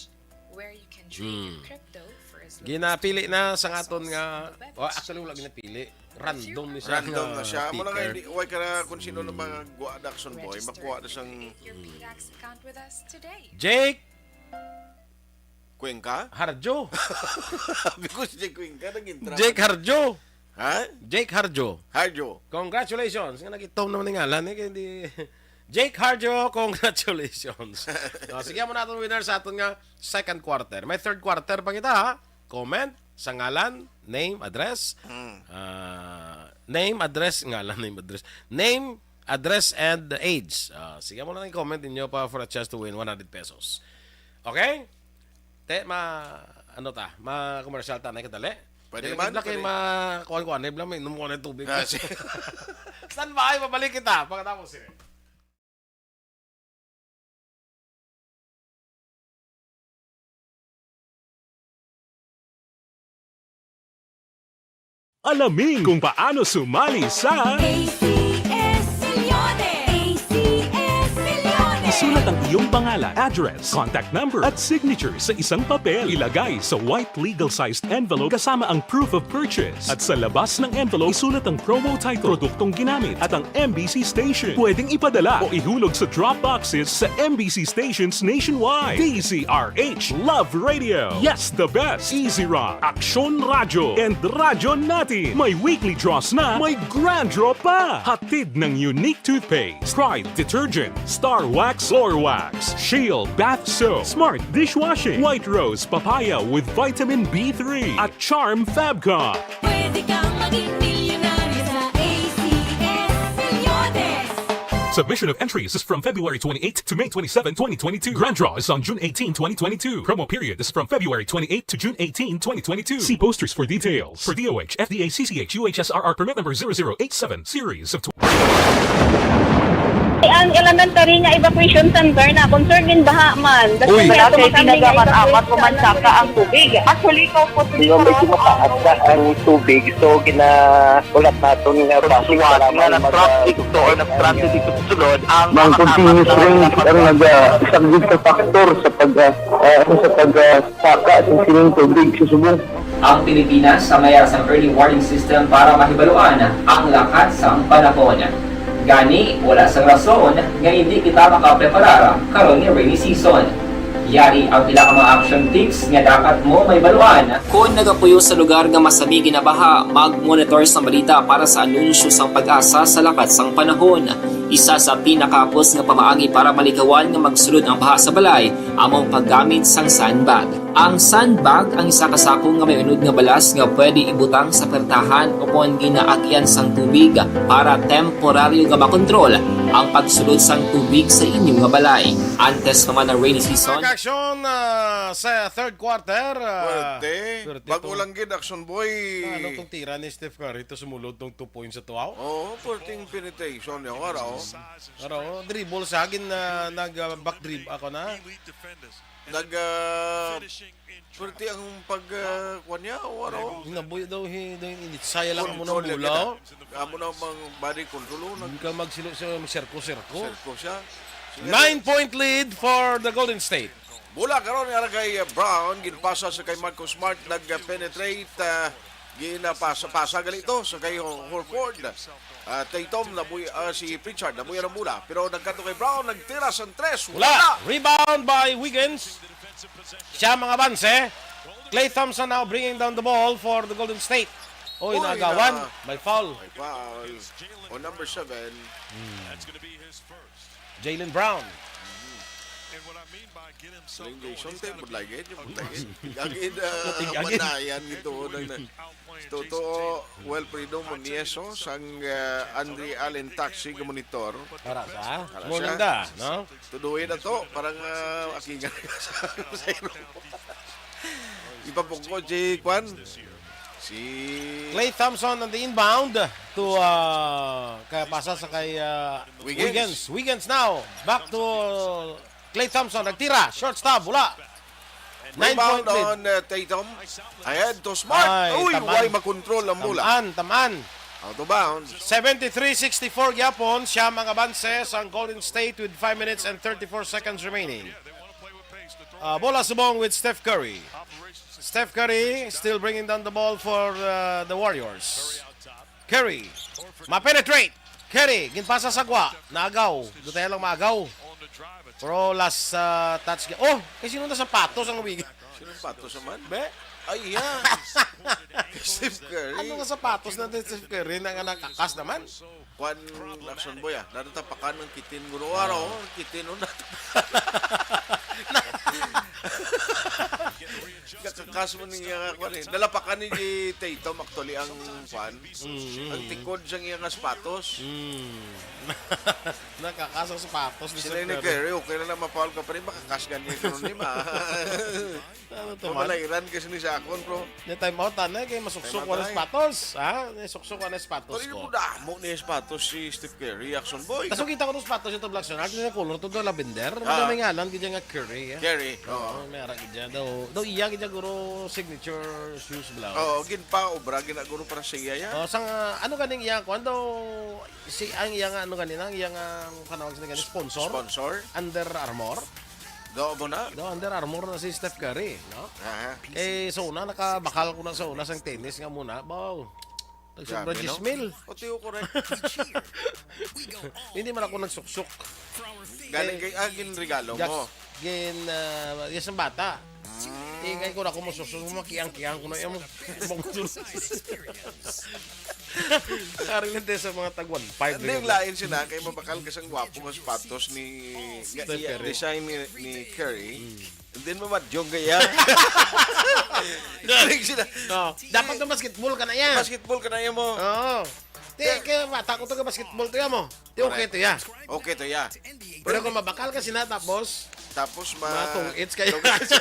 where you can trade your Hmm. crypto for as low as Ginapili na sa twenty-five aton pesos nga, on the web oh, exchange. Actually, wala ginapili. Random ni siya Random nga na siya. Amo na nga, picker. Hindi, why ka na kung sino na Hmm. mga guwa na action boy, Register makuha na and siyang create your P dax account with us today. Jake Cuenca? Harjo. Sabi ko si Jake Cuenca, nag-intra Jake ka. Harjo. Ha? Jake Harjo. Harjo. Congratulations. Nga nagitom naman ang ngalan, eh, kaya hindi Jake Harjo, congratulations. Oh, sige mo natin winner sa aton nga second quarter. May third quarter pa kita, ha? Comment sa ngalan, name, address. Mm. Ah, name, address, ngalan, name, address. Name, address, and age. Ah, sige mo lang yung comment ninyo pa for a chance to win one hundred pesos. Okay? Te, ma, ano ta? Ma-commercial ta, na kadali? Pwede Dili, man, dili, pwede. Ma-kuan-kuan, eh, bla, may inom ko na tubig. Ah, sige. Stand by, mabalik kita. Pagkatapos, sige. Alamin kung paano sumali sa A C S Millones. A C S Millones. Isulat ang iyong pangalan, address, contact number, at signature sa isang papel. Ilagay sa white legal-sized envelope kasama ang proof of purchase. At sa labas ng envelope, isulat ang promo title, produktong ginamit, at ang M B C station. Pwedeng ipadala o ihulog sa drop boxes sa M B C stations nationwide. D Z R H, Love Radio. Yes, the best. Easy Rock, Aksyon Radyo, and Radyo Natin. May weekly draws na, may grand draw pa. Hatid ng Unique Toothpaste, Pride Detergent, Star Wax Floor Wax, Shield Bath Soap, Smart Dishwashing, White Rose Papaya with Vitamin B three, at Charm Fabcon. Pwede kang maging milyonaryo sa A C S Millones. Submission of entries is from February twenty-eighth to May twenty-seven, twenty twenty-two. Grand draw is on June eighteen, twenty twenty-two. Promo period is from February twenty-eighth to June eighteen, twenty twenty-two. See posters for details. For D O H, F D A, C C H, U H S R R permit number zero zero eight seven, series of tw- Ang elementary nga evacuation center na concern gid baha man. Uy. Wala kay ginagamat-amat ko man saka ang tubig. Actually, ko po Di ba, medyo mataas na ang tubig, so ginahulat naton nga traffic, kailangan na mag-, traffic to or traffic dito sa sulod ang Ang continuous rain ang naga-, isa gid ka factor sa pag-, ah, ah, sa pag-, ah, saka sa sining tubig sa subong. Ang Pilipinas sa mayara sang early warning system para mahibaluan ang lakat sang panahon. Gani, wala sang rason nga indi kita makapreparar karon nga rainy season. Yari ang pila ka mga action tips nga dapat mo mahibaluan. Kon nagapuyo sa lugar nga masami ginabaha, mag-monitor sang balita para sa anunsyo sang PAGASA sa lakat sang panahon. Isa sa pinakahapos nga pamaagi para malikawan nga magsulod ang baha sa balay amo ang paggamit sang sandbag. Ang sandbag ang isa ka sako nga may unod nga balas nga pwede ibutang sa pertahan ukon ginaagyan sang tubig para temporaryo nga makontrol ang pagsulod sang tubig sa inyo nga balay. Antes pa man ang rainy season, Action, ah, sa third quarter, ah, Pwerte. Pwerte Bago to. Lang gid, Action Boy. Ano tong tira ni Steph Curry to sumulod tong two points sa tuaw? Oo, pwerteng penetration niya, wala, oh. Pero dribble sa akin na nag, ah, back dribble ako na. Nag, ah, pwerte ang pag, ah, kuwan niya, wala, oh. Hinabuyo daw, hi-, daw yung initsaya lang mo ng Control niya bola, kita. Oh. Amo na mang body control, oh. Hindi ka magsilo siya, magsirko-sirko. Sirko siya. Sige. Nine-point lead for the Golden State. Bola karon nga kay Brown, ginpasa sa kay Marcus Smart, nag-penetrate, ah, ginapasa, pasa gali ito sa kay Hor-, Horford. Ah, Tatum, nabuy-, ah, si Pritchard, nabuya ng bola. Pero nagkanto kay Brown, nagtira sa tres. Wala. Wala. Rebound by Wiggins. Siya, mga banse. Klay Thompson now bringing down the ball for the Golden State. Oy, Uy, naagawan. Na- May foul. May foul. O number seven. Jaylen Brown. Yung Jason, te, budlagit, yung budlagit. Tigagid, ah, Tigagid. Panayan ito, nang na-, Toto Wilfredo Monieso, sang, ah, Andre Allen Taxi ga monitor. Para sa? Para Morning siya. Da, no? Tuduhin na to, parang, ah, akingan sa, sa iro. Ipapungko si Kwan. Si Klay Thompson on the inbound to, ah, kaya pasa sa kay, ah, Wiggins. Wiggins. Wiggins now. Back to Klay Thompson. Nagtira. Short stop. Wala. Nine-point Rebound lead. On, uh, Tatum. Ahead to Smart. Ay, Uy, taman. Why makontrol ang bola? Taman, taman. Out of bounds. Seventy-three sixty-four gyapon. Siya mga banse sang Golden State with five minutes and thirty-four seconds remaining. Ah, bola subong with Steph Curry. Steph Curry still bringing down the ball for, uh, the Warriors. Curry, ma-penetrate. Curry, ginpasa sa gwa. Naagaw. Dutay lang maagaw. Pero last, uh, touch. Oh, kay sino na sapatos ang wig? Sino sapatos naman? Be? Ay, iya. Steph Curry. Ano nga sapatos na din Steph Curry na nga nakakas naman? Kwan, Action Boy, ah. Naratapakan ng kitin, guro. Ah. Araw, kitin, oh, na. Kakakas mo niya nga, kwan, eh. Nalapakan ni Tatum, actually, ang, kwan, Mm. ang tikod sa iya nga sapatos. Mm. Nakakas ang sapatos ni Sila Steph ni Curry. Curry, okay na lang, mapaul ka pa rin, makakas gani ka nun, di ba? Ano to, man? Mamalairan kasi ni sa akon, bro. Di time out, ano, kay masuksok Time out, wala ay. Sapatos, ha? May suksok, wala sapatos Pero ko. Yung damo niya sapatos si Steph Curry, Action Boy. Tapos kita ko ng sapatos yung Black Shark, yung color to, do lavender. Ah. Madami nga lang, di nga Curry, eh. Curry, Oo, oo. May ara gid dyan. Daw, daw iya gid dyan, guro, signature shoes, bla. Oo, ginpaobra, ginaguro para sa iya, ya. Oh, sang, ah, ano ganing iya, kung ano, si, ang iya nga, ano ganin, ang iya nga, ang panawag sa ganin, sponsor? Sponsor? Under Armour? Do mo na? Do, Under Armour na si Steph Curry, no? Aha. Eh, so una, nakabakal ko na sa una sang tennis nga muna. Baw, nagsobra Grabe, no? Diyes mil. O, tiyo, correct. Hindi man ako nagsuksok. Galing Eh, kay, ah, ginregalo Jax-, mo. Gin, ah, yes, ang bata. Ah. Eh, kay ko na ako masuksok, makiang-kiang ko na yung Karing lang tayo sa mga tag one five Hindi, yung lain sila, kay mabakal ka sang gwapo nga sapatos ni, nga Steph iya, Curry. Design ni, ni Curry. Mm. And then, mamadyong kaya. Galing sila. Oh, dapat na basketball ka na iya. Basketball ka na iya mo. Oo. Ti, Kaya kaya bata ko to ka basketball to ya mo. Ti, okay Correct. To ya. Okay to ya. Pero kung mabakal ka sina, tapos, Tapos ma- mga tungits kayo. Tungits.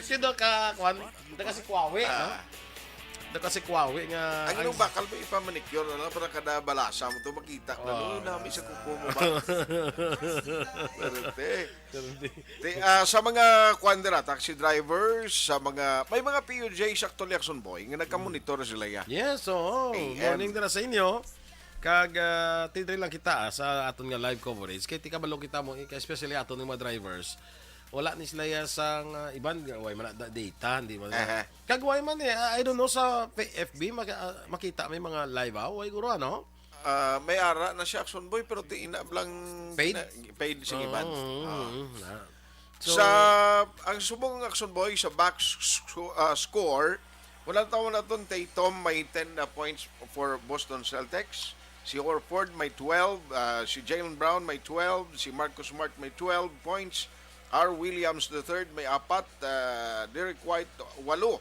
Sino ka, kwan? Nakasikwawi, no? Ah. Nakasikwawi nga, Ang ang inong bakal mo ipamanicure na lang para kada balasa mo to makita na, Ah. "Uy, nami sa kuko mo ba?" Pero, te, Pero di- te, ah, sa mga kwan dira, taxi drivers, sa mga, may mga P U Js actually, Action Boy, nga nagkamonitor sila, ya. Yes, oo. A M. Morning dira sa inyo. Kag, ah, tidre lang kita, ah, sa aton nga live coverage. Kay ti kabalo kita mo, especially aton nga mga drivers. Wala ni sila ya sang, ah, iban, way man na da-, data, hindi man na. Aha. Kag way man eh, ah, I don't know, sa F B, maka-, ah, makita may mga live, ah, way guro, ano? Ah, may ara na siya, Action Boy, pero ti ina lang Paid? na-, paid sa iban. Oo, Ah. oo, na. So, Sa, ang subong, Action Boy, sa box sc-, ah, score, wala tawon naton, Tatum may ten, ah, points for Boston Celtics. Si Horford may twelve, ah, si Jaylen Brown may twelve, si Marcus Smart may twelve points, R. Williams the third may apat, ah, Derrick White walo,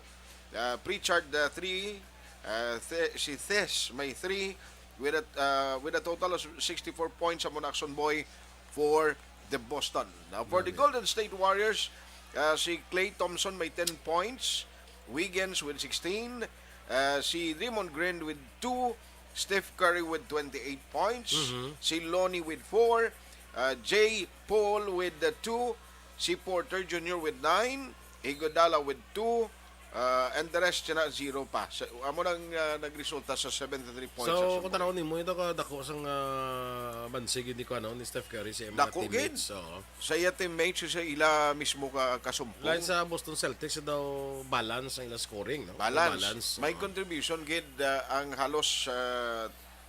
ah, Pritchard, ah, three, ah, Th-, si Thes may three, with a, ah, with a total of sixty-four points, amo na, Action Boy, for the Boston. Now, for the Grabe. Golden State Warriors, ah, si Klay Thompson may ten points, Wiggins with sixteen, ah, si Draymond Green with two, Steph Curry with twenty-eight points, Mhm. si Lonnie with four, ah, Jay Paul with the two, si Porter Junior with nine, Iguodala with two, ah, and the rest na zero pa. Sa, amo nang, ah, nagresulta sa seventy-three points. So, ang kung tanaw nimo, ito ka dako sang, ah, bansig, hindi ko, ano, ni Steph Curry sa iyang mga Dako gid. Teammates, oo. Sa iya teammates, sa ila mismo ka, kasumpong. Lain sa Boston Celtics, daw balance ang ila scoring, no? Balance. Balance, May oo. Contribution gid, ah, ang halos, ah,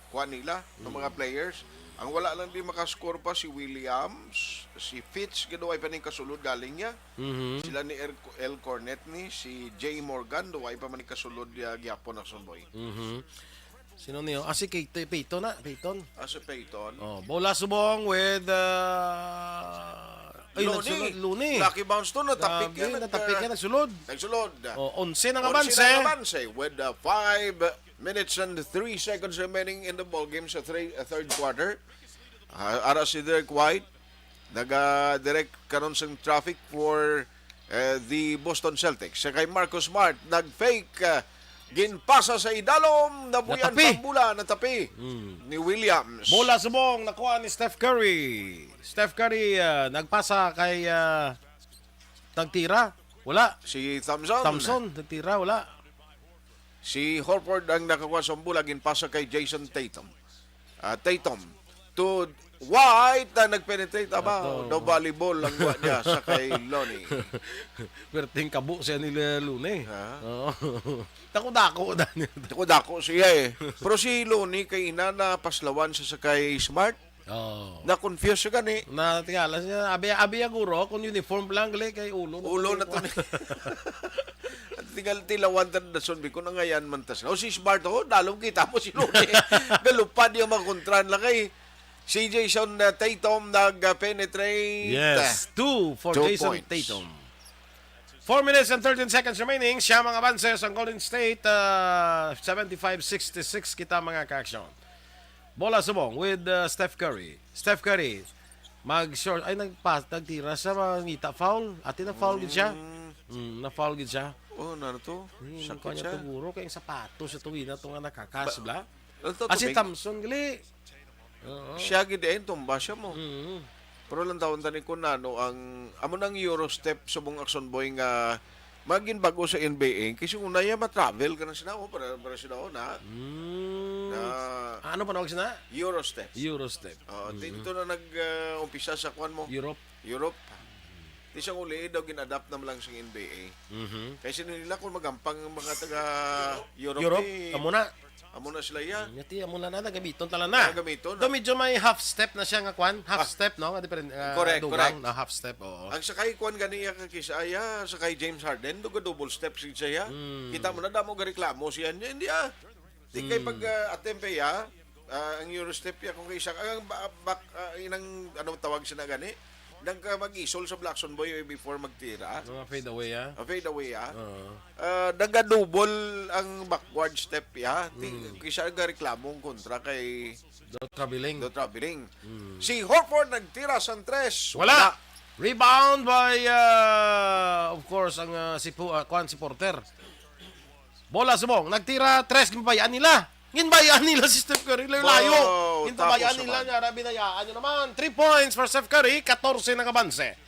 kuan nila, ng mga Mm. players. Ang wala lang di makascore pa si Williams, si Fitz, gid way pa ning kasulod galing niya. Mhm. Sila ni El, El Cornet ni, si Jay Morgan, do way pa man ning kasulod, ah, gyapon, Action Boy. Mhm. Sino niyo? Ah, si Kate, Peyton na, Peyton. Ah, si Peyton. Oh, bola subong with, uh, ay, Looney. Nagsulod, Looney. Lucky bounce to, natapik. Grabe, yan, nag-, natapik uh, yan, nagsulod. Nagsulod. Oh, onse na nga Onse abanse. Na nga abanse with, uh, five minutes and three seconds remaining in the ball game sa three, uh, third quarter. Ah, ara si Derek White, naga-direct karon sang traffic for, eh, the Boston Celtics. Sa kay Marcus Smart, nag-fake, ah, ginpasa sa idalom, nabuyan Natapi. Ang bola, natapi Mm. ni Williams. Bola subong, nakuha ni Steph Curry. Steph Curry, ah, nagpasa kay, ah, nagtira. Wala. Si Thompson. Thompson, nagtira, wala. Si Horford ang nakakuha sa bola, ginpasa kay Jason Tatum. Ah, Tatum to White, ah, nag-penetrate. Aba, Ato. Daw volleyball ang wa niya sa kay Looney. Perting kabo siya nila Looney. Ha? Oo. Dako-dako na niya. Dako-dako siya eh. Pero si Looney kay ina na paslawan sa, sa kay Smart. Oh. Na-confuse siya gani. Na tingala siya, abi, abi ya guro, kung uniform lang, gali, kay ulo na Ulo to na to ni. Ni. At tingal tilawan ta na son, bi, kung nangayan man tas. O, si Smart, oh, dalom kita mo si Looney. Galupad yung mga kontra nila kay si Jason, uh, Tatum nag-penetrate. Yes, two for Two Jason points. Tatum. Four minutes and thirteen seconds remaining. Siya mga abanse sang Golden State, uh, seventy-five sixty-six kita mga ka-action. Bola subong with, uh, Steph Curry. Steph Curry, mag-short. Ay, nagpa-, nagtira sa mangita foul. Ati na foul gid siya. Mm. Mm, na foul gid siya. Oh, ano to? Hmm, Sakit kanya siya. Tuguro kay ang sapatos sa tuwi na to nga nakakas, Ba-, bla? ano to, Ah, si tubig? Thompson, gali. Oo. Siya gid eh, tumba siya mo. Mm. Pero lang tawon tani ko nano ang, amo nang Eurostep subong Action Boy nga magin bago sa N B A. Kasi una ya ma-travel ka na sila, oh, para, para sila, oh, na. Mm. Na Ah, ano panawag sila? Eurostep. Eurostep. Oo, Mm. dito na nag, ah, umpisa sa kwan mo. Europe. Europe. Di siya uli, daw gin-adapt na lang sa N B A. Mhm. Kay sino nila kung magampang ang mga taga Europe, Europe, eh, amo na. Amo na sila, ya. Mm, yati, amo na na, nagamiton tala na. Nagamiton na. Daw medyo may half step na siya nga kwan, half Ah. step, no? Nga different, ah, Correct, dugang correct. na half step, oo. Ang sakay kwan gani ya kay Kisaya, sakay James Harden, duga double step si siya. Mm. Kita mo na, damo gareklamo siya niya, hindi ah. Di kay Mm. pag, ah, attempt ya, ah, ang Eurostep ya kung kay isa, ang ba-, back, ah, inang, ano tawag siya na gani? Nagka mag-isol sa Blackson Boy, eh, before magtira. Mga fade away, ah. Ah, fade away, ah. Oo. Ah, naga-double ang backward step, ya. Ti-, Mm. kisa gareklamo ang kontra kay Do traveling. Do traveling. Mm. Si Horford nagtira sang tres. Wala. Wala. Rebound by, ah, of course, ang, ah, si Pu-, ah, kwan, si Porter. Bola subong, nagtira, tres, ginbayaan nila. Ginbayaan nila si Steph Curry, layo-layo. Wow, Ginbayaan tapos nila naman. niya, rabi na yaan nyo naman. Three points for Steph Curry, katorse na kabanse.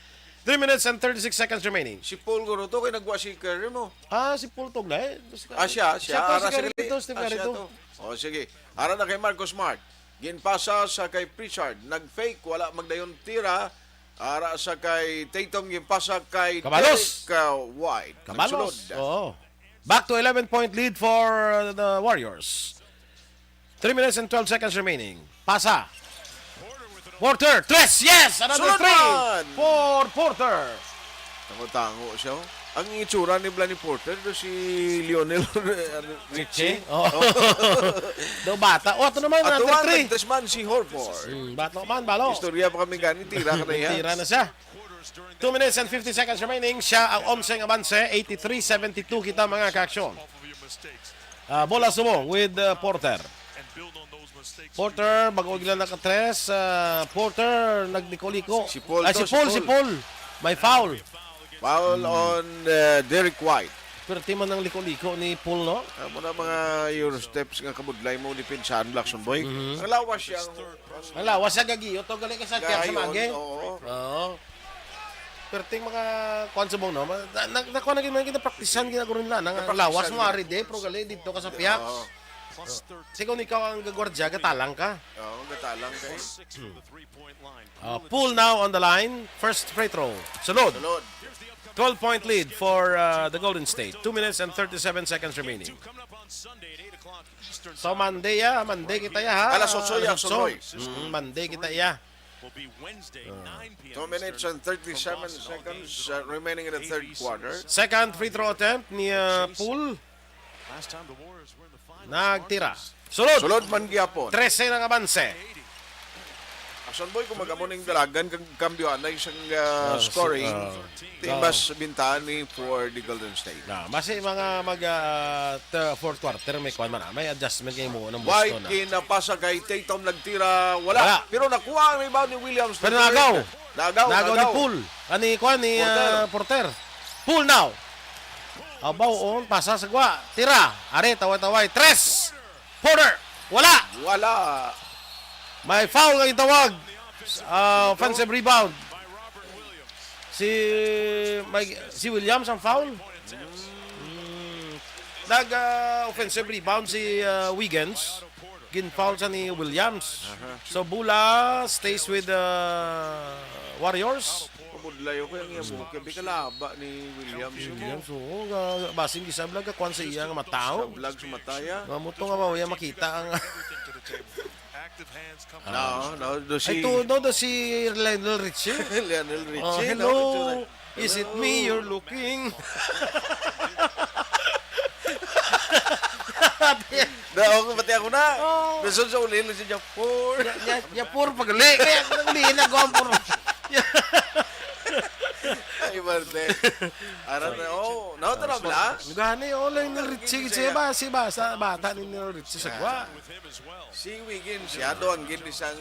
Three minutes and thirty-six seconds remaining. Si Paul guro to, kay nagwa si Curry mo. Ah, si Paul to, eh. Ah, siya, siya. Siya to, Ara, si Curry sige. to, Steph Ah, Curry siya to. to. Oh, sige. Ara na kay Marcus Smart. Ginpasa sa kay Pritchard. Nag-fake, wala magdayon tira. Ara sa kay Tatum, ginpasa kay Kabalos. Derek, uh, White. Kabalos. Nagsulod. Oo. Back to eleven-point lead for the Warriors. Three minutes and twelve seconds remaining. Pasa. Porter, tres, yes! Another Sunod three man! for Porter. Tango-tango siya, oh. Ang itsura ni Blaney Porter, do si Lionel Richie. Richie? Oh. Oh. Do bata. Oh, ato naman, Ato another man, three. nagtas man si Horford. Hmm, bato man, balo. Istorya pa kami gani, tira ka na yan. Tira na siya. Two minutes and fifty seconds remaining. Siya ang onse nga abanse, eighty-three seventy-two kita, mga ka-aksyon. Ah, bola subong with, uh, Porter. Porter, bago gila naka-tres. Ah, Porter, nagliko-liko. Si Paul Ah, to, si si Paul, si Paul. Paul. May foul. Foul Hmm. on, uh, Derek White. Pero timo nang liko-liko ni Paul, no? Amo na mga Euro steps nga kabudlay mo ni Pinsan Blackson Boy. Mhm. Ang lawas siya. Ang lawas siya gagiyo to, gali ka sa Gayon, tiyan sa magi. Oo. Oo. Perting mga kuan subong, no? Ma-, na, na, nakuha na gid, mga ginapraktisan, ginaguro nila. Nang Napraktisan lawas mo, nila. ari de, pero gali, dito ka sa pihak. Oo. Sigon ikaw ang gagwardya, gatalang ka. Oo, gatalang ka eh. Uh, Poole now on the line. First free throw. Sulod. Sulod. Twelve-point lead for, uh, the Golden State. Two minutes and thirty-seven seconds remaining. So, Monday, ya. Monday kita, ya, ha? Alas otso, ya, Alas otso. Sonoy. Mm, Monday kita, ya. Two minutes and thirty-seven seconds uh, remaining in the third quarter. Second free throw attempt ni uh, Poole. Nagtira. Sulod. Sulod man gyapon. Trese ang abanse. Ason boy kung magamo ning dalagan kang kambyo anay sang uh, Ah, scoring. ah, Timbas bintahan ni for the Golden State. Na, basi mga mag uh, t- fourth quarter may kuan man, ah, may adjustment kay mo ng White Boston. Ah. Ginapasa kay Tatum, nagtira, wala. Wala. Pero nakuha ang rebound ni Williams. Pero nagaw. Nagaw, Nagaw ni nagaw. Poole. Ani kuan ni Porter. ah, Porter. Poole now. Abaw on, pasa sa gwa. Tira. Are, taway-taway. Tres. Porter. Wala. Wala. May foul nga gitawag. Ah, offensive rebound. Si may, si Williams ang foul. Mm. Nag ah, offensive rebound si ah, Wiggins. Gin-foul sa ni Williams. So Bula stays with the Warriors. Pabudlay ako yung iya buhok. Kaya kalaba ni Williams yun. Williams, oo, nga, basing gisablag ka kuan sa iya nga mata. Vlog sa mataya. Mamuto nga ba, iya makita ang No, no, do Ay, si tudo do si Lionel Richie. Lionel Richie. Oh, no? hello. Ito na. Is it me you're looking? Na ako, pati ako na. Oh. Nasod sa ulil si Japor. Nya, nya pur pagali. Kaya ako nang liin ako ang pur. Ay, Marte. Aran na, oh. No, ito na bala. Gani, oh, Lionel Richie. Siya ba? Si ba? Sa bata ni Lionel Richie sa gwa. Si Wiggins, siya do ang gid isang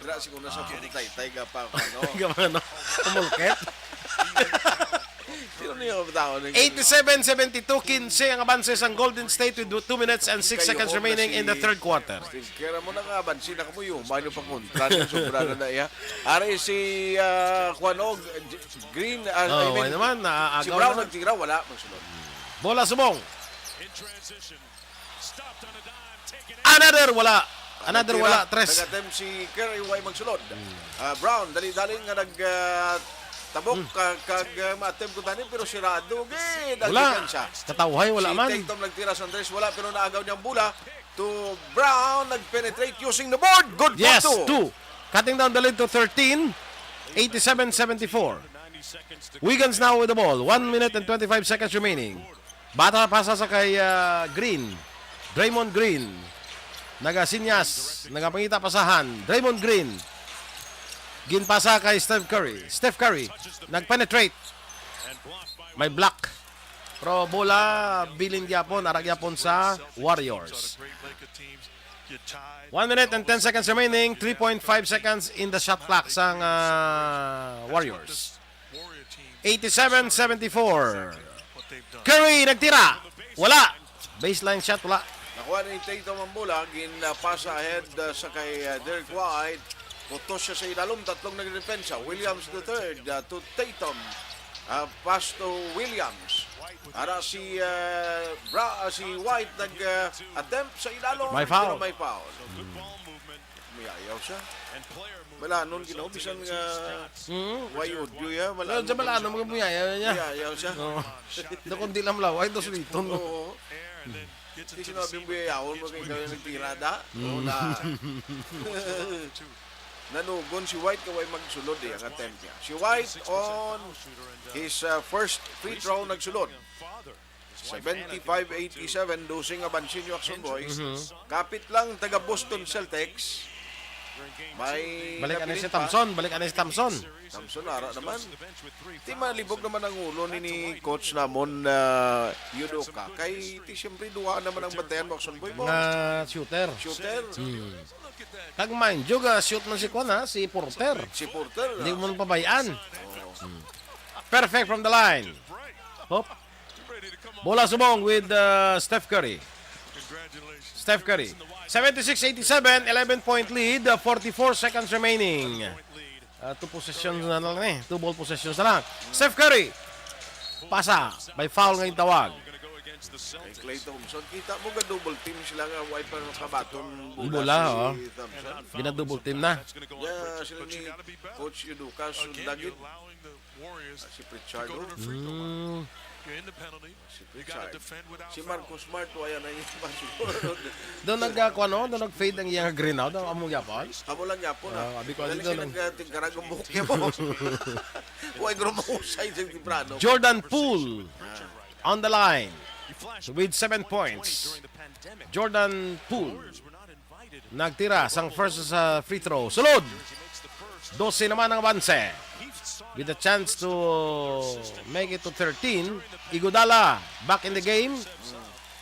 dra siguro sa pagtaytay ka pa, ano? Gama, no? Umulkit. Sino niya ang tao ni eighty-seven seventy-two, quince ang abanse sang Golden State with two minutes and six seconds remaining in the third quarter. Kaya mo na nga, abansi na kamo yung, may pa kontra na, sobra na na iya. Ari si, ah, Juan Og, J- Green, ah, I Oh, mean, why naman? si Naagaw Brown na. Nagtira, wala, magsunod. Bola subong. Another, wala. Another, wala. Tres. Nag-attempt si Curry, way magsulod. Ah, Brown, dali-dali nga nag, ah, tabok, ka- kag, ah, ma-attempt ko tani, pero sirado. Okay, Wala. Siya. Katawhay, wala Si man. Tatum nagtira sa Andres, wala, pero naagaw niyang bola. To Brown, nag-penetrate using the board. Good Yes, for two. two. Cutting down the lead to thirteen. eighty-seven seventy-four. Wiggins now with the ball. One minute and twenty-five seconds remaining. Bata pasa sa kay ah, Green. Draymond Green. Nagasinyas. Nagapangita pasahan. Draymond Green. Ginpasa kay Steph Curry. Steph Curry. Nag-penetrate. May block. Pero bola, bilin gyapon, ara gyapon sa Warriors. One minute and ten seconds remaining, three point five seconds in the shot clock sang ah, Warriors. eighty-seven seventy-four. Curry nagtira. Wala. Baseline shot, wala. Nakuha ni Tatum ang bola, ginapasa ahead uh, sa kay uh, Derek White. Putos siya sa ilalom, tatlong nagdepensa. Williams the third uh, to Tatum. Uh, pass to Williams. Ara si uh, Bra, uh, si White nag uh, attempt sa ilalom. May foul. Pero may foul. Muyayaw siya. Wala nun ginaw bisan nga Mm. way audio ya, wala. Wala sa bala, ano mga muyayaw niya? Muyayaw siya. Oo. Da kundi lang laway, dos liton. Oo. Di sinabi mo yayawon mo kay kami nagtira da. Oo na. Nanugon si White kay way magsulod eh, ang attempt niya. Si White on his uh, first free throw nagsulod. seventy-five eighty-seven, dosing abanse ni Action Boys. Kapit lang taga Boston Celtics. May Balik anay si napilit pa. Thompson, balik anay si Thompson. Thompson, ara naman. Ti malibog naman ang ulo ni, ni coach namon na Yudoka. Kay ti siyempre duha naman ang bantayan mo, Action Boy mo. Nga shooter. Shooter. Hmm. Kag mind you, ga shoot man si Kwan, ha, si Porter. Si Porter. Hindi ah. mo pabayaan. Perfect from the line. Hop. Bola subong with uh, Steph Curry. Steph Curry. seventy-six eighty-seven, eleven point lead, uh, forty-four seconds remaining. Uh, two possessions na lang eh. Two ball possessions na lang. Steph Curry. Pasa. May foul nga gitawag. Kay Klay Thompson. Kita mo ga double team sila nga way pa nakabaton Bola, oh. si Thompson. Gina-double team na. Yeah, sila ni Coach Yudoka sundagit. Ah, si Pritchard. Oh. Hmm. Si Pritchard. Si Marcus Smart, wala na yung siguro. Doon nag, ah, kuwan, no? Doon nag-fade ang iyang green out. Amo gyapon. Amo lang gyapon, ah. Ah, abi ko, Dali dito siya lang. Nagtingkarag ang buhok niya, boss. Huwag rumahusay sa temprano. Jordan Poole on the line with seven points. Jordan Poole nagtira sang first sa free throw. Sulod. Dose naman ang abanse. With a chance to make it to thirteen. Iguodala back in the game.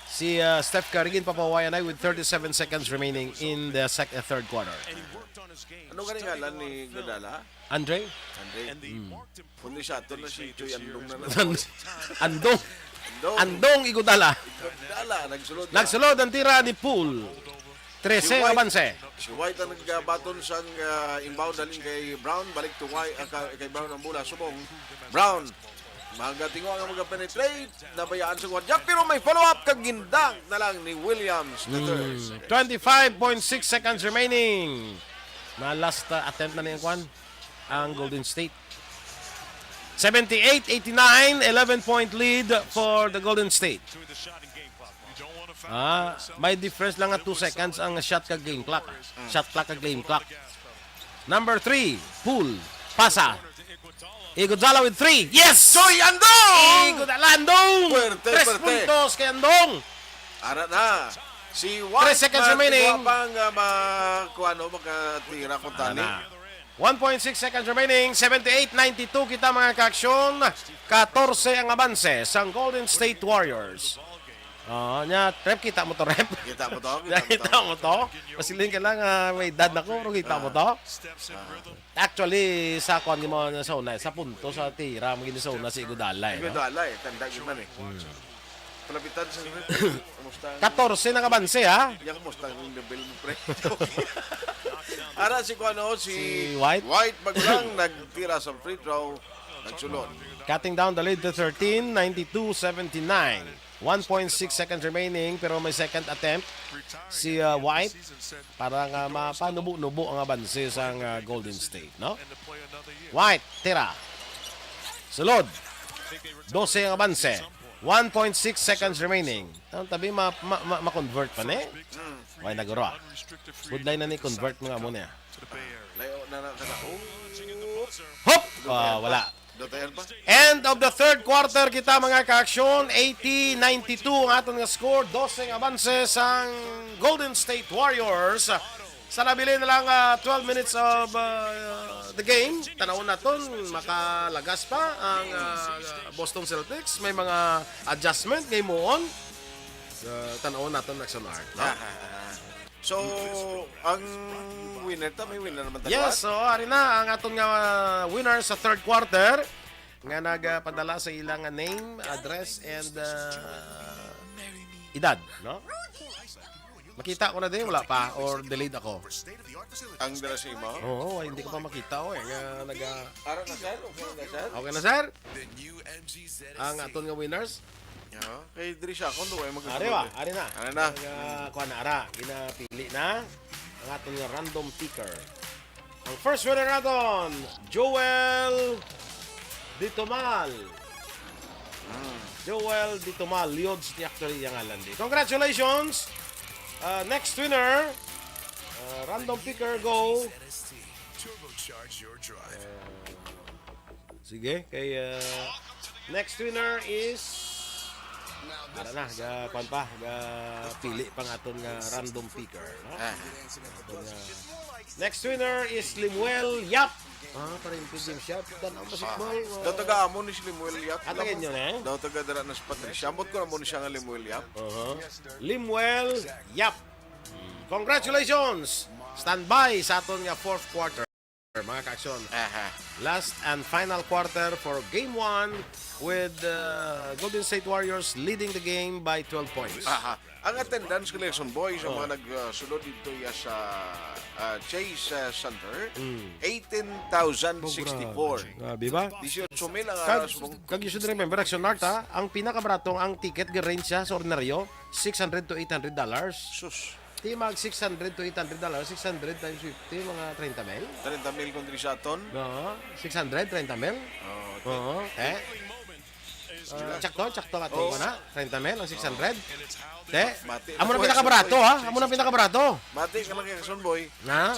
Si, uh, Steph Curry ginpapahuwayan na with thirty-seven seconds remaining in the sec-, uh, third quarter. Ano gani ngalan ni Iguodala? Andre? Andre. Kundi sa ato na si Choy Andong na lang. Andong. Andong. Andong Iguodala. Iguodala, nagsulod na. Nagsulod ang tira ni Poole. Trese Si ang White. abanse. Si White ang nagbaton sang, ah, inbound halin kay Brown. Balik to White, ah, ka-, kay Brown ang bola. Subong. Brown. Magatingo ang mag-penetrate. Nabayaan sa gwardiya. Pero may follow-up kag gindang na lang ni Williams the third. Mm. Twenty-five point six seconds remaining. Na last, uh, attempt na niya, kwan, ang Golden State. Seventy-eight eighty-nine, eleven point lead for the Golden State. Ah, may difference lang nga two seconds ang shot kag game clock, ah. Shot clock kag game clock. Number three, Poole. Pasa. Iguodala with three. Yes! Choy Andong! Iguodala, Andong! Puwerte, Tres puwerte. puntos kay Andong. Ara na. Si White Three seconds remaining. Matiwa pa nga ma-, kuwano, makatira ko Ara tani. na. One point six seconds remaining. Seventy-eight ninety-two kita, mga kaaksyon. Katorse ang abanse sang Golden State Warriors. Oh, nya, Rep, kita mo to, Rep? Kita mo to? Nya, Kita mo to? Kita mo to? Masiling ka lang, ah, may edad na ko, pero kita mo Ah. to? Ah. Actually, sa kuwan mo na sa una, sa punto, sa tira, mo gini sa una si Iguodala, eh, no? Iguodala, eh. Tanda ko man, eh. Hmm. Palapitan sa Rep. Kumusta ang Katorse na kabanse, ha? Yan, kumusta ang level mo, pre? Ara si kuwano, si Si White? White Maglang nagtira sa free throw, nagsulod. Cutting down the lead to thirteen, ninety-two seventy-nine. One point six seconds remaining, pero may second attempt si, uh, White para nga mapanubo-nubo ang abanse sang, uh, Golden State, no? White, tira. Sulod. Dose ang abanse. One point six seconds remaining. Ang tabi, ma-, ma-, ma-, ma-convert pa ni? Why naguro, ah? Budlay na ni convert mga mo niya. Layo na na ka na. Oh. Hop! Ah, wala. Dutayan pa. End of the third quarter kita, mga kaaksyon. Eighty ninety-two ang aton nga score. Dose ang abanse sang Golden State Warriors. Sa nabilin na lang, ah, twelve minutes of, ah, the game, tanawon naton, makalagas pa ang, ah, Boston Celtics. May mga adjustment nga himuon. Ah, tanawon naton, Nexon Art, no? Ah, ah, ah. So, ang winner ta, may winner naman ta, Yes, kuwan? So, ari na ang aton nga, ah, winner sa third quarter nga nagpadala sa ilang, ah, name, address, and, ah, edad, no? Makita ko na din, wala pa, or delayed ako. Ang dala sa imo? Oo, hindi ko pa makita, oh, eh, nga naga- Ara na, sir? Okay na, sir? Okay na, sir? Ang aton nga winners? Yeah. Kay diri siya, kung duwa yung mag- Ari ba? Ari na. Ari na. Ang, ah, kuha na, ara. Ginapili na ang aton nga random picker. Ang first winner naton, Joel Ditomal. Mm. Joel Ditomal, Liods ni actually yung ngalan di. Congratulations! Uh, next winner, uh, random picker, go. Turbocharge your drive. Uh, sige, kay, uh, next winner is Ara na, ga, kwan pa, ga pili pang aton nga random picker, no? Ah. Aton nga, next winner is Limuel Yap. Ah, para yung P G M shop. Tanaw basketball. Ah. Daw taga amo ni si Limuel Yap. Ah, taga inyo na, eh? Daw taga dira na sa Patricia. Ambot ko na mo ni siya nga Limuel Yap. Uh-huh. Limuel Yap. Congratulations! Standby sa aton nga fourth quarter, mga kaaksyon. Aha. Last and final quarter for game one with, uh, Golden State Warriors leading the game by twelve points. Aha. Ang attendance, Clayson Boy, sa Oh. mga nag, uh, sulod dito ya sa, uh, Chase, uh, Center, Mm. eighteen thousand sixty-four. Oh, grabe. Grabe ba? Disiotso mil ang, Kag, uh, subong- kag you should remember, Action Art, ha? Ang pinakabarato ang ticket, ga-range siya sa ordinaryo, six hundred to eight hundred dollars. Sus. Di mag six hundred to eight hundred dollars, six hundred times fifty, mga treinta mil? Treinta mil kung diri sa aton? Oo, six hundred, treinta mil? Oo, Oo, eh? Ah, sakto, sakto nga Oo. Ito na. Treinta mil ang six hundred. Te, Mati amo na na po, pinakabarato, Action ha? Boy. Amo na pinakabarato. Mati ka lang kay Action Boy. Na?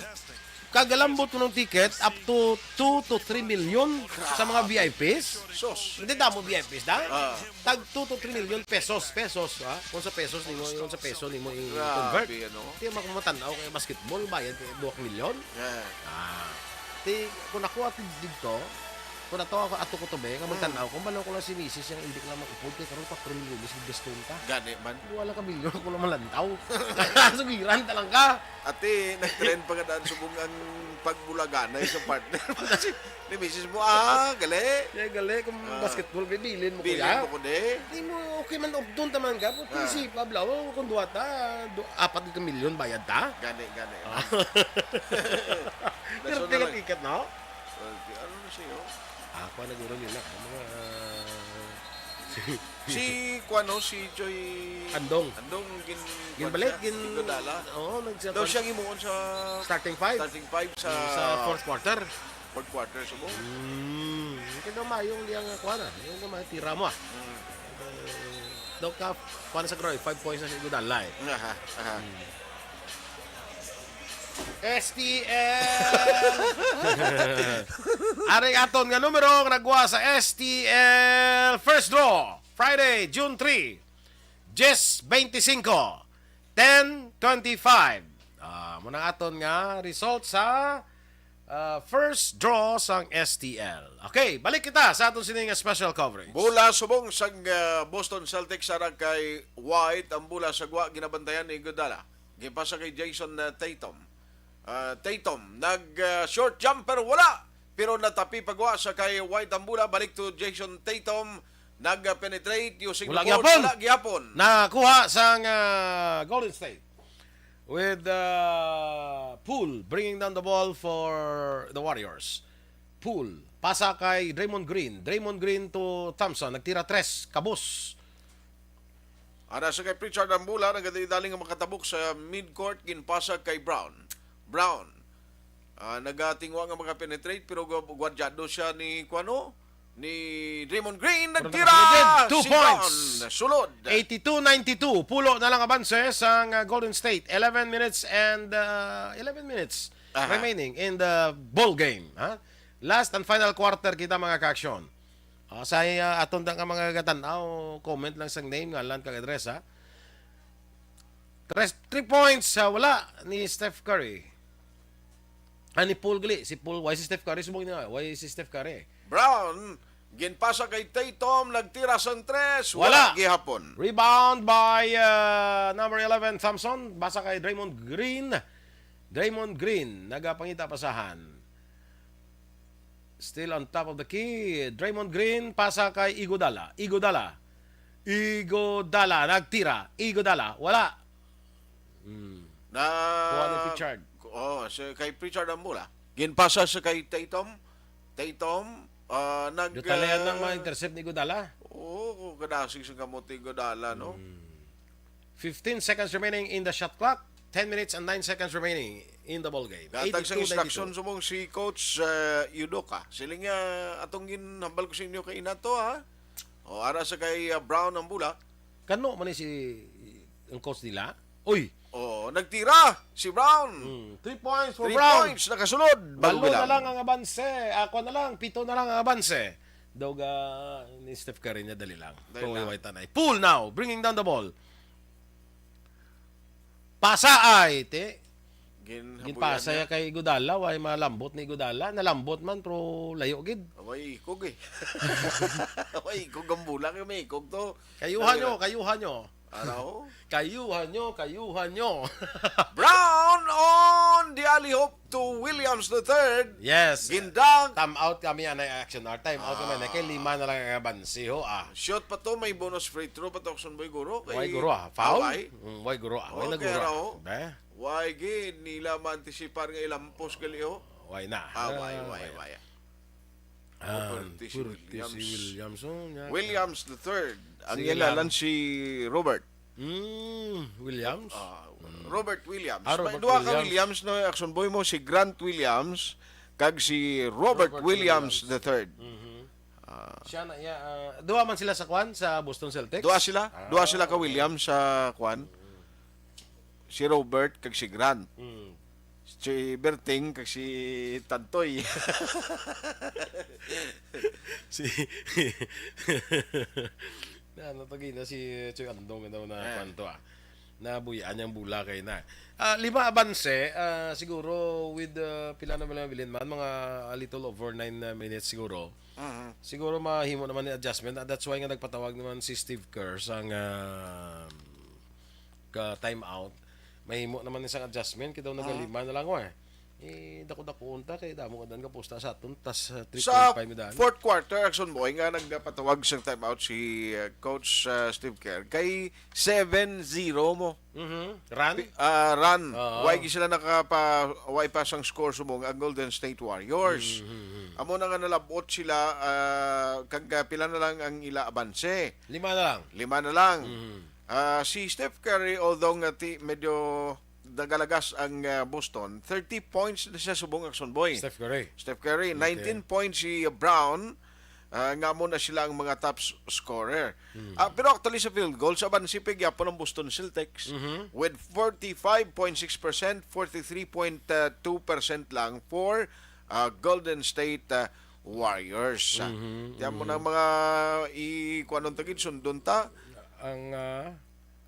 Kagalambot mo ng ticket up to two to three million sa mga V I Ps. Sus. Hindi damo V I Ps, da? Ah. Tag two to three million pesos, pesos, ha? Kung sa pesos nimo, yung sa peso nimo i-convert. Grabe, ano? Di mo kumatan-aw kay basketball, bayad kay two million. Yeah. Ah. Ti, kung ako at dito, kung ato ako, ato ko to, be, nga Hmm. magtanaw, kung balo ko lang si misis, yung hindi ko lang mag-upod, kay karon, patro milyones, gaston ka. Gani man. Wala ka milyon, ako lang malantaw. Sugiran ta lang ka. Ati, nag-trend pa nga daan subong ang pagbulaganay sa partner. Kasi, ni misis mo, ah, gali. Kaya gali, kung Ah. basketball, be, bilin mo, Bilin kuya. mo ko, de. Di mo, okay man, updon ta man ka, pero Ah. si Pablo, kung duwa ta, du-, apat ka milyon bayad ta. Gani, gani. Ah. Pero Personal ticket, lang. Ticket, no? Well, di, ano na siya, oh? Ah, kuha na guro nila. Ang mga, ah, Si, kuwan, no, si Joy Andong. Andong, gin-, Ginbalik, kuwan siya, gin-, ginadala. Oo, nagsa-, Daw siyang himuon sa starting five. Starting five sa Sa fourth quarter. Fourth quarter, subo. Hmm, kaya daw mayong liyang, ah, kuwan, ah. Yung daw may tira mo, ah. Hmm. Eh, daw ka, kuwan sa Groy, five points na si Iguodala, eh. Aha, aha. Hmm. S T L. Aring aton nga numero nga nagwa sa S T L first draw, Friday, June three, diyes beintisinko, ten twenty-five. Ah, muna aton nga result sa, ah, first draw sang S T L. Okay, balik kita sa aton sini nga special coverage. Bola subong sang, ah, Boston Celtics ara kay White, ang bola sa gwa ginabantayan ni Iguodala. Gipasa kay Jason, uh, Tatum. Uh, Tatum, nag, uh, short jumper, wala. Pero natapi pagwa sa kay White ang bola. Balik to Jason Tatum. Nag-penetrate using Wala the board. Gihapon. Wala gihapon. Nakuha sang, uh, Golden State. With, uh, Poole bringing down the ball for the Warriors. Poole, pasa kay Draymond Green. Draymond Green to Thompson. Nagtira tres. Kabos. Ara sa kay Pritchard ang bola, nagadali-dali nga makatabok sa midcourt, ginpasa kay Brown. Brown, ah, nagatingwa nga maka-penetrate, pero gu-, gwardyado siya ni, kuwano, ni Draymond Green. Pero Nagtira! Nakaligid. Two Si points. Brown, sulod. Eighty-two ninety-two, pulo na lang abanse sang, ah, Golden State. Eleven minutes and, ah, eleven minutes Aha. remaining in the ball game, ha? Last and final quarter kita, mga ka-aksyon. Ah, sa, ah, aton da nga mga gatan-aw, comment lang sang name, ngalan, kag address, ha? Tres, three points, ah, wala ni Steph Curry. Ah, ni Poole gali, si Poole, why si Steph Curry? Subong niya, why si Steph Curry? Brown, ginpasa kay Tatum, nagtira sang tres, Wala. wala gihapon. Rebound by, ah, number eleven, Thompson. Basa kay Draymond Green. Draymond Green, nagapangita pasahan. Still on top of the key, Draymond Green, pasa kay Iguodala. Iguodala. Iguodala, nagtira. Iguodala, wala. Hmm. Na Kuha ni Pritchard. Oh, so kay Pritchard ang bola. Ginpasa sa kay Tatum. Tatum, ah, nag, Dutalian ah, ng mga intercept ni Iguodala. Oo, kadasig sa kamot ni Iguodala, no? Hmm. Fifteen seconds remaining in the shot clock. Ten minutes and nine seconds remaining in the ball game. Gatag sang Eighty-two ninety-two. Instruction subong si Coach, uh, Udoka. Siling niya, atong ginhambal ko sa inyo kay inato, ha? O, ara sa kay, uh, Brown ang bola. Kano man ni si, ang coach nila? Uy! O, nagtira si Brown. Hmm, three points for Three Brown. points, nakasunod. Walo Bago na lang. lang ang abanse. Ako na lang, pito na lang ang abanse. Daw ga ni Steph Curry niya, dali lang. Dali Kung lang. Iway tanay. Poole now, bringing down the ball. Pasa ay, te. Ginhabuyan Ginpasa niya. ya kay Iguodala, way malambot ni Iguodala. Nalambot man, pero layo gid. Way ikog eh. Way ikog ang bola, kay may ikog to. Kayuhan Ano nyo, yun? kayuhan nyo. Ano? Kayuhan nyo, kayuhan nyo. Brown on the alley-oop to Williams the third. Yes. Gindang. Time out kami, anay action hour. Time out kami, anay. Kay Ah. lima na lang ang abanse, ho, ah. Shot pa to, may bonus free throw pa to, Action Boy, guro. Kay Way guro, ah. Foul? Away. Mm, way guro, ah. Way Okay, naguro, ah. raw. Be? Way gid nila maantisipar nga ilampos gali, ho. Way na. Ah, way, Ah, way, way. way. Ah, Robert T C Robert T C Williams. Williams, oh, nya. Williams the third. Ang Sige ilalan lang. si Robert. Mm, Williams? Ah, Mm. Robert Williams. Ah, May Robert duha ka Williams. Williams, no, Action Boy mo, si Grant Williams kag si Robert Robert Williams Williams. the third. Mhm. Ah, Siya na, iya, ah, duha man sila sa kwan, sa Boston Celtics? Duha sila. Ah, Duha sila ka okay. Williams sa kwan. Si Robert kag si Grant. Mm. Si Berting kag si Tantoy. Si na, ano to, gina, si Choi Andong daw na Eh. kwan to, ah. Nabuyan niyang bola kay na. Ah, lima abanse, ah, siguro with, ah, pila na ba lang bilin man, mga a little over nine, ah, minutes siguro. Mhm. Siguro mahimo naman ni adjustment. Ah, that's why nga nagpatawag naman si Steve Kerr sang, ah, ka time out. Mahimo naman ni sang adjustment, kay daw Mhm. nagalima na lang, wa. Eh, dako-dako unta kay damo ka dan ka pusta sa aton, tas, ah, Sa three point five medal. fourth quarter, Action Boy, nga nagpatawag sang time out si, ah, Coach, ah, Steve Kerr, kay seven zero mo. Mhm. Run? Pi-, ah, run. Oo. Way gi sila nakapa-, way pa sang score subong ang Golden State Warriors. Mhm, mhm. Amo na nga nalabot sila, ah, kag, ah, pila na lang ang ila abanse. Lima na lang. Lima na lang. Mhm. Ah, si Steph Curry, although nga ti-, medyo nagalagas ang, ah, Boston, thirty points na siya subong, Action Boy. Steph Curry. Steph Curry, Okay. nineteen points si Brown, ah, nga amo na sila ang mga top s-, scorer. Hmm. Ah, pero actually sa field goals, abanse pa gyapon ang Boston Celtics Mhm. with forty-five point six percent, forty-three point two percent lang for, ah, Golden State, ah, Warriors. Mhm, Tiyan mo mhm. na mga i-, kuwanon ta gid, sundon ta. Ang, ah,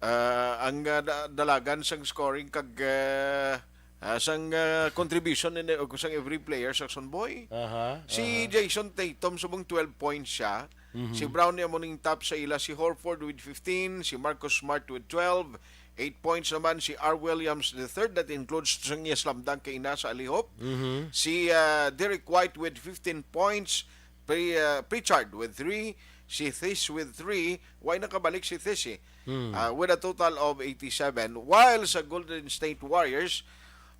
Ah, ang, ah, da-, dalagan sang scoring kag, ah, ah, sang, ah, contribution in, o sang every player sa Action Boy. Aha, Si aha. Jason Tatum subong twelve points siya. Mhm. Si Brown ni amo ning top sa ila, si Horford with fifteen, si Marcus Smart with twelve, eight points naman si R Williams the third, that includes sang iya slam dunk kay ina sa alihop. Mhm. Si, ah, Derek White with fifteen points, Pri-, ah, Pritchard with three, si This with three, way nakabalik si This eh. Hmm. Ah, with a total of eighty-seven. While sa Golden State Warriors,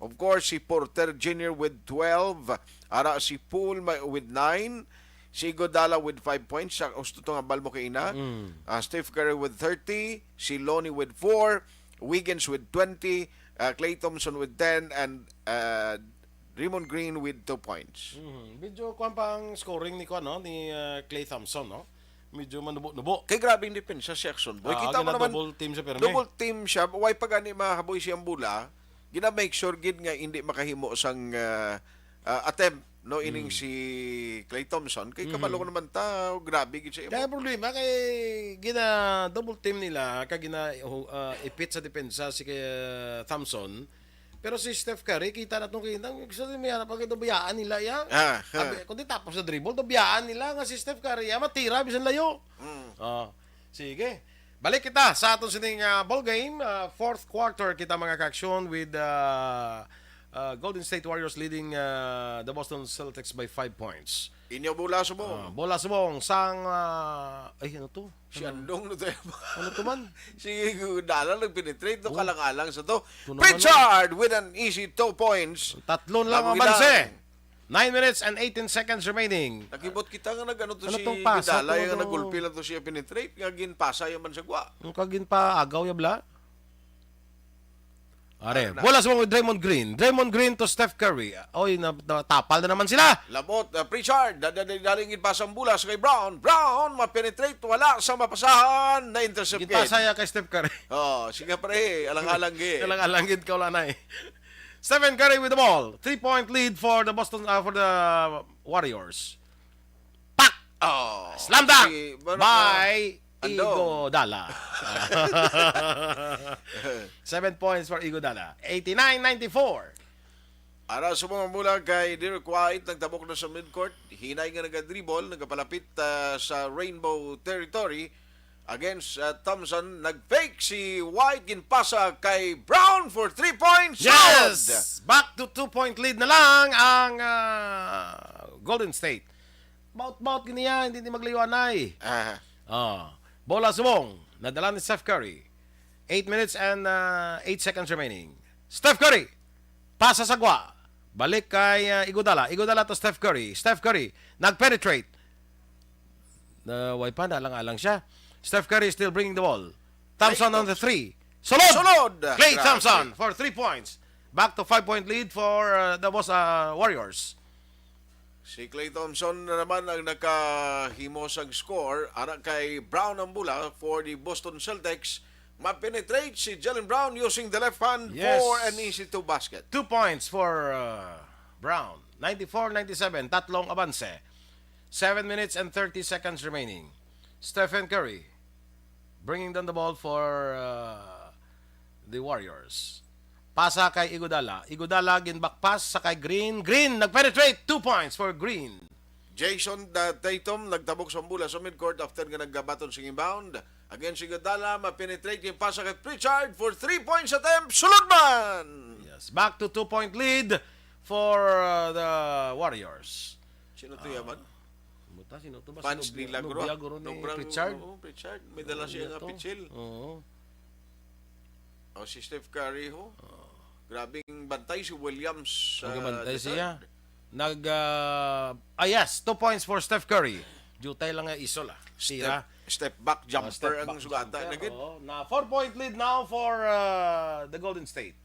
of course, si Porter Junior with twelve, ara si Poole ma-, with nine, si Iguodala with five points, sa gusto to nga bal mo kay ina. Hmm. Ah, Steph Curry with thirty, si Lonnie with four, Wiggins with twenty, ah, Klay Thompson with ten, and, ah, Draymond Green with two points. Mhm. Medyo kuwan pa ang scoring ni kuwan, no? Ni, ah, Klay Thompson, no? Medyo manubo-nubo. Kay grabe ang depensa si Action Boy. Ah, Kita mo naman, gina-double team siya, pero may double team siya. Way pa gani mahaboy siyang bola. Gina-make sure gid nga hindi makahimo sang, ah, ah, attempt, no, ining Hmm. si Klay Thompson. Kay Mhm. kabalo ko naman ta, grabe gid siya. Kaya ang problema kay gina-double team nila, kag gina-, uh, ah, ipit sa depensa si kay, ah, Thompson. Pero si Steph Curry, kita na tong kita, gusto din may hanap ang dabayaan nila, ya. Ah, ah. Abi, kundi tapos sa dribble, dabayaan nila nga si Steph Curry, ya, matira, bisan layo. Mm. Oh, sige. Balik kita sa aton sining, ah, ball game. Ah, fourth quarter kita, mga ka-aksyon, with, ah, ah, Golden State Warriors leading, ah, the Boston Celtics by five points. Inyo bola subong. Ah, bola subong sang, ah, ay, ano to? Si Ano? Andong na tayo. Ano to man? Si Dala nag-penetrate, no, Oh. kalang-alang sa to. Ito naman, Pritchard with an easy two points. Tatlo lang ang Labuhi abanse. lang. Nine minutes and eighteen seconds remaining. Nakibot kita nga nag-ano to Ano si tong pasa Dala, to, yung ano? nagulpi lang to siya penetrate, nga ginpasa yung man sa gwa. Ang kagin pa, agaw ya bla. Are, Ano na? bola subong with Draymond Green. Draymond Green to Steph Curry. Oy, na, na, tapal na naman sila. Labot, uh, Pritchard. Da-, da-, da-, daling ginpasa ang bola sa kay Brown. Brown, ma-penetrate. Wala sa mapasahan. Na-intercept Ginpasa gid. ya kay Steph Curry. Oh, sige, pre. Alang-alang gid. Alang-alang gid ka, wala na eh. Stephen Curry with the ball. Three-point lead for the Boston, uh, for the Warriors. Pak! Oh, Slam dunk! si, ano, By ano? Iguodala. Seven points for Iguodala. Eighty-nine ninety-four. Ara sa mga mula kay Derek White, nagtabok na sa midcourt. Hinay nga nagadribble, nagapalapit, ah, sa Rainbow Territory against, ah, Thompson. Nag-fake si White, ginpasa kay Brown for three points. Yes! Good! Back to two-point lead na lang ang, ah, Golden State. Baut-baut gini yan, hindi ni maglayuanay. Aha. Oh. Bola subong. Nadala ni Steph Curry. Eight minutes and, uh, eight seconds remaining. Steph Curry. Pasa sa gwa. Balik kay, uh, Iguodala. Iguodala to Steph Curry. Steph Curry. Nag-penetrate. Uh, way pa, nalang-alang siya. Steph Curry still bringing the ball. Thompson Klay on the Thompson. Three. Sulod! Sulod! Klay Grabe. Thompson for three points. Back to five-point lead for, uh, the Bos-, uh, Warriors. Si Klay Thompson na naman ang nakahimo sang score. Ara kay Brown ang bola for the Boston Celtics. Ma-penetrate si Jaylen Brown using the left hand Yes. for an easy two basket. Two points for uh, Brown. Ninety-four ninety-seven, tatlong abanse. Seven minutes and thirty seconds remaining. Stephen Curry bringing down the ball for uh, the Warriors. Pasa kay Iguodala. Iguodala ginback pass sa kay Green. Green nag-penetrate. Two points for Green. Jayson uh, Tatum nagtabok sa bola sa midcourt after nga nagbaton sing inbound. Again si Iguodala, ma-penetrate yung pasa kay Pritchard for three points attempt. Sulod man! Yes. Back to two-point lead for uh, the Warriors. Sino to yaman? Buta, sino to ba? Fans Nubia- nila, bro. Nubia, guro ni Sobrang- Pritchard. Oo, Pritchard. May dala siya Ano nga to? pitsil. Oo. O, si Steph Curry, ho. Grabing bantay si Williams. uh, Nagabantay the siya. third. Nag, ah, ah, yes, two points for Steph Curry. Jutay lang nga isol ah. Tira. Step, step back Oh, jumper step ang back sugata jumper, na gid. Oo. Na four-point lead now for uh, the Golden State.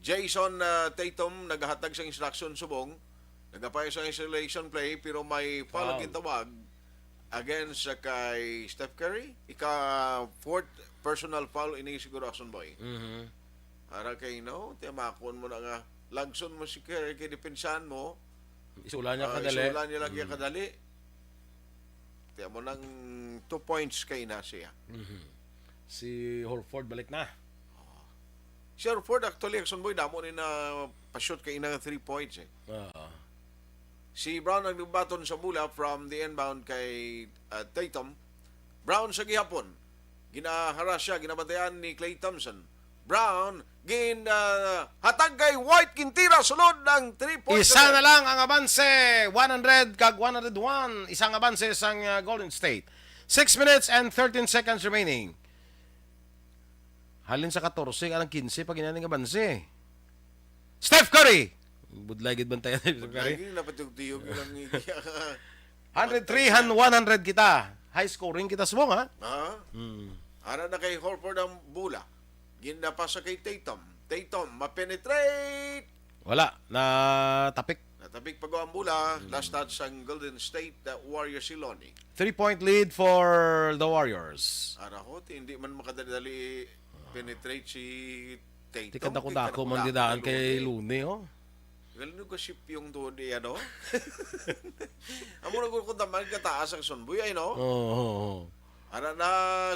Jayson uh, Tatum naghatag sa instruction subong. Nagapay sa isolation play pero may foul Foul. ang gintawag against sa kay Steph Curry. Ika fourth personal foul ini siguro, Action Boy. Mhm. Para kay no, tiyamakon mo na nga lagson mo si Curry kay depensahan mo. Isulan niya Ah, kadali. Isulan niya lagi kadali. Tiyan mo nang two points kay na siya. Mhm. Si Horford balik na. Si Horford actually, Action Boy, damo ni na pa-shoot kay ina nga three points eh. Oo. Si Brown nagbaton sa bola from the inbound kay uh, Tatum. Brown sa gihapon. Ginahara siya, ginabantayan ni Klay Thompson. Brown, gin uh, hatag kay White, gintira sulod ang three points. Isa na lang ang abanse, one hundred kag one hundred one. Isang abanse sang uh, Golden State. Six minutes and thirteen seconds remaining. Halin sa katorse, anang kinse pa ginaning abanse. Steph Curry! Budlay gid bantayan ni Steph Curry. Lagi napatiyog-tiyog yun ang Hundred three, han one hundred kita. High scoring kita subong, ha? Ha? Hmm. Ara na kay Horford ang bola. Ginapasa kay Tatum. Tatum, ma-penetrate. Wala. Natapik. Natapik pa ang bola. Last touch sang Golden State uh, Warriors si Lonnie. Three-point lead for the Warriors. Ara ko, ti- hindi man makadali-dali penetrate si Tatum. Ti kadako-dako man gid daan kay Lonnie, oh. Galing ko si Pyong doon di ano. Amo na ko kung taman kataas ang Sunboy ay no. Oo, oo, oo. Ara na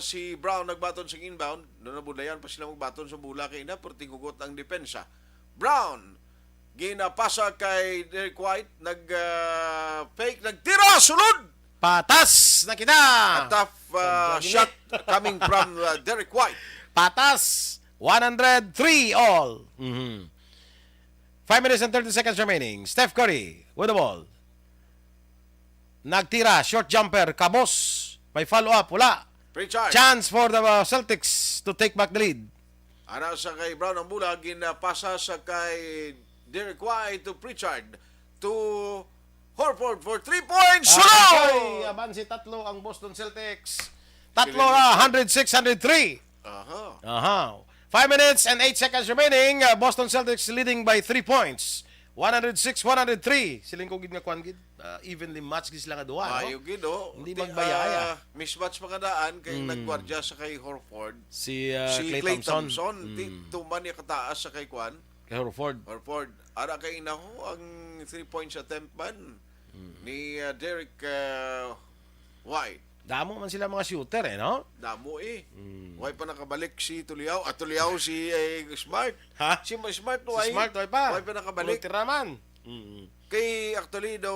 si Brown nagbaton sa inbound. Doon nabulayan pa sila magbaton sa bola kay na perting hugot ang depensa. Brown ginapasa kay Derek White, nag ah, fake, nagtira sulod. Patas na kita. A tough uh, Pagdaginit. Shot coming from uh, Derek White. Patas. One hundred three all. Mhm. Five minutes and thirty seconds remaining. Steph Curry with the ball. Nagtira, short jumper, kabos. May follow-up, wala. Pritchard. Chance for the uh, Celtics to take back the lead. Ara sa kay Brown ang bola, ginapasa sa kay Derek White to Pritchard to Horford for three points. Ay, Solo! abanse tatlo ang Boston Celtics. Tatlo na, hundred six, hundred three. Aha. Aha. Five minutes and eight seconds remaining. Uh, Boston Celtics leading by three points. One hundred six, one hundred three. Siling ko gid nga kwan gid. Uh, evenly matched gid sila nga duha, no? Mayo gid, oh. Hindi Ti- magbayaya. Ah, mismatch pa kadaan kay Mm. nagwardya sa kay Horford. Si, uh, Si Klay Klay Thompson. Thompson, ti- Mm. tuman niya kataas sa kay kwan. Kay Horford. Horford. Ara kay na ho ang three points attempt man Mm. ni uh, Derek uh, White. Damo man sila mga shooter, eh, no? Damo eh. Mm. Way pa nakabalik si Tuliao. At Tuliao si eh, Smart. Ha? Si Ma- Smart Si way. Smart, way pa. Way pa nakabalik. Puro tiraman. Mm. Kay actually daw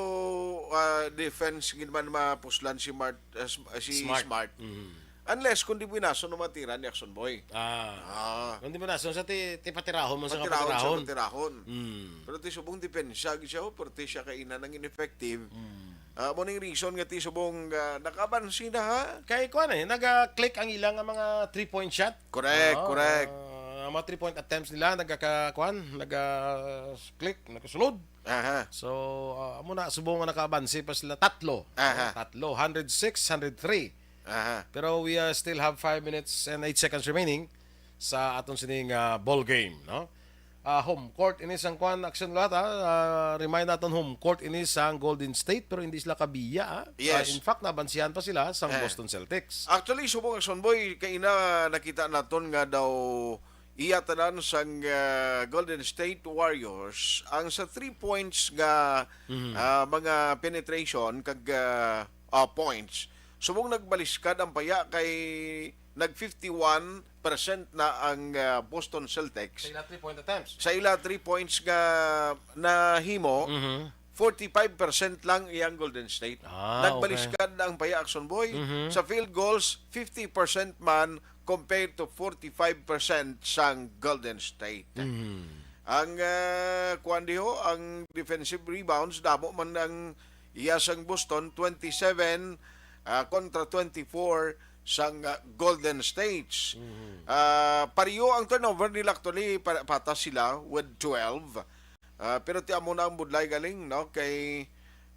uh, defense gid man mapuslan si Mart uh, si Smart. Smart. Mm. Unless kung di binaso no matira ni Action Boy. Ah. Ah. Kung di binaso sa ti, ti patirahon man sa Patirahon siya, kapatirahon. Patirahon. Mm. Pero ti subong depensa gid siya, oh, pero ti siya kay ina nang ineffective. Mm. Ah, mo ning reason nga ti subong uh, nakabansi na ha. Kay kuan eh, naga-click ang ilang nga mga three-point shot. Correct, Oo, correct. ah, ang mga three-point attempts nila, nagka-kuan, naga-click, nagkasulod. Aha. So, ah, amo na, subong nga nakabansi pa sila tatlo. Aha. Tatlo, hundred six, hundred three. Aha. Pero we uh, still have five minutes and eight seconds remaining sa aton sining uh, ball game, no? Ah, home court ini sang kwan, Action Lahat, ah. Ah, remind naton, home court ini sang Golden State, pero hindi sila kabiya, ah. Ah, Yes. In fact, nabansihan pa sila sang Eh. Boston Celtics. Actually, subong, Action Boy, kay ina nakita naton nga daw iya tanan sang, ah, Golden State Warriors ang sa three points nga, Mhm. ah, mga penetration kag, ah, ah, points. Subong nagbaliskad ang paya kay nag fifty-one percent na ang, ah, Boston Celtics. Sa ila three-point attempts. Sa ila three points nga nahimo, Mhm. forty-five percent lang iyang Golden State. Ah, okay. Nagbaliskad ang paya, Action Boy. Mhm. Sa field goals, fifty percent man compared to forty-five percent sang Golden State. Mhm. Ang, ah, kuwan diho, ang defensive rebounds, damo man ang iya sang Boston, twenty-seven, ah, kontra twenty-four sang, ah, Golden State. Mhm. Ah, pareho ang turnover nila, actually, pa-, patas sila with twelve. Ah, pero ti amo na ang budlay galing, no? Kay,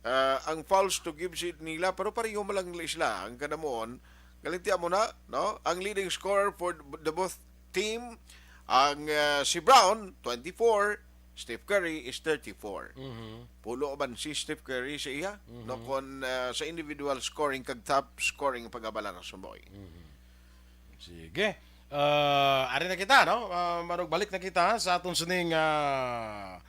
ah, ang fouls to give si nila, pero pareho man lang sila ang kanamuon. Galing ti amo na, no? Ang leading scorer for the both team, ang, ah, si Brown, twenty-four, Steph Curry is thirty-four. Mhm. Pulo man si Steph Curry sa iya, Mhm. no? Kon, ah, sa individual scoring kag top scoring ang pag-abala, Action Boy. Mhm. Sige. Ah, ari na kita, no? Ah, manugbalik na kita sa aton sining, ah,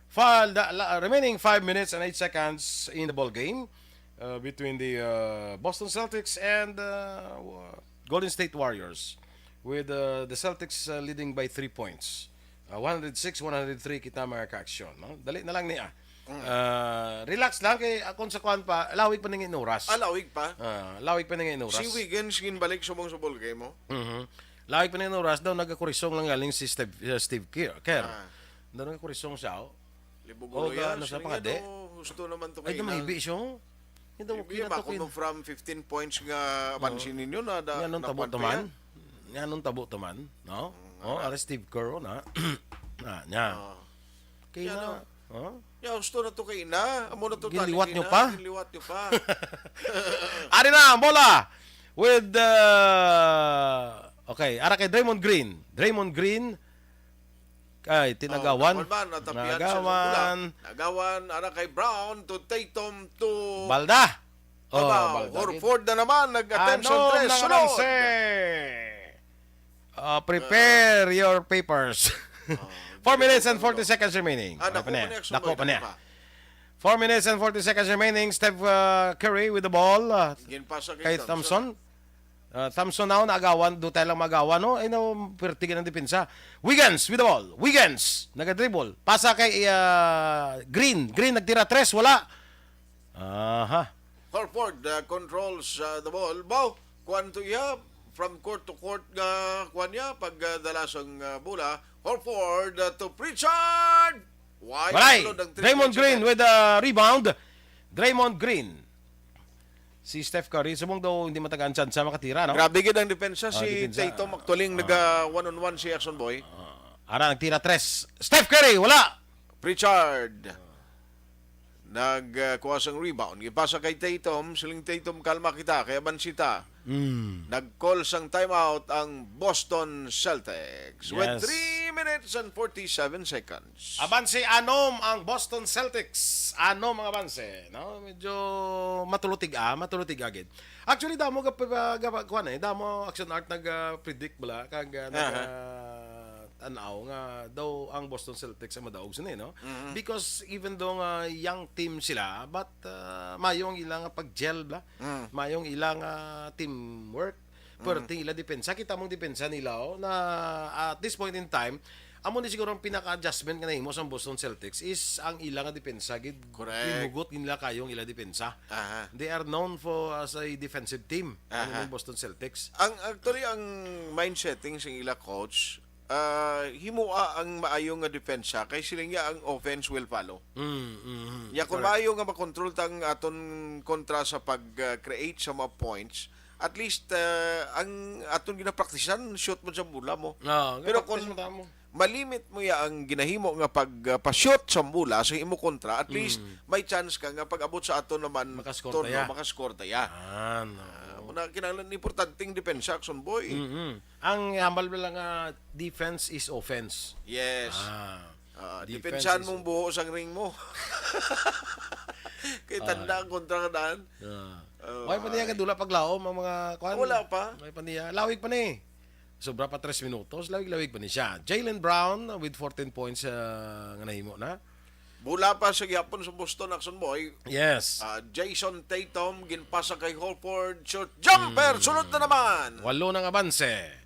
fal-, da-, la-, remaining five minutes and eight seconds in the ball game, uh, between the, uh, Boston Celtics and, uh, wa-, Golden State Warriors, with, uh, the Celtics, uh, leading by three points. Uh, one hundred six, one hundred three kita, mga ka-aksyon, no? Dali na lang ni, ah. Mm. Ah, relax lang kay akon sa kuan pa, lawig pa ning inuras. Ah, lawig pa? Ah, lawig pa ning inuras. Si Wiggins ginbalik subong sa ball game, oh. Mhm. Lawig pa ning inuras daw, nagakurisong lang galing si Steve, uh, Steve Kerr. Kerr. Ah. Daw nagakurisong siya, oh. Libog Oh, ulo ga-, yan. Ano sa Siling pangadi? Ano, husto naman to Ay, kay na. Dumahibi siya, oh. Yung daw, Hindi, okay na to, mako Queen. Mo from fifteen points nga Oo. Abansi ninyo na, da, Nga nung tabo nakuan to pa man? yan. Nga nung tabo to man, no? Mm, Oh, ara. Ara Steve Kerr, oh, na. Ah, nya. Oo. Kay Yan, na, oh. Oh? Ya, husto na to kay na. Amo na to Ginliwat tali nyo na. Pa? Ginliwat nyo pa. Ari na, ang bola. With, uh, okay, ara kay Draymond Green. Draymond Green. Ay, tinagawan. Oh, nakuan ba? Natapian sa Nagawan. Bola. Nagawan, ara kay Brown to Tatum to Balda. Oh, Abaw, Balda. Horford na naman, nag-attempt sa Ano tres. Sunod. Naranse? Uh, prepare your papers. Oh, Four minutes and forty seconds remaining. Ah, Ano dako pa niya? pa niya, Dako pa niya. Dako pa. Four minutes and forty seconds remaining. Steph, uh, Curry with the ball. Uh, Ginpasa kay kay Thompson. Thompson. Uh, Thompson now, naagawan. Dutay lang magawan, no? Ay, no, perti ang depensa. Wiggins with the ball. Wiggins, nagadribble. Pasa kay, uh, Green. Green, nagtira tres, wala. Aha. Horford, uh, controls, uh, the ball. Baw, kuan to iya, from court to court nga kuan niya, pag, uh, dala sang, uh, bola. Horford, uh, to Pritchard. Wide Balay! Sulod ang three Draymond points Green attempt. With a rebound. Draymond Green. Si Steph Curry, subong daw hindi matagaan chance makatira, no? Grabe gid ang depensa. Ah, si depensa. Tatum, actually, Ah. naga one-on-one si Action Boy. Ah. Ara, nagtira tres. Steph Curry, wala! Pritchard. Nag, uh, kuha sang rebound. Ipasa kay Tatum. Siling Tatum, "Kalma kita. Kaya bansita." Mm. Nag-call sang timeout ang Boston Celtics with Yes. three minutes and forty-seven seconds. Abanse anom ang Boston Celtics. Anom ang abanse, no? Medyo matulutig, ah, matulutig agad. Actually, damo ga, ga, ga, kuwan eh, damo Action Art nag, ah, predict bala, kag, ah, nag, Aha. ah, tan-aw nga daw ang Boston Celtics ang madaog sini, no? Mhm. Because even though nga young team sila, but, ah, mayo ang ilang pag-gel bala, Mm. mayo ang ilang, ah, teamwork. Pero Mm. ti ila depensa, kita mong depensa nila, oh, na at this point in time, amo ni siguro ang pinaka-adjustment nga nahimo sa Boston Celtics is ang ila nga depensa gid, Correct. Ginhugot nila kayo ang ila depensa. Aha. They are known for as a defensive team, ang Aha. Boston Celtics. Ang, actually, ang mind setting sa ila coach, ah, himoa ang maayo nga depensa kay sila niya ang offense will follow. Mm, mm, mm. Ya, kung Correct. Maayo nga makontrol ta ang aton kontra sa pag, ah, create sa mga points, at least, ah, ang aton ginapraktisan, shoot mo sa bola mo. Ah, Pero nga practice kung mo tamo. Malimit mo ya ang ginahimo nga pag, ah, pa-shoot sa bola sa imo kontra, at least Mm. may chance ka nga pag-abot sa ato naman Makascore turno, ta ya. Makascore ta ya. Ah, no. Ah, na kinahanglan importanteng depensa, Action Boy. Mm-mm. Ang hambal mo lang nga defense is offense. Yes. Ah, Ah, defense depensahan is mong buho sang ring mo. Kay tanda Ah. ang kontra ka daan. Ah. Oh, Wala pa niya ay. Kadula paglaom ang mga kwan. Wala pa. Wala pa niya. Lawig pa ni. Sobra pa tres minutos, lawig-lawig pa ni siya. Jaylen Brown with fourteen points, ah, nga nahimo na. Bola pa sa gihapon sa Boston, Action Boy. Yes. Ah, Jayson Tatum, ginpasa kay Horford, shot, jumper, Mm. Sunod na naman. Walo nang abanse.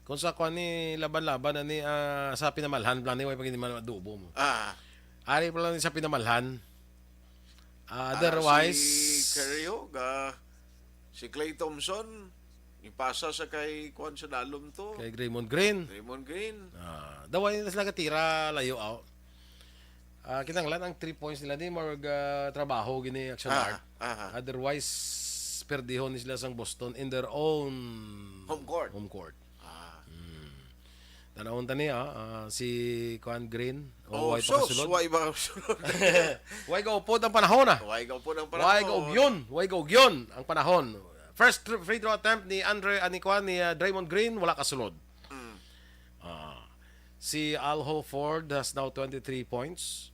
Kung sa kwan ni laban-laban na ni, ah, sa pinamalhan, plan ni, way pa gid man adobo mo. Ah. Ari pa lang sa pinamalhan. Ah, Ah, otherwise, si Curry, oh, ga-, si Klay Thompson, ipasa sa kay kwan sa dalom to. Kay Draymond Green. Draymond Green. Ah, daway na sila katira layo, aw. Ah, kinahanglan ang three points nila ni mag, ah, trabaho gini, Action Aha, Art. Aha. Otherwise, perdihon ni sila sang Boston in their own Home court. Home court. Ah. Hmm. Tanawon ta ni, ah, ah, si Kuan Green. O, Oh, way pa sus, kasulod. Way ba kasulod? Way gaupod ang panahon, ah. Way gaupod ang panahon. Way gaugyon, way gaugyon ang panahon. First tr-, free throw attempt ni Andre, ah, ni Kuan, ni, ah, Draymond Green, wala kasulod. Mm. Ah, si Al Horford has now twenty-three points.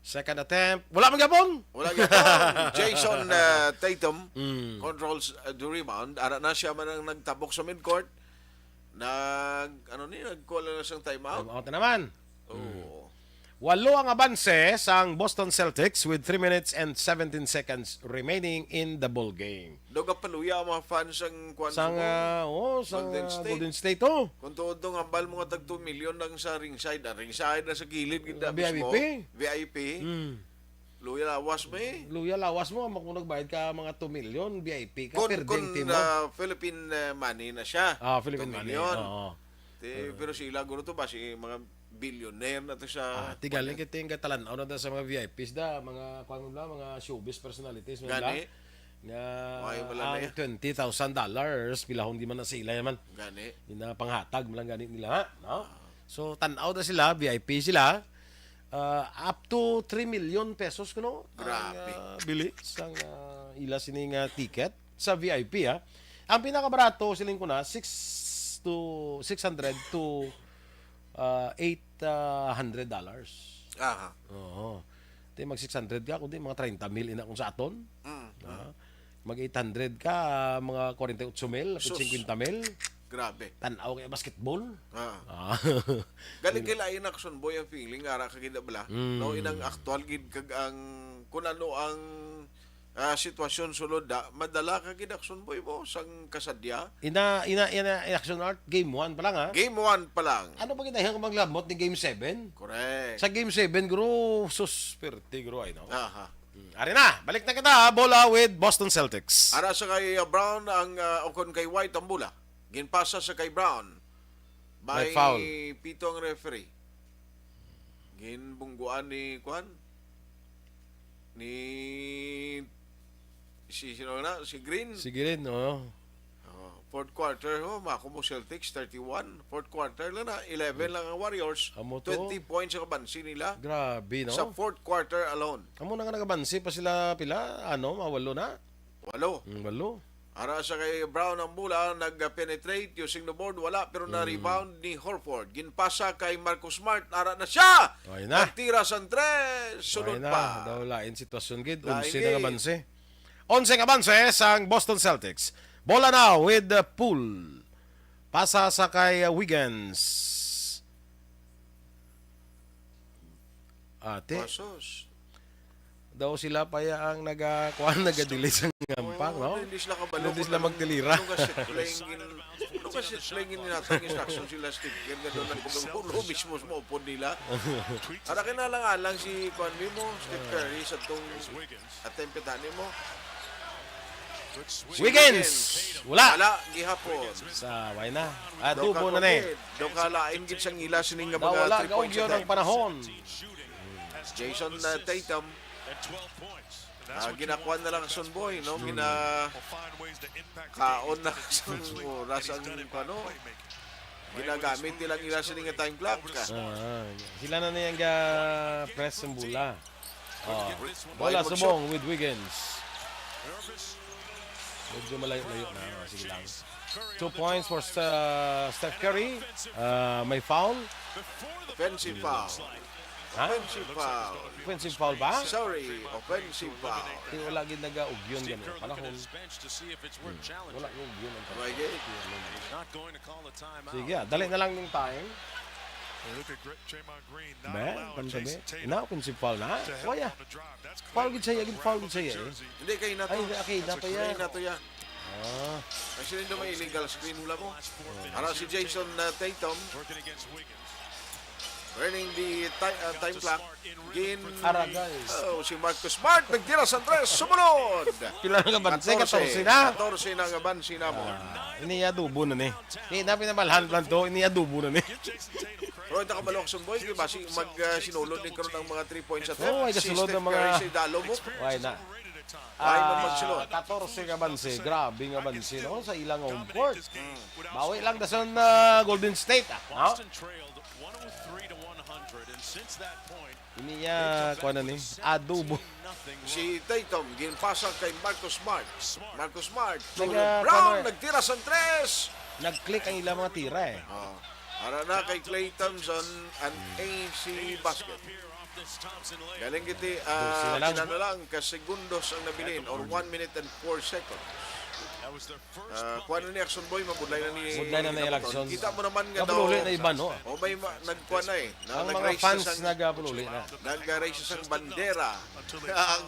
Second attempt, wala man gyapon. Wala gyapon. Jayson, ah, Tatum Mm. controls, ah, the rebound. Ara na siya man ang nagtabok sa midcourt. Nag, ano ni, nagkuha lang na siyang timeout. Timeout na naman. Oo. Mm. Walo ang abanse sang Boston Celtics with three minutes and seventeen seconds remaining in the ball game. Daw gapaluya ang mga fans sang kwan Sang, sa ah, oh, sang, Golden ah, State. Golden State, oh. Kung tuod tong hambal mo nga tag two million lang sa ringside. Ang ringside na sa kilid gid na V I P. Mismo. V I P. Mm. Luya lawas mo eh. Luya lawas mo, amo kung nagbayad ka mga two million, V I P ka, Kung, perdeng kung, timo. Ah, Philippine, ah, money na siya. Ah, Philippine money, Two million. Oo. Ti, Oo. Pero sila, guro to ba, si mga billionaire na to sa Ah, tigali kwan. Kay ting gatalan-aw na ta sa mga V I Ps da, mga, kwan mo bala, mga showbiz personalities mo bala. Gani. Nga Why wala na ang yan? Twenty thousand dollars, pilahon di man na sila yaman. Gani. Ina panghatag mo lang gani nila, ha? No? Ah. So, tan-aw na sila, V I P sila. Ah, up to three million pesos kuno ang, Grabe. Ah, bili sang, ah, ila sini nga ticket sa V I P, ha. Ang pinakabarato, siling ko na, six to, six hundred to, ah, eight hundred dollars. Aha. Oo. Ti mag six hundred ka, kundi mga treinta mil ina kung sa aton. Mm, Ah. mm. Mag eight hundred ka, mga kwarenta y ocho mil, Sus. Cinquenta mil. Grabe. Tan-aw kay basketball. Ah. Ah. Galing kay lain, Action Boy, ang feeling, ara ka gid bala. Mm. No, inang aktual gid kag ang, kung ano ang, ah, sitwasyon sulod da, madala ka gid, Action Boy, mo sang kasadya. Ina, ina, ina, Action Art, game one pa lang, ha? Game one pa lang. Ano pa gid ang maglamot ni game seven? Correct. Sa game seven, guro, sus, perte, guro, ay, no? Aha. Hmm. Ari na, balik na kita, ha? Bola with Boston Celtics. Ara sa kay, uh, Brown ang, uh, o kon kay White ang bola. Ginpasa sa kay Brown. May May foul. Pito ang referee. Ginbungguan ni, kwan? Ni, si, sino na? Si Green? Si Green, oo. Oh, fourth quarter, oh, mako mo Celtics, thirty-one. Fourth quarter lang na, eleven lang ang Warriors. Amo to. Twenty points ang abansi nila Grabe, no? Sa fourth quarter alone. Amo na nga nagabansi pa sila, pila? Ano, mawalo na? Walo. Mm, walo. Ara sa kay Brown ang bola, nag-penetrate using the board, wala, pero Mm. na-rebound ni Horford. Ginpasa kay Marcus Smart, ara na siya! Okay na. Nagtira sang tres, sunod Okay na. pa. Daw lain sitwasyon gid, Lain onse gid. Nagabansi. Onse nga abanse sang Boston Celtics. Bola now with the Poole. Pasa sa kay, uh, Wiggins. Ate. Pasos. Daw sila pa ya ang naga-, kuwan, nagadelay sa ngampang, no? Hindi sila kabalo Hindi kung sila anong, magdelira. Anong ka set playing in, anong ka set playing in, natang instruction sila, Steve Kerr, nga doon ang ulo mismo sa maupod nila. Ara, kinalang-alang si, kuwan, mo, Steve Curry, sa tong attempt, tani mo. Wiggins! Wala! Wala, gihapon. Sa, why na? Ah, Doka dubo na ni. Daw ka lain gid sang ila sining nga mga three-point attempt. Wala, gaugyo ng panahon. Jayson, uh, Tatum. Ah, ginakuan na lang, Son Boy, no? Mm. Gina-, kaon na sa oras ang, ano, ginagamit nila, nila sini nga time clock. Ah, sila na niyang ga-press ang bola. Oh, bola subong with Wiggins. Medyo malayo-layo na. Oh, sige lang. Two points for uh, Steph Curry. Uh, may foul. Offensive foul. Ha? Offensive foul. Offensive foul ba? Sorry, offensive foul. Di wala gid nag-ugyon gani. Panahon. Hmm. Wala yung ugyon ang panahon. Sige, ah, dali na lang ning time. Ba, pantabi. Na, offensive foul na. Waya. Foul gid siya, gid foul gid siya eh. Hindi, kay na to. Ay, hindi, okay, na to yan. Kay na to yan. Ah. Ay, sino yung may illegal screen, hula mo? Ara si Jason uh, Tatum. Running the ti- uh, time clock. Gin... Aragay. Oh, si Marcus Smart, nagtira sa tres, sumunod. Pila na nga banse? Katorse. Katorse na. Katorse na nga banse na mo. Ah, ini adobo na ni. Ini na pinamalhan plan to, ini adobo na ni. Pero ito kabalo, Action Boy, di ba? Si mag uh, sinulod ni karon ang mga three points at Oh, ay, si kasulod Steph ang mga Curry sa idalo mo. Why na? Why na Ah, magsulod? Katorse ka banse, grabe nga banse, no? Sa ilang home court. Bawi lang dason na Golden State, ah, no? Boston trailed one oh three to one hundred, and since that point, Ini ya, kuan na ni, adobo. Si Tatum, ginpasa kay Marcus Smart. Marcus Smart, Nag, Jaylen ah, Brown, kuan na. Nagtira sa tres. Nag-click ang ilang mga tira eh. Oh. Ara na kay Klay Thompson, an A C basket. Galing kiti, ah, Dosi na lang. Kinano lang, ka segundos ang nabilin, or one minute and four seconds. Ah, kuha na ni Action Boy, mabudlay na ni Budlay na ni Action. Kita mo naman nga Napululi daw, na iba, no? O may ma- nagkuha na eh. Na, Ang mga nag-raise fans siya sang, nagapululi na. Nag-raise siya sang bandera. Ang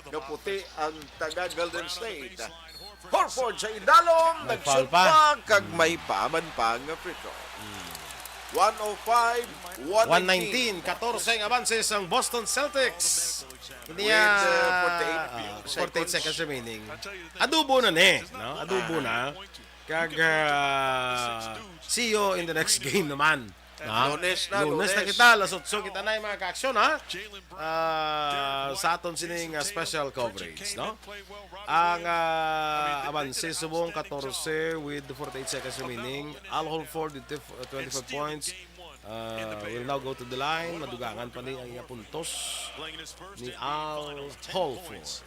kaputi ang taga Golden State. Horford sa idalom, May foul nagshot pa. pa, kag may paaman pa nga free throw. One oh five, one nineteen. One nineteen, katorse ang avanse sang Boston Celtics. With, Niya, uh, forty-eight ah, seconds. Forty-eight seconds remaining. Adobo na ni, no? Adobo na. Kag, ah, see you in the next game naman. Ha? Lunes na, Lunes na Lunes. Kita, alas otso kita na yung mga ka-aksyon, ha? Ah, sa aton sining, ah, special coverage, no? Ang, ah, avanse subong katorse with forty-eight seconds remaining. Al Horford with twenty-five points. Ah, will now go to the line. Madugangan pa ni ang iya puntos ni Al Horford.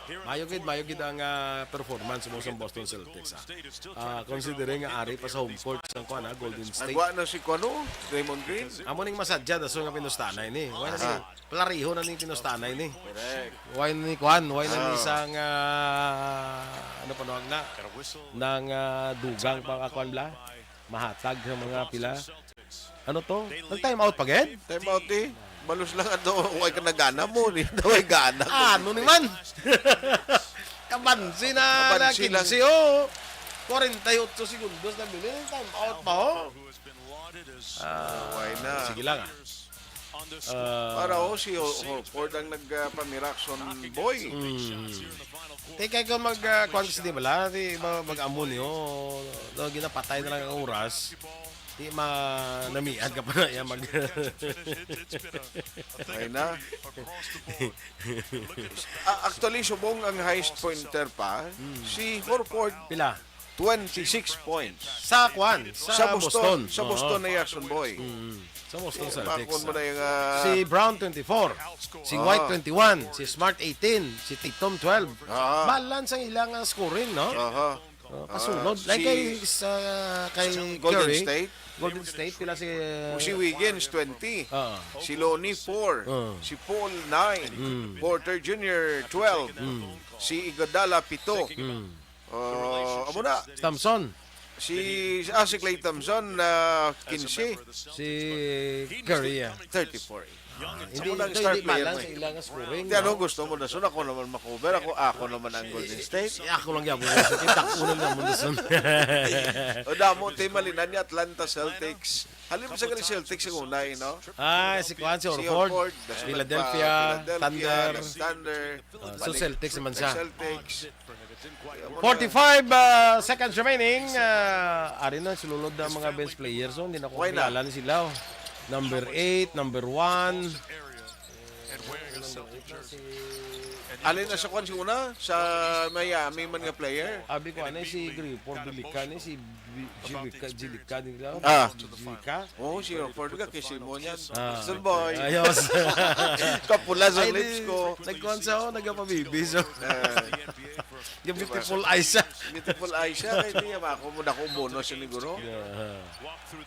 Mayo gid, mayo gid ang, ah, performance mo sa Boston Celtics, ah. Ah, considering nga ari pa sa home court sang kuan, ah, Golden State. Nagwa na si kuan, oh, Draymond Green. Amo ning masadya dason nga pinustanay ni. Wala na si Aha. Plariho na ning pinustanay ni. Correct. Why ni kuan? Why na ni Ah. sang, ah, ano pa nawag na? Nang, ah, dugang pa nga kuan bla? Mahatag sa mga pila. Ano to? Nag-time out pa gid? Time out eh. Balos lang ato, way ka nagana mo, ni way gana ko. Ah, ano ni man? Kabansi na Kabansi na lang. Quince, oh. Forty-eight segundos na bilin, time out pa, oh. Ah, Why na? Sige lang, ah. Ah, Para, oh, si Ho- Horford ang nagpamirakson, boy. Mm. Teka, ikaw mag, ah, kuwan kasi di bala, di ba mag-amo niyo, no, ginapatay na lang ang oras. Di ma, namian ka pa na yan mag- Ay na. Ah, actually, subong ang highest pointer pa, si Horford, Pila? twenty-six points. Sa kwan? Sa Sa Boston. Boston. Sa Boston Oo. na Jackson Boy. Mm. Sa Boston Eh, Celtics. bakon mo na yung, ah, Si Brown, twenty-four. Si Ah. White, twenty-one. Si Smart, eighteen. Si Tatum, twelve. Ah. Balance ang ilang, ah, scoring, no? Aha. Oh, kasunod. Ah, Like si kay, sa, kay Golden Curry, State? Golden State, pila si, O si Wiggins, twenty. Ah. Si Lonnie, four. Ah. Si Paul, nine. Mm. Porter Junior, twelve. Mm. Si Iguodala, pito. Mm. Oh, amo na. Thompson. Si, ah, si Klay Thompson, ah, quince. Si Curry, ah. Thirty-four. Ah, hindi, Amo na ang ito, star hindi player balance mo eh. sa ilang scoring, Di, ano no? gusto mo na? So, ako naman makover. Ako, ako naman ang Golden State. Eh, ako lang gyapon. Kita ko lang gyapon, son. O, damo, team, malinan ni Atlanta Celtics. Halim sa galing Celtics ang una, eh, no? Ah, si Kwan, si Si Horford. Horford, das Philadelphia, nagpa-, Philadelphia, Thunder. Thunder. Ah, so Balik. Celtics naman siya. Celtics. Forty-five, ah, seconds remaining. Ah, ari na, sululod na ang mga bench players. So, hindi na ko Why not? kilala ni sila. Oh. Number eight, number one. Alin na sa kwan si una? Sa Miami man nga player? Abi ko, ano si Grifo, Bilican, eh, si Bi-, Jilica, Jilica, di lang? Ah. Jilica? Oo, si Horford ka, kay Simon yan. Ah. Sir boy. Ayos. Kapula sa Ay, lips di, ko. nagkuhan siya, oh, nagpapabibi, so. Eh. Yung beautiful eyes siya. Beautiful eyes siya. Kaya niya, ako mo na kung bonus siguro.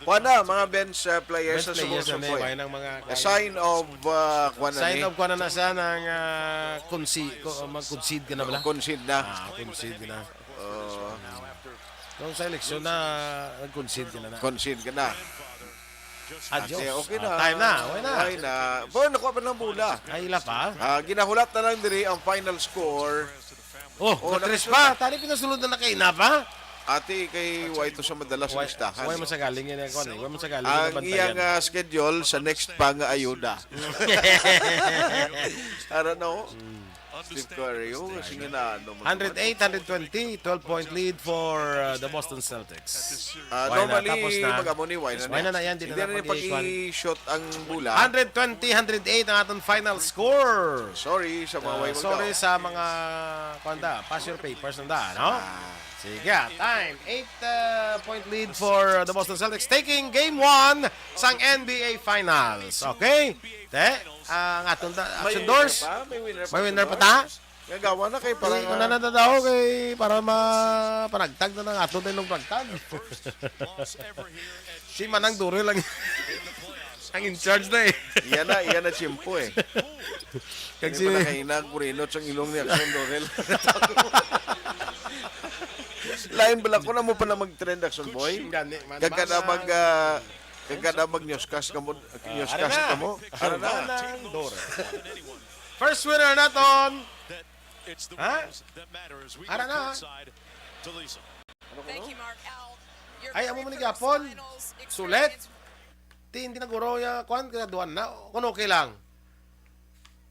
Kuha na, mga bench uh, players Bench sa players sumusunod na po eh. May nang mga A sign of, uh, kuha na Sign ni. Of kuha na na siya ng ah, conce- ko- mag-concede ka na bala? Concede na. Ah, concede ka na. Oo. Kung sa eleksyon na nag-concede ka na na. Concede ka na. Adios. Ate, okay na. Ah, time na. Okay na. Okay na. Boy, nakuha pa ng bola. Ay, ila pa? Ah, ginahulat na lang diri ang final score. Oh, oh, tres pa. Tani pinasulod na nakaina pa. Ate, kay wa ito sa madalas sa listahan. Why mo sa galing yan ako? Why mo sa galing Ang iyang ah, schedule sa next pa nga ayuda. Ara na oh. Steve Curry, oh, sige na, ano mo naman. Hundred eight, hundred twenty, twelve-point lead for uh, the Boston Celtics. Ah, Why na? Normally, Tapos na. Mag-amo ni, why na Why na niya? na yan? Di na Hindi na na pag-iwan. Pag-i-shot ang bola. Hundred twenty, hundred eight ang aton final score. Sorry sa mga Uh, way sorry magdaw. Sa mga, kwanda, pass your papers na da, no? Ah. Sige, ah, time. Eight uh, point lead for the Boston Celtics taking game one sang N B A Finals. Okay? Te, ang aton da, May action winner doors. Pa? May winner pa May winner pa doors? Ta? Gagawa na kay para Ay, nga- Una na daw kay para ma panagtag na nang aton na yung panagtag. Si Manang Duro lang ang in charge na eh. Iyan na, iyan na tiyempo eh. Kag Hindi si pa nakahinag, kurinot sang ilong ni Action Dorel. Lain bala ko na mo pa na mag-trend, Action Boy. Gani man. Kagkada mag ah, kagkada mag newscast ka mo, Ah, newscast ara na. Ka mo. Ara na. Manang Duro. First winner naton. Ha? Ara na. Thank you, Mark. Al, your Ay, amo man ni gapon. Sulit. Ti hindi na guro ya kwan kaya duan na. Kung okay lang.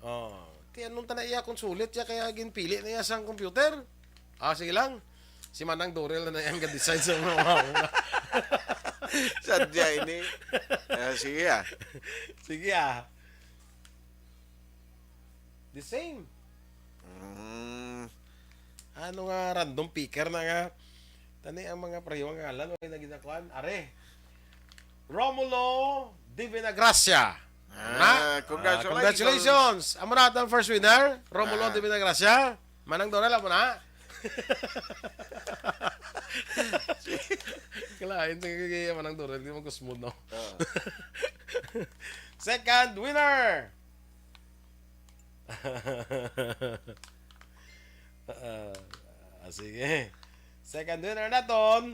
Oh, ti anong tana iya kung sulit ya kaya ginpili na iya sang computer? Ah, sige lang. Si Manang Dorel na na iyang ga-decide sa mga mga. Sadya ini. Ah, sige ah. Sige ah. The same. Mm. Ano nga random picker na nga? Tani ang mga pareho nga ngalan, wala na ginakuan. Are. Romulo Divinagracia. Ah, congratulations. Congratulations. Amo na atong first winner, Romulo Divinagracia. Manang Dorel, amo na. Kalain sa kagaya, Manang Dorel, di mo kusmod, no? Second winner. Ah, ah, sige. Second winner naton.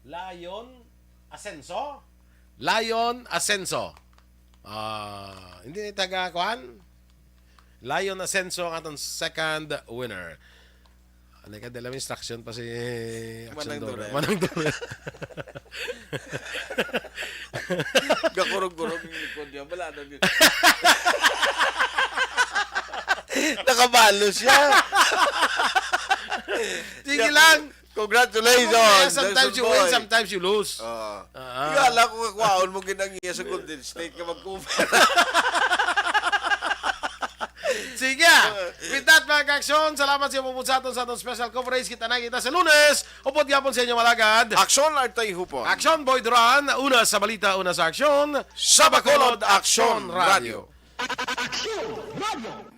Lion Asenso? Lion Asenso. Ah, hindi ni taga kuan? Lion Asenso ang atong second winner. Ano ka, dala may instruction pa si Action Manang Dora. Dora. Manang Dora. Gakurog-kurog yung likod niya. Wala na yun. Nakabalo siya. Sige lang. Congratulations, sometimes you win, sometimes you lose. Oo. Ah. Ikaw, alam ko, kakwaon mo ginangiya sa Golden State ka mag-cover. Sige. With that, mga ka-aksyon, salamat sa pupud sa aton sa atong special coverage. Kita na kita sa Lunes. Upod gyapon sa inyo, malagad. Aksyon, Artoy Hupon. Aksyon, Boy Duran. Una sa balita, una sa aksyon. Sa Bacolod, Aksyon Radio. Aksyon Radio.